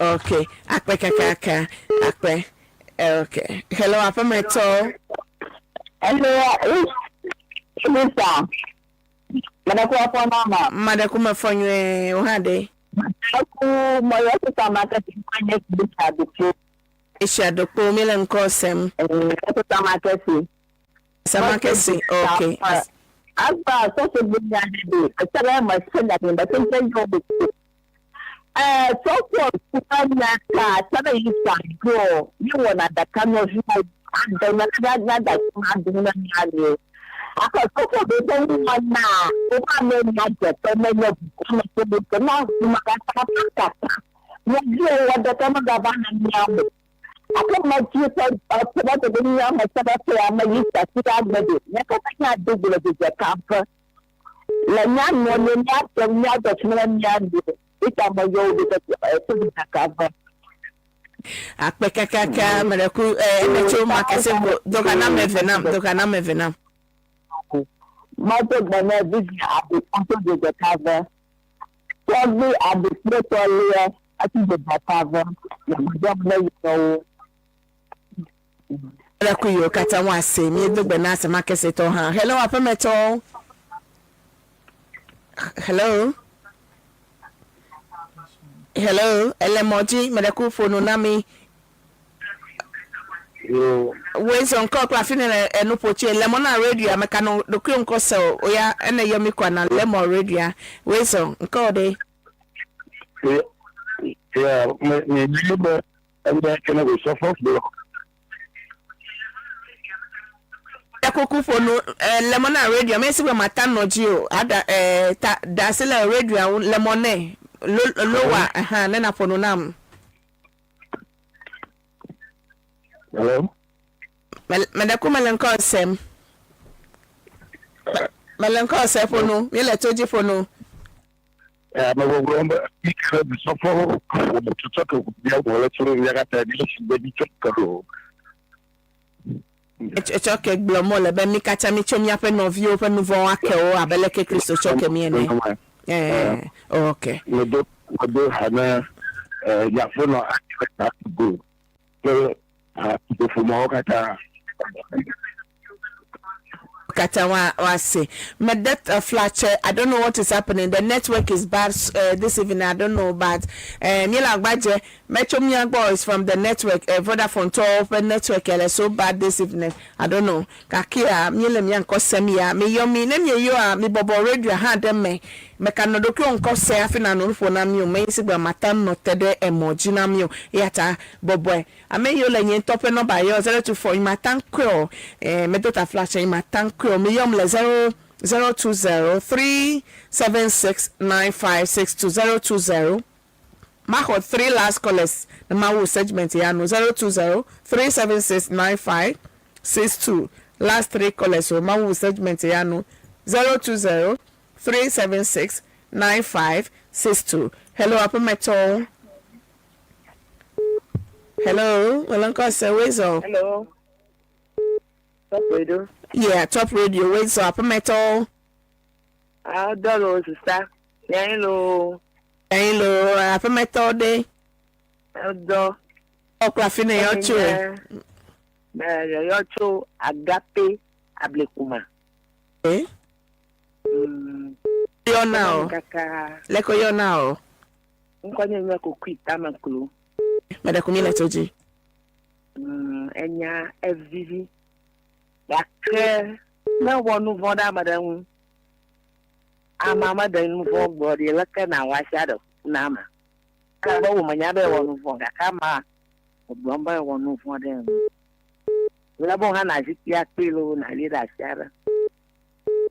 Ok, akpe kakaka, akpe. Ok, hello aƒemetɔ. Hello, Lisa. Maɖeku afɔ na ma. Maɖeku mefɔ nyuie, wo hã ɖe? Maɖeku mɔyɔ sisa makɛti nye Lisa Dokpo. Lisa Dokpo, mi le ŋkɔ sem. Sisa makɛti. Samakɛsi, ok. Agba sɔsɔ gbenya ɖe ɛsɛ ma se na me se se yɔ be. Eh sɔsɔ kuka nya ka sɛbɛ yi sa do yi wɔ na daka nyɔ vi ade na na na da ma do na nya ni. Akɔ sɔsɔ be se wu ma na o ma me nya je pe me nyɔ bu me se be se na ma ka ta ka ka. Mo vi o wɔ daka ma ga ba na nya mo. Ake me dzi ƒe ƒe be nya me se be ƒe ame yi sa si ɖe agbe ɖo. Nya kaka nya do gblɔ dzedze ka ƒe. Le nya nɔ ne nya te nya dɔ tsi ne nya do. Ita me yɔ wo ɖe se ɖe ka ƒe. Akpe kakaka me ɖe ku eme tso makese bo doka na me ve nam doka na me ve nam. Ma do gbe ne vivi abe kɔnto dzedze ka ƒe. Tɔgbi aɖukplɔtɔlia ati dze data vɔ le gbɔdɔm ne yinɔwo. Ele ku yiwo katã woase. Míedo gbe na Asamakesetɔwo hã. Hello, aƒemetɔwo. Hello. Hello, ele mɔ dzi, meɖe ku ƒo nu na mi. Yo. Woe zɔ ŋkɔ kple afi ne enu ƒo tsoe. Le mɔ na radio ame ka nɔ ɖokuiwò ŋkɔ se o. Oya ene yɔ mi kɔa na le mɔ radio. Woe zɔ ŋkɔ ɖe. Yeah, me me me be ɛnyɛ kene ko sɔfɔ gblɔ. Kuku ƒo nu le mɔ na radio ame si be mata nɔ dzi o. Ada ta da asi le radio ŋu le mɔ nɛ. Lo lowa hã ne na ƒo nu nam. Hello. Me ɖe ku mele ŋkɔ sem. Mele ŋkɔ se ƒo nu. Míele to dzi ƒo nu. Ame gbɔgblɔ be mi ke sɔfɔ wɔ tutu ke bia wɔ le tso ya katã bi si be bi tsɔ ke o. Etsɔ ke gblɔ mɔ le be mi katã mi tso míaƒe nɔviwo ƒe nu vɔ̃wo ake wo abe leke Kristo tsɔ ke mi ene. Ok. Medo medo ha na yaƒenɔ akpe go kple ƒomeawo katã. Kata wa wa se me that flash. I don't know what is happening. The network is bad this evening. I don't know, but miela agbaje metro miagbo is from the network, Vodafone tɔ ƒe network ele so bad this evening. I don't know. Kakia miele mia ŋkɔ sem ya mi yɔ mi ne mi yɔ a mi bɔbɔ radio hã ɖe me meka nɔ ɖokuiwo ŋkɔ se hafi na nu ƒo na mi o me si gbe mata nɔ te ɖe emɔ dzi na mi o eya ta bɔbɔe ame yiwo le nye ŋutɔ ƒe nɔmba yɔ 024 yi mata ŋkɔe o medo ta flash yi mata ŋkɔe o mi yɔm le 0 020 376 9562 020. Maxɔ three last callers na mawu segment ya no 020 376 9562. Last three callers o mawu segment ya no 020 376 9562. Hello, aƒemetɔwo. Hello, mele se wezo. Hello. Top radio. Yeah, Top Radio wezo, aƒemetɔwo. Ah, dɔlo sister. Hello. Ẹyin lo aƒemetɔwo ɖe. Dɔ. Ɔkplɔ afi ne yɔ tso. Mɛ yɔ tso Agape Ablekuma. Eh? Yɔ na o. Kaka. Lɛkɔ yɔ na o. Ŋkɔ nye nye Kokui Tamaklo. Mɛɖe kumi le to dzi. Enya evivi. Gake ne wɔ nu vɔ̃ ɖe ame ɖe ŋu, ama meɖe nu vɔ̃ gbɔ ɖi leke na wɔ asia ɖe na ama. Elabe wo menya be ewɔ nu vɔ̃ gake ama egblɔm be ewɔ nu vɔ̃ ɖe ŋu. Le be wo hã na zikpui akpee loo na li ɖe asi aɖe.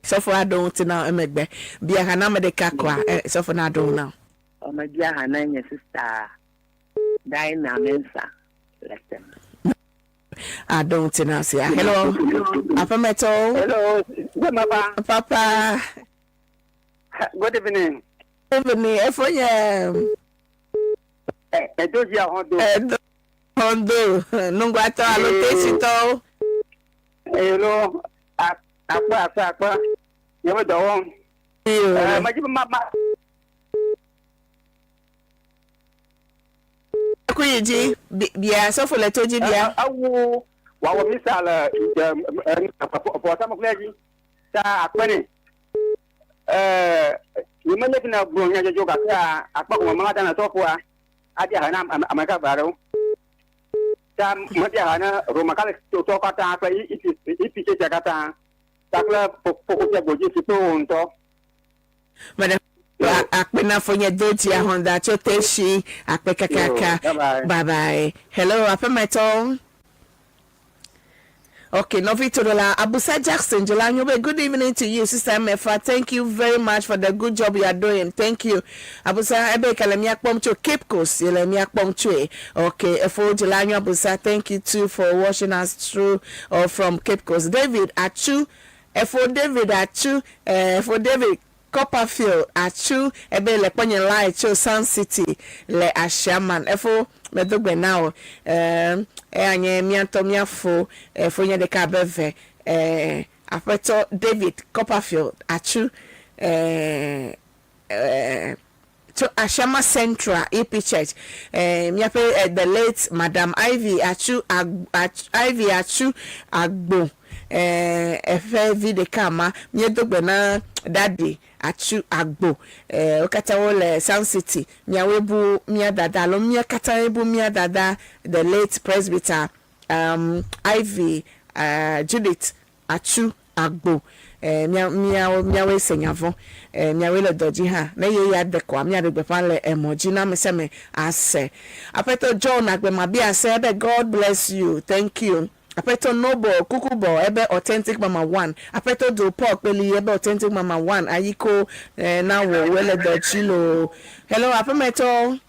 Sɔfo aɖo ŋuti na emegbe. Bia ha na ame ɖeka koa sɔfo na ɖo ŋu na. Ɔmebia ha na nye sister Dinah Mensah le tem. Aɖo ŋuti na sia. Hello, aƒemetɔwo. Hello, Papa. Papa. Good evening. Evening. Efo nye. Edo dzi ahondo. Edo hondo. Nungwatɔ alo tesitɔwo. Hello, akpe akpe akpe. Nye be dɔ wɔm. Medzi be ma ma. Ku yi dzi bia sɔfo le to dzi bia. Ewu wòawɔ misa le vɔsamlekpui dzi ta akpe nɛ. Nye menye fi na gblɔ nya dzɔdzɔ gake akpe gɔme mla dana sɔfoa adi aha na ame ka gbe aɖewo. Ta medi aha na Roma Katolikotɔwo katã kple EPCC katã kpakple Fofotia Gbodzi si kple wo ŋutɔ. Mɛɖe akpe na fonye do dzi ahɔnda tso teshi akpe kakaka. Bye bye. Hello, aƒemetɔwo. Okay, Novi Todola, Abusa Jackson, Jolanyobe, good evening to you, Sister Mefa. Thank you very much for the good job you are doing. Thank you. Abusa, Ebe Kalemia Pomcho, Cape Coast, Yelemia Pomchwe. Okay, Efo Jolanyo Abusa, thank you too for watching us through or from Cape Coast. David Achu, Efo David Achu, Efo David Copperfield Achu, Ebe Leponye Lai Cho Sun City, Le Ashaman. Efo Medogbe now. Anye miatɔ miafo efo nye ɖeka abe ve aƒetɔ David Copperfield Achu. Tso Ashama Central EP Church, eh, míaƒe eh, the late Madam Ivy Atsu Ag, Ats, Ivy Atsu Agbo, eh, eƒe vi ɖeka ma. Míedo gbe na Daddy Atsu Agbo. Eh, wo katã wole Sound City. Miawoe bu mía dada alo mía katãe bu mía dada the late Presbyter um, Ivy uh, Judith Atsu agbo eh, mía, míawo, míawoe se nya vɔ̃ eh, míawoe le dɔ dzi hã. Ne ye ya de kɔa, míaɖe gbeƒã le emɔ dzi na amesiame ase. Aƒetɔ John Agbemabiase ebe God bless you, thank you. Aƒetɔ Noble Kukubɔ ebe authentic mama one. Aƒetɔ Do Paul Kpeli ebe authentic mama one. Ayiko eh, na wò woe le dɔ dzi loo. Hello, aƒemetɔ.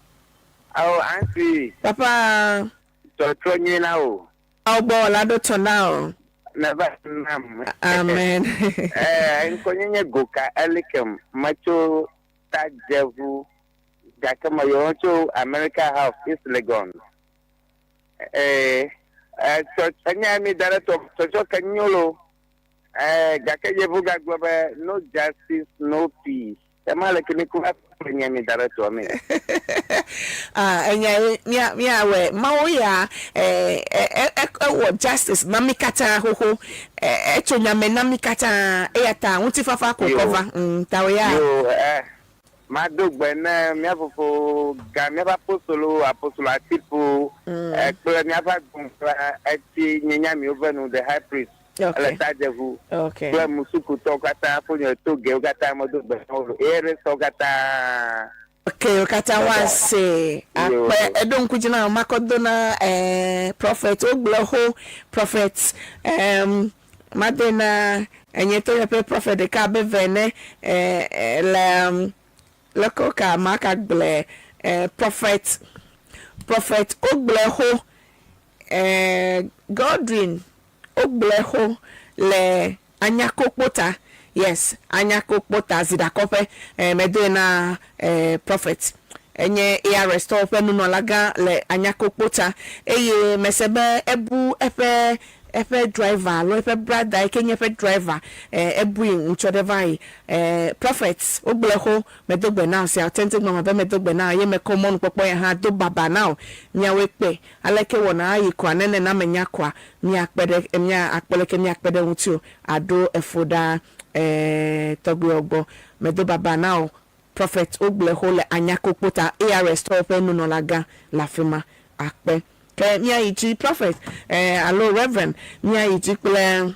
Ao, auntie. Papa. Tɔtrɔ nyui na wò. Mawu gbɔ wɔla ɖo tɔ na wò. Neva nam. Amen. Eh, ŋkɔnye nye Goka Elikem. Metso Tadzeʋu gake meyɔwɔ tso America House, East Legon. Eh, eh, tsɔ, enye mi da ɖe tɔ, tsɔtsɔ ke nyo lo. Eh, gake yevu gagblɔ be no justice, no peace. Ema le kini ku va nye mi da ɖe tɔa me. Ah, enya ye mía míawɔe. Mawu ya eh, eh, eh, ewɔ justice na mí katã xoxo. Eh, etso nya me na mí katã. Eya ta ŋutifafa ko kɔ va. Mm, ta wò ya. Yo, eh, mado gbe ne mía fofo ga míaƒe apostolo, apostolo Atipu, mm. eh, kple míaƒe agboŋkla etsi nye nyamiwo ƒe nu, the high priest. Okay. Ele tadzeʋu. Okay. Kple musukutɔwo katã, ƒonye togewo katã medo gbe na wo. Eresɔwo katã. Okay, wo katã woase akpe. Eɖo ŋku dzi na makɔ do na eh, prophet wogblɔ xo prophet um, made na enye to yeƒe prophet ɖeka abe ve ene eh, eh, le um, leke woka maka gblɔe eh, prophet prophet wogblɔe xo eh, Godwin Wogblɔe xo le Anyakokpota, yes, Anyakokpota Ziɖakɔƒe. Eh, medoe na eh, prophet. Enye ARS tɔwo ƒe nunɔlagã le Anyakokpota eye mese be ebu eƒe eƒe driver alo eƒe brother yi ke nye eƒe driver eh, ebui ŋutsɔ ɖe va yi. Eh, prophet, wogblɔe xo Medo gbe na wò, se authentic mama be medo gbe na wò ye mekɔ mɔnukpɔkpɔ ya hã do baba na wò. Miawoe kpɔe. Aleke wɔna ayi kɔa? Ne nena menya kɔa, miakpe ɖe, mia akpɔ leke miakpe ɖe ŋutiwò aɖo efo ɖa eeh tɔgbuiwò gbɔ. Medo baba na wò Prophet wogblɔe xo le Anyakokpo ta ARS tɔwo ƒe nunɔlagã le afima. Akpe. Ke miayi dzi Prophet eh alo Reverend miayi dzi kple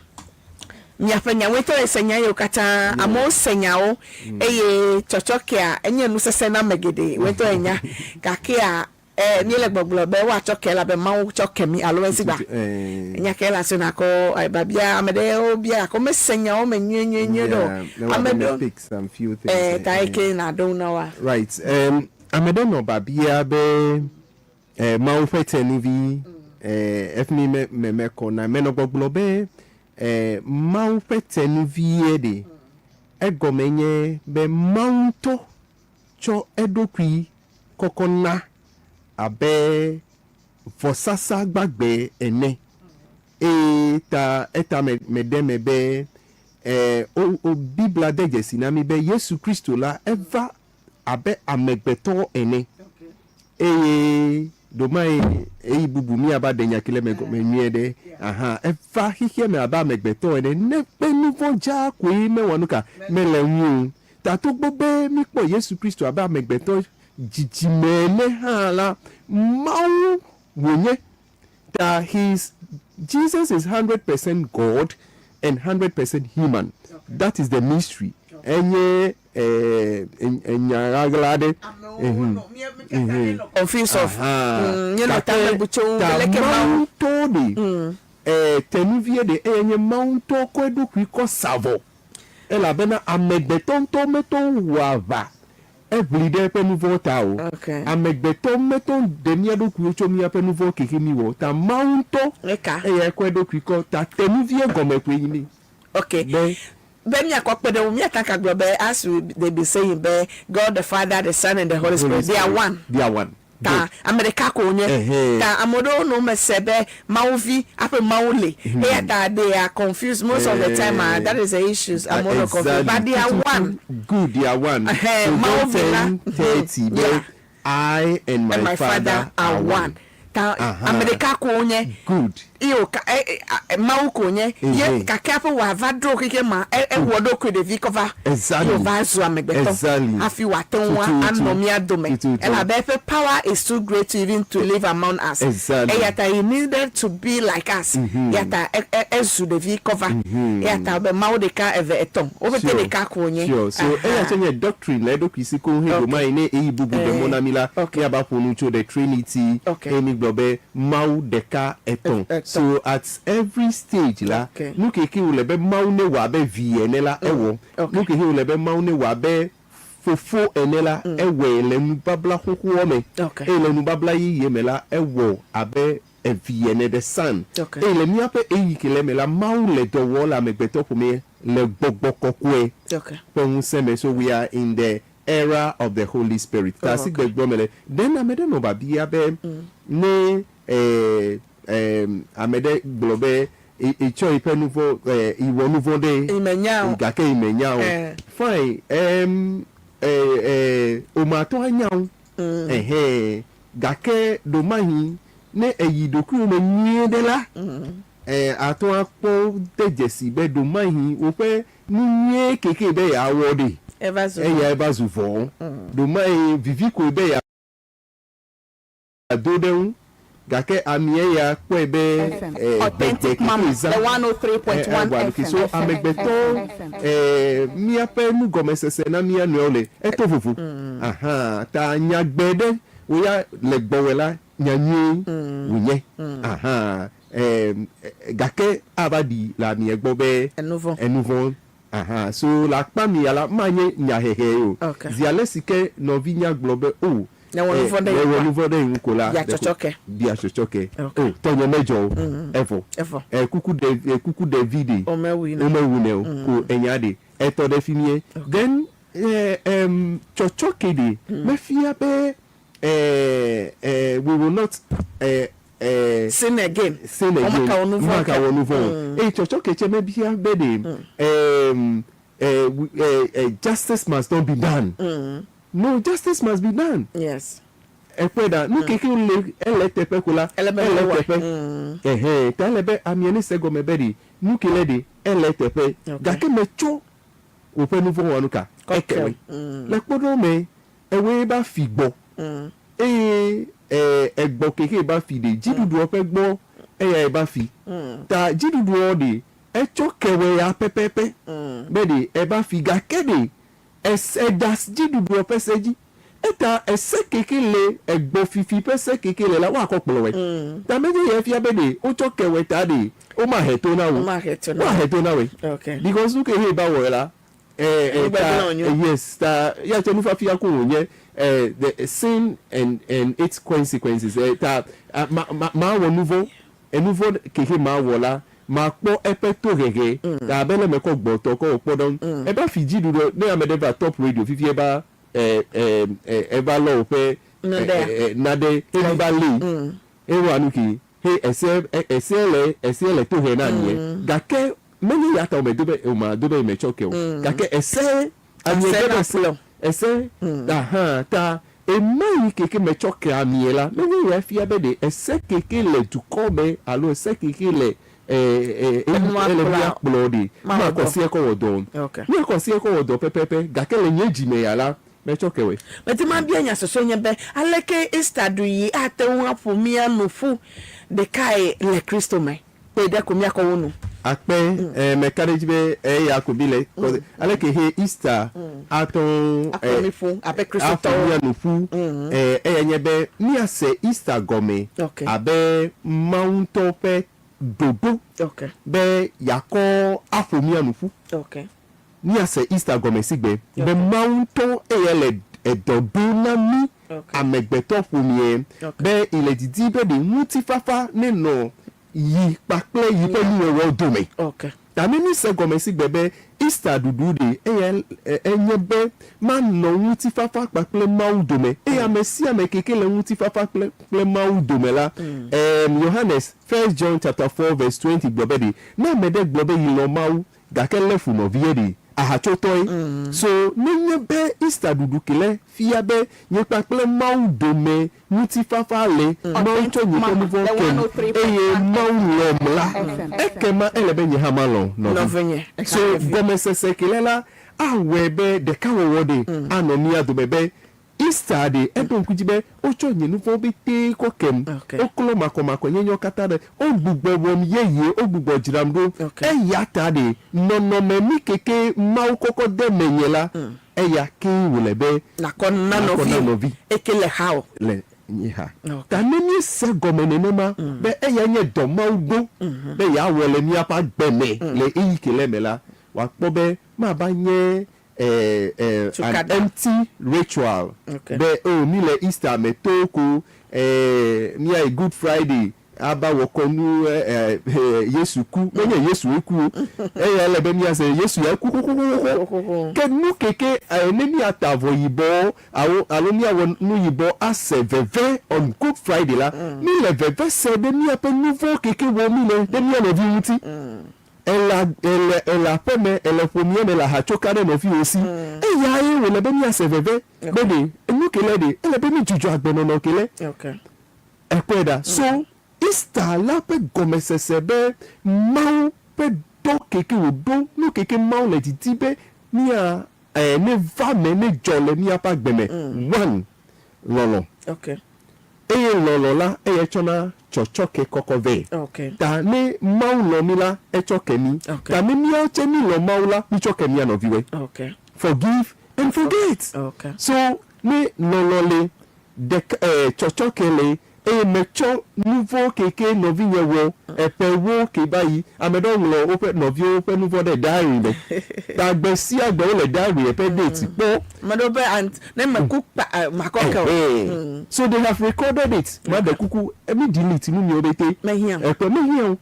miaƒe nya. Wòe tɔ ese nya yiwo katã amewo se nyawo eye tsɔtsɔkea enye nu sesẽ na ame geɖe. Wòe tɔ enya gakea eh míele gbɔgblɔ be woatsɔ ke elabe Mawu tsɔ ke mí alo esi gba. Nya ke le asi nakɔ babia ame ɖewo bia gake womese nyawo me nyuie nyuie nyuie ɖe o. Ame ɖewo eh ta eke nàɖo ŋu na woa? Right. Um, ame ɖe nɔ babia be eh, Mawu ƒe tenuvi eh, efi mi me mekɔ na menɔ gbɔgblɔ be eh, Mawu ƒe tenuvie ɖe egɔme nye be Mawu ŋutɔ tsɔ eɖokui kɔkɔ na abe vɔsasa gbagbe ene. Eye ta eta me meɖe eme be e, o, o Biblia de dzesi na mí be Yesu Kristo la eva abe amegbetɔ ene. Eye ɖomayi eyi bubu míava ɖe nya ki le eme gɔme nyuie ɖe. Aha, eva xexea me abe amegbetɔ ene. Ne ƒe nuvɔ̃ dzaa koe mewɔ nuka? Mele eŋu o. Ta togbɔ be míkpɔ Yesu Kristo abe amegbetɔ dzidzime ene hã la, Mawu wònye. Ta he is, Jesus is 100% God and 100% human. That is the mystery. Enye enya ɣaɣla aɖe. Confuse of. Míenɔ tame bu tso ŋu be leke Mawu ŋutɔ ɖe tenuvie ɖe eyae nye Mawu ŋutɔ kɔ eɖokui kɔ sa vɔ. Elabena amegbetɔ ŋutɔ mete ŋu wɔ aʋa eʋli ɖe eƒe nuvɔ̃ ta o. Amegbetɔ mete ŋu ɖe mía ɖokuiwo tso míaƒe nuvɔ̃ ke míwɔ o ta. Mawu ŋutɔ eyae kɔ eɖokui kɔ ta tenuvie gɔme koe nyi Ok. be. Be míakɔ kpe ɖe eŋu, míate ŋu agblɔ be as we they be saying be God the Father, the Son and the Holy Spirit, they are one. They are one. Ta ame ɖeka ko wònye. Ta ame ɖewo nɔ eme se be Mawu vi aƒe Mawu li. Eya ta they are confused most of the time ah, that is the issues. Amewo nɔ confused but they are one. Good, they are one. Ɛhɛn, So Mawu John vi la. 10:30 be Yeah. I and my, And my father are one. Ta ame ɖeka ko wonye. Good. Eye wòka e, e, a, Mawu ko wònye. Ye Ehe. gake hafi wòava ɖo xexe ma, e, ewɔ eɖokui ɖevi kɔ va. Exactly. Ye wòva zu amegbetɔ. Exactly. Hafi wòate ŋu Tututu. anɔ mía dome. Tututu. Elabe eƒe power is too great to even to live among us. Exactly. Eya ta he needed to be like us. Eya ta e, e, ezu ɖevi kɔ va. Eya ta be Mawu ɖeka, eve, etɔ̃. Wo pete Sure. ɖeka ko wònye. Sure. So Aha. eya tsɛ nye doctrine le eɖokui si koŋ he ɖo ma yi ne ɣeyiɣi bubu ɖe mɔ na mí la, Okay. míava ƒo nu tso the Trinity Okay. eye mígblɔ be Mawu ɖeka etɔ̃. Etɔ̃. So at every stage la, Okay. nu ke ke wòle be Mawu newɔ abe vi ene la, ewɔ. Okay. Nu ke ke wòle be Mawu newɔ abe fofo ene la, ewɔe le nubabla xoxoa me. Okay. Eye le nubabla yeye me la, ewɔ abe evi ene, the son. Okay. Eye le míaƒe ɣeyiɣi ke le eme la, Mawu le dɔ wɔm le amegbetɔ ƒomea le gbɔgbɔ kɔkɔe Okay. ƒe ŋusẽ me. So we are in the era of the Holy Spirit. Ta si gbe gblɔ mele. Then ame ɖe nɔ babia be ne eh, eh, ame ɖe gblɔ be etsɔ yiƒe nuvɔ eh, iwɔ nuvɔ ɖe Yi menya o. gake yi menya o. Eh. Fine. Em, eh, eh, omatɔ anya o. Ehɛ. Gake ɖomahi ne eyi ɖokuiwò me nyuie ɖe la, eh, atɔ akpɔ de dzesi be ɖomahi woƒe Nu nyuie keke be yeawɔ ɖe, eyae va zu vɔ̃. Ɖomae vivi koe be yeado ɖe eŋu, gake amea ya kpɔe be gbegbe keke zã ewɔa ɖokui. So amegbetɔ míaƒe nugɔmesese na mía nɔewo le eto vovo. Ahan ta nyagbe ɖe wò ya le gbɔwɔe la, nya nyuie wònye. Ahan Ɛɛ, gake ava ɖi le amia gbɔ be Enuvɔ̃. enuvɔ̃. Ahan. So le akpa mia la, manye nyahehe o. Ok. Zi ale si ke nɔvinya gblɔ be, O, Nèwɔ ɛ, nuvɔ̃ ɖe ye nèwɔ ŋua? nuvɔ̃ ɖe ye ŋu ko la, Bia ɖeko tsɔtsɔke. bia tsɔtsɔke. Ok. O, tɔnye medzɔ o. Evɔ. Evɔ. Ɛ, kuku ɖe, ɛ, kuku ɖevi ɖe, Womewui nɛ. womewunɛ o. Ko enya ɖe, etɔ ɖe fi mie. Then, ɛ, ɛm, tsɔtsɔke ɖe mefia be, ɛ, ɛ, we will not, ɛ, eh, Sin again. Sin again. Womaka wɔ nu vɔ̃ Womaka wɔ nu vɔ̃ o. Mm. Eye tsɔtsɔke tsɛ mebia be ɖe mm. eh, eh, eh, justice must not be done. Mm. No, justice must be done. Yes. Ekpɔe ɖa, nu keke le ele teƒe ko la, ele teƒe. Ɛhɛn, ta ele be amea ne se gɔme be ɖe nu ke le ɖe ele teƒe. Gake metsɔ woƒe nu vɔ̃ wɔnu ka ekewe. Le kpɔɖeŋu me, Ewoe ba fi gbɔ eye egbɔ kexe ba fi ɖe dziɖuɖuɔ ƒe gbɔ eyae ba fi. Ta dziɖuɖuɔ ɖe etsɔ kewɔe ya pɛpɛpɛ be ɖe eba fi gake ɖe ese eda dziɖuɖuɔ ƒe se dzi. Eta ese kexe le egbɔ fifi ƒe se kexe le la woakɔ kplɔwɔe. Ta menye ye fia be ɖe wotsɔ kewɔe ta ɖe womahe to na wo. Woahe to na woe. Because nukexe ba wɔe la Eh, eh, ta, eh, yes, ta, ya tse nufafia ko wònye, eh, the sin and, and its consequences, eh, ta, ah, ma, ma, mawɔ nuvɔ̃, enuvɔ̃ kexe mawɔ la, makpɔ eƒe tohehe, mm. ta abe le mekɔ gbɔtɔ kɔ wò kpɔɖeŋu, mm. eva fi dziɖuɖu, ne ame ɖe va top radio fifia eva, eh, eh, eh, eva lɔ woƒe, eh, eh, eh, nade, eye va lée, mm. ewɔ nu ke, He ese ese le ese le tohe na mie. Gake menye ya ta wòmedo be wòmado be yemetsɔ ke o. Gake ese amie ge be se ese ahan ta emayi keke metsɔ ke amie la menye ya fia be ɖe ese keke le dukɔ me alo ese keke le e e ele mía kplɔ ɖe makɔ sie kɔ wɔ dɔ o. Míakɔ sie kɔ wɔ dɔ pɛpɛpɛ gake le nye dzime ya la Metsɔ ke wòe. Medi mabia nya susɔe nye be, aleke Easter ɖuɣi ate ŋu aƒo mía nu ƒu ɖekae le Kristo me? Kpee ɖe ko míakɔ wo nu. Akpe, ẽ, meka ɖe edzi be eya ko mí le. Kɔze, aleke he Easter ate ŋu, Aƒo ẽ, mí ƒu abe aƒo Kristotɔwo? mía nu ƒu? Ẽ, eyae nye be míase Easter gɔme Ok. abe Mawu ŋutɔ ƒe ɖoɖo Ok. be yeakɔ aƒo mía nu ƒu. Ok. Míase Easter gɔme sigbe be Mawu ŋutɔ eyae le edɔ ɖo na mí amegbetɔ ƒomea be yi le didi be ɖe ŋutifafa nenɔ yi kpakple yi ƒe nuwɔwɔ dome. Ta ne míse gɔme si gbe be Easter ɖuɖu ɖe, eya enye be manɔ ŋutifafa kpakple Mawu dome. Eye ame sia ame ke ke le ŋutifafa kple kple Mawu dome la, em, Yohanes, First John chapter 4 verse 20 gblɔ be ɖe, ne ame ɖe gblɔ be yi lɔ̃ Mawu, gake lé fu nɔvie ɖe, ahatsotɔe. So nenye be Easter ɖuɖu ke le fia be nye kpakple Mawu dome ŋutifafa le, Mawu tsɔ nye ƒe nuvɔ̃ kem eye Mawu lɔ̃m la, ekema ele be nye hã malɔ̃ nɔvi. So gɔmesese ke le la awɔe be ɖekawɔwɔ ɖe anɔ mía dome be Easter ɖe, eɖo ŋku dzi be wotsɔ nye nuvɔ̃wo petee kɔ kem, woklɔ makɔmakɔnyenyewo katã ɖe, wogbugbɔ wɔm yeye, wogbugbɔ dzram ɖo. Eyata ɖe, nɔnɔme mi keke Mawu kɔkɔ de menye la, eya kee wòle be Nàkɔ na nakɔ na nɔviwò nɔvi eke le xawò. le nye xa. Ta ne míese gɔme nenema be eyae nye dɔ Mawu ɖo be yeawɔ le míaƒe agbe me le ɣeyiɣi ke le eme la, wòakpɔ be mava nye eh, eh, an empty ritual be oh mi le Easter me to ko eh, miayi Good Friday ava wɔ kɔnu eh, eh, Yesu ku. Menye Yesu ye ku o. Eya ele be miase Yesu ya ku xoxoxoxo. Ke nu keke eh, ne miata avɔ yibɔ alo, alo miawɔ nu yibɔ ase veve on Good Friday la, mi le veve se ɖe miaƒe nuvɔ̃ keke wɔ mi le ɖe mia nɔvi ŋuti. Èle, èle, èle aƒe me, èle ƒomea me, èle ahatsoka ɖe nɔviwò si. Eyae wòle be míase veve be ɖe nu ke le ɖe, ele be mídzudzɔ agbenɔnɔ ke le. Èkpɔe ɖa? So, Easter la ƒe gɔmesese be Mawu ƒe dɔ keke wòɖo, nu keke Mawu le didi be mía, e, neva eme, nedzɔ le míaƒe agbe me. One, lɔlɔ̃. Eye lɔlɔ̃ la, eyae tsɔna tsɔtsɔke kɔkɔ vɛ. Ta ne Mawu lɔ̃ mí la, etsɔ ke mí. Ta ne míawo tsɛ mílɔ̃ Mawu la, mítsɔ ke mía nɔviwoe. Forgive and forget. So ne lɔlɔ̃ le, ɖeka, eh, tsɔtsɔke le, eye metsɔ nuvɔ̃ keke nɔvinye wɔ eƒe wo ke va yi, ame ɖewo ŋlɔ woƒe nɔviwo ƒe nuvɔ̃ ɖe diary me. Ta gbe sia gbe wole diary ƒe date kpɔ. Ame ɖewo be and ne meku kpa eh, makɔ ke o. Ɛhɛn. So they have recorded it. Maɖe kuku, mi delete nu miwo bete. Mehiã o. Ekpɔe, mehiã o.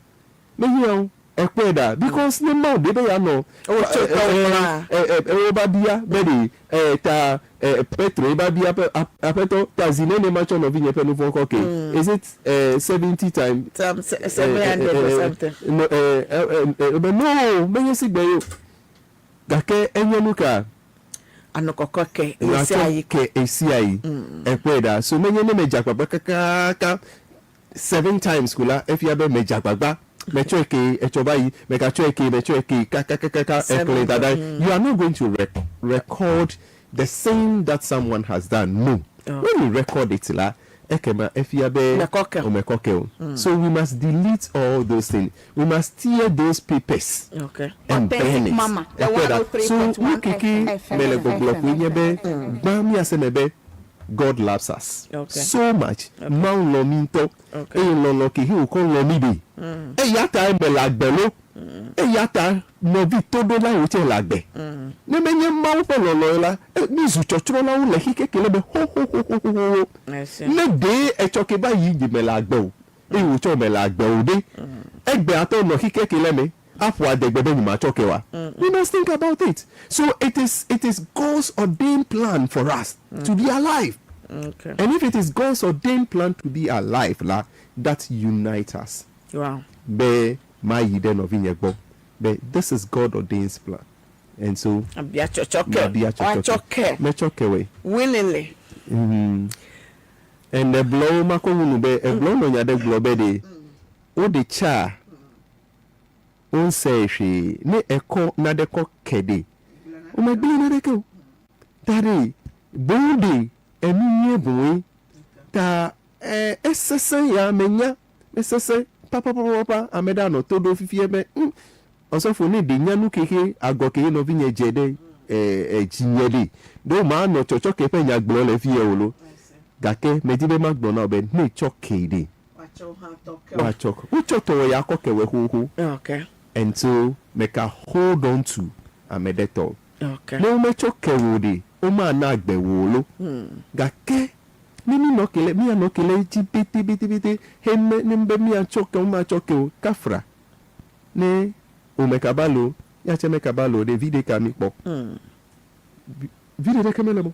Mehiã o. Ekpɔe ɖa because ne Mawu ɖe be yeanɔ Ewɔ tso tɔwò kplaa. ewɔ ba bia be ɖe e ta e Petro ye ba bia be Aƒetɔ ta zi nene matsɔ nɔvinye ƒe nuvɔ̃ kɔ ke? Is it 70 time? Some 700 or something. No e e be no menye sigbe ye o. Gake enye nuka? Anɔ kɔkɔ ke ɣesiaɣi. Natsɔ ke ɣesiaɣi. Ekpɔe ɖa. So menye ne medze agbagba kakaka Seven times ko la, efia be medze agbagba, metsɔe kee, etsɔ va yi, megatsɔe kee, metsɔe kee, kakakakaka, exlẽe dada. You are not going to record the sin that someone has done, no. When you record it la, ekema efia be womekɔ ke o. So we must delete all those things, we must tear those papers and burn it. Ekpɔe ɖa? So nu keke mele gbɔgblɔ koe nye be, gbã míase eme be God loves us so much. Mawu lɔ̃ mí ŋutɔ eye lɔlɔ̃ ke he wòkɔ lɔ̃ mí ɖe. Eya tae mele agbe lo. Eya ta nɔvi toɖolawo tsɛ le agbe. Ne menye Mawu ƒe lɔlɔ̃e o la, mízu tsɔtsrɔ̃lawo le xexe ke le me xoxoxoxoxo. Ne ɖee etsɔ ke va yi nye mele agbe o eye wò tsɛ mele agbe o ɖe, egbea tɔ nɔ xexe ke le me. aƒo adegbe be nyematsɔ ke oa? We must think about it. So it is it is God's ordained plan for us to be alive. And if it is God's ordained plan to be alive la, that unite us. Wow. Be mayi ɖe nɔvinye gbɔ be this is God ordained plan. And so Abia tsɔtsɔ ke. mabia tsɔtsɔ Woatsɔ ke. ke. Metsɔ ke wɔe. Willingly. And egblɔ wo makɔ ŋu nu be egblɔ nɔ nya ɖe gblɔ be ɖe woɖe tsaa Wonsɛe hwee ne ɛkɔ naɖe kɔ kɛ ɖe, womegblẽ naɖeke o. Ta ɖe, boŋ ɖe enu nyuie boŋe. Ta ɛ, esesẽ ya menya, esesẽ papapapapa ame ɖe anɔ to ɖo fifia be, Ŋ, ɔsɔfo ne ɖe nya nu kexe agɔ ke ye nɔvinye dze ɖe ɛ, ɛ, dzinye ɖe, ɖe womanɔ tsɔtsɔke ƒe nya gblɔ le fiye o lo. Gake medi be magblɔ na wò be ne tsɔ kee ɖe, Woatsɔ wotsɔ tɔwɔ ya kɔ kewɔe xoxo. Okay. And so meka hold on to ame ɖe tɔ. Okay. Ne wometsɔ ke wò ɖe, womana agbe wò o lo. Gake ne mínɔ ke le, míanɔ ke le edzi betebetebete he ne ne be míatsɔ ke wo, womatsɔ ke o, kafra ne. Wò me kaba loo, ya tse me kaba loo ɖe, viɖe ka mi kpɔ? Viɖe ɖeke mele eme o.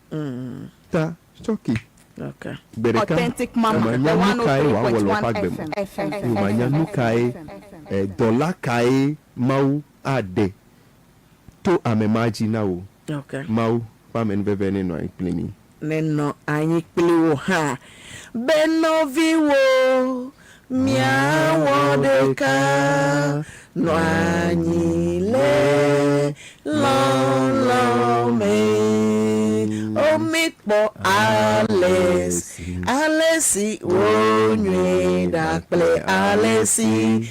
Ta tsɔ ke. Gbe ɖeka, wòmanya nu kae wòawɔ le woƒe agbe me o. Wòmanya nu kae, dɔla kae Mawu aɖe to ame ma dzi na wò. Mawu ƒe amenuveve nenɔ anyi kpli mi. Nenɔ anyi kpli wò hã. Be nɔviwò míawɔ ɖeka nɔ anyi le lɔlɔ̃ me. O míkpɔ ale si, ale si wò nyuie ɖa kple ale si.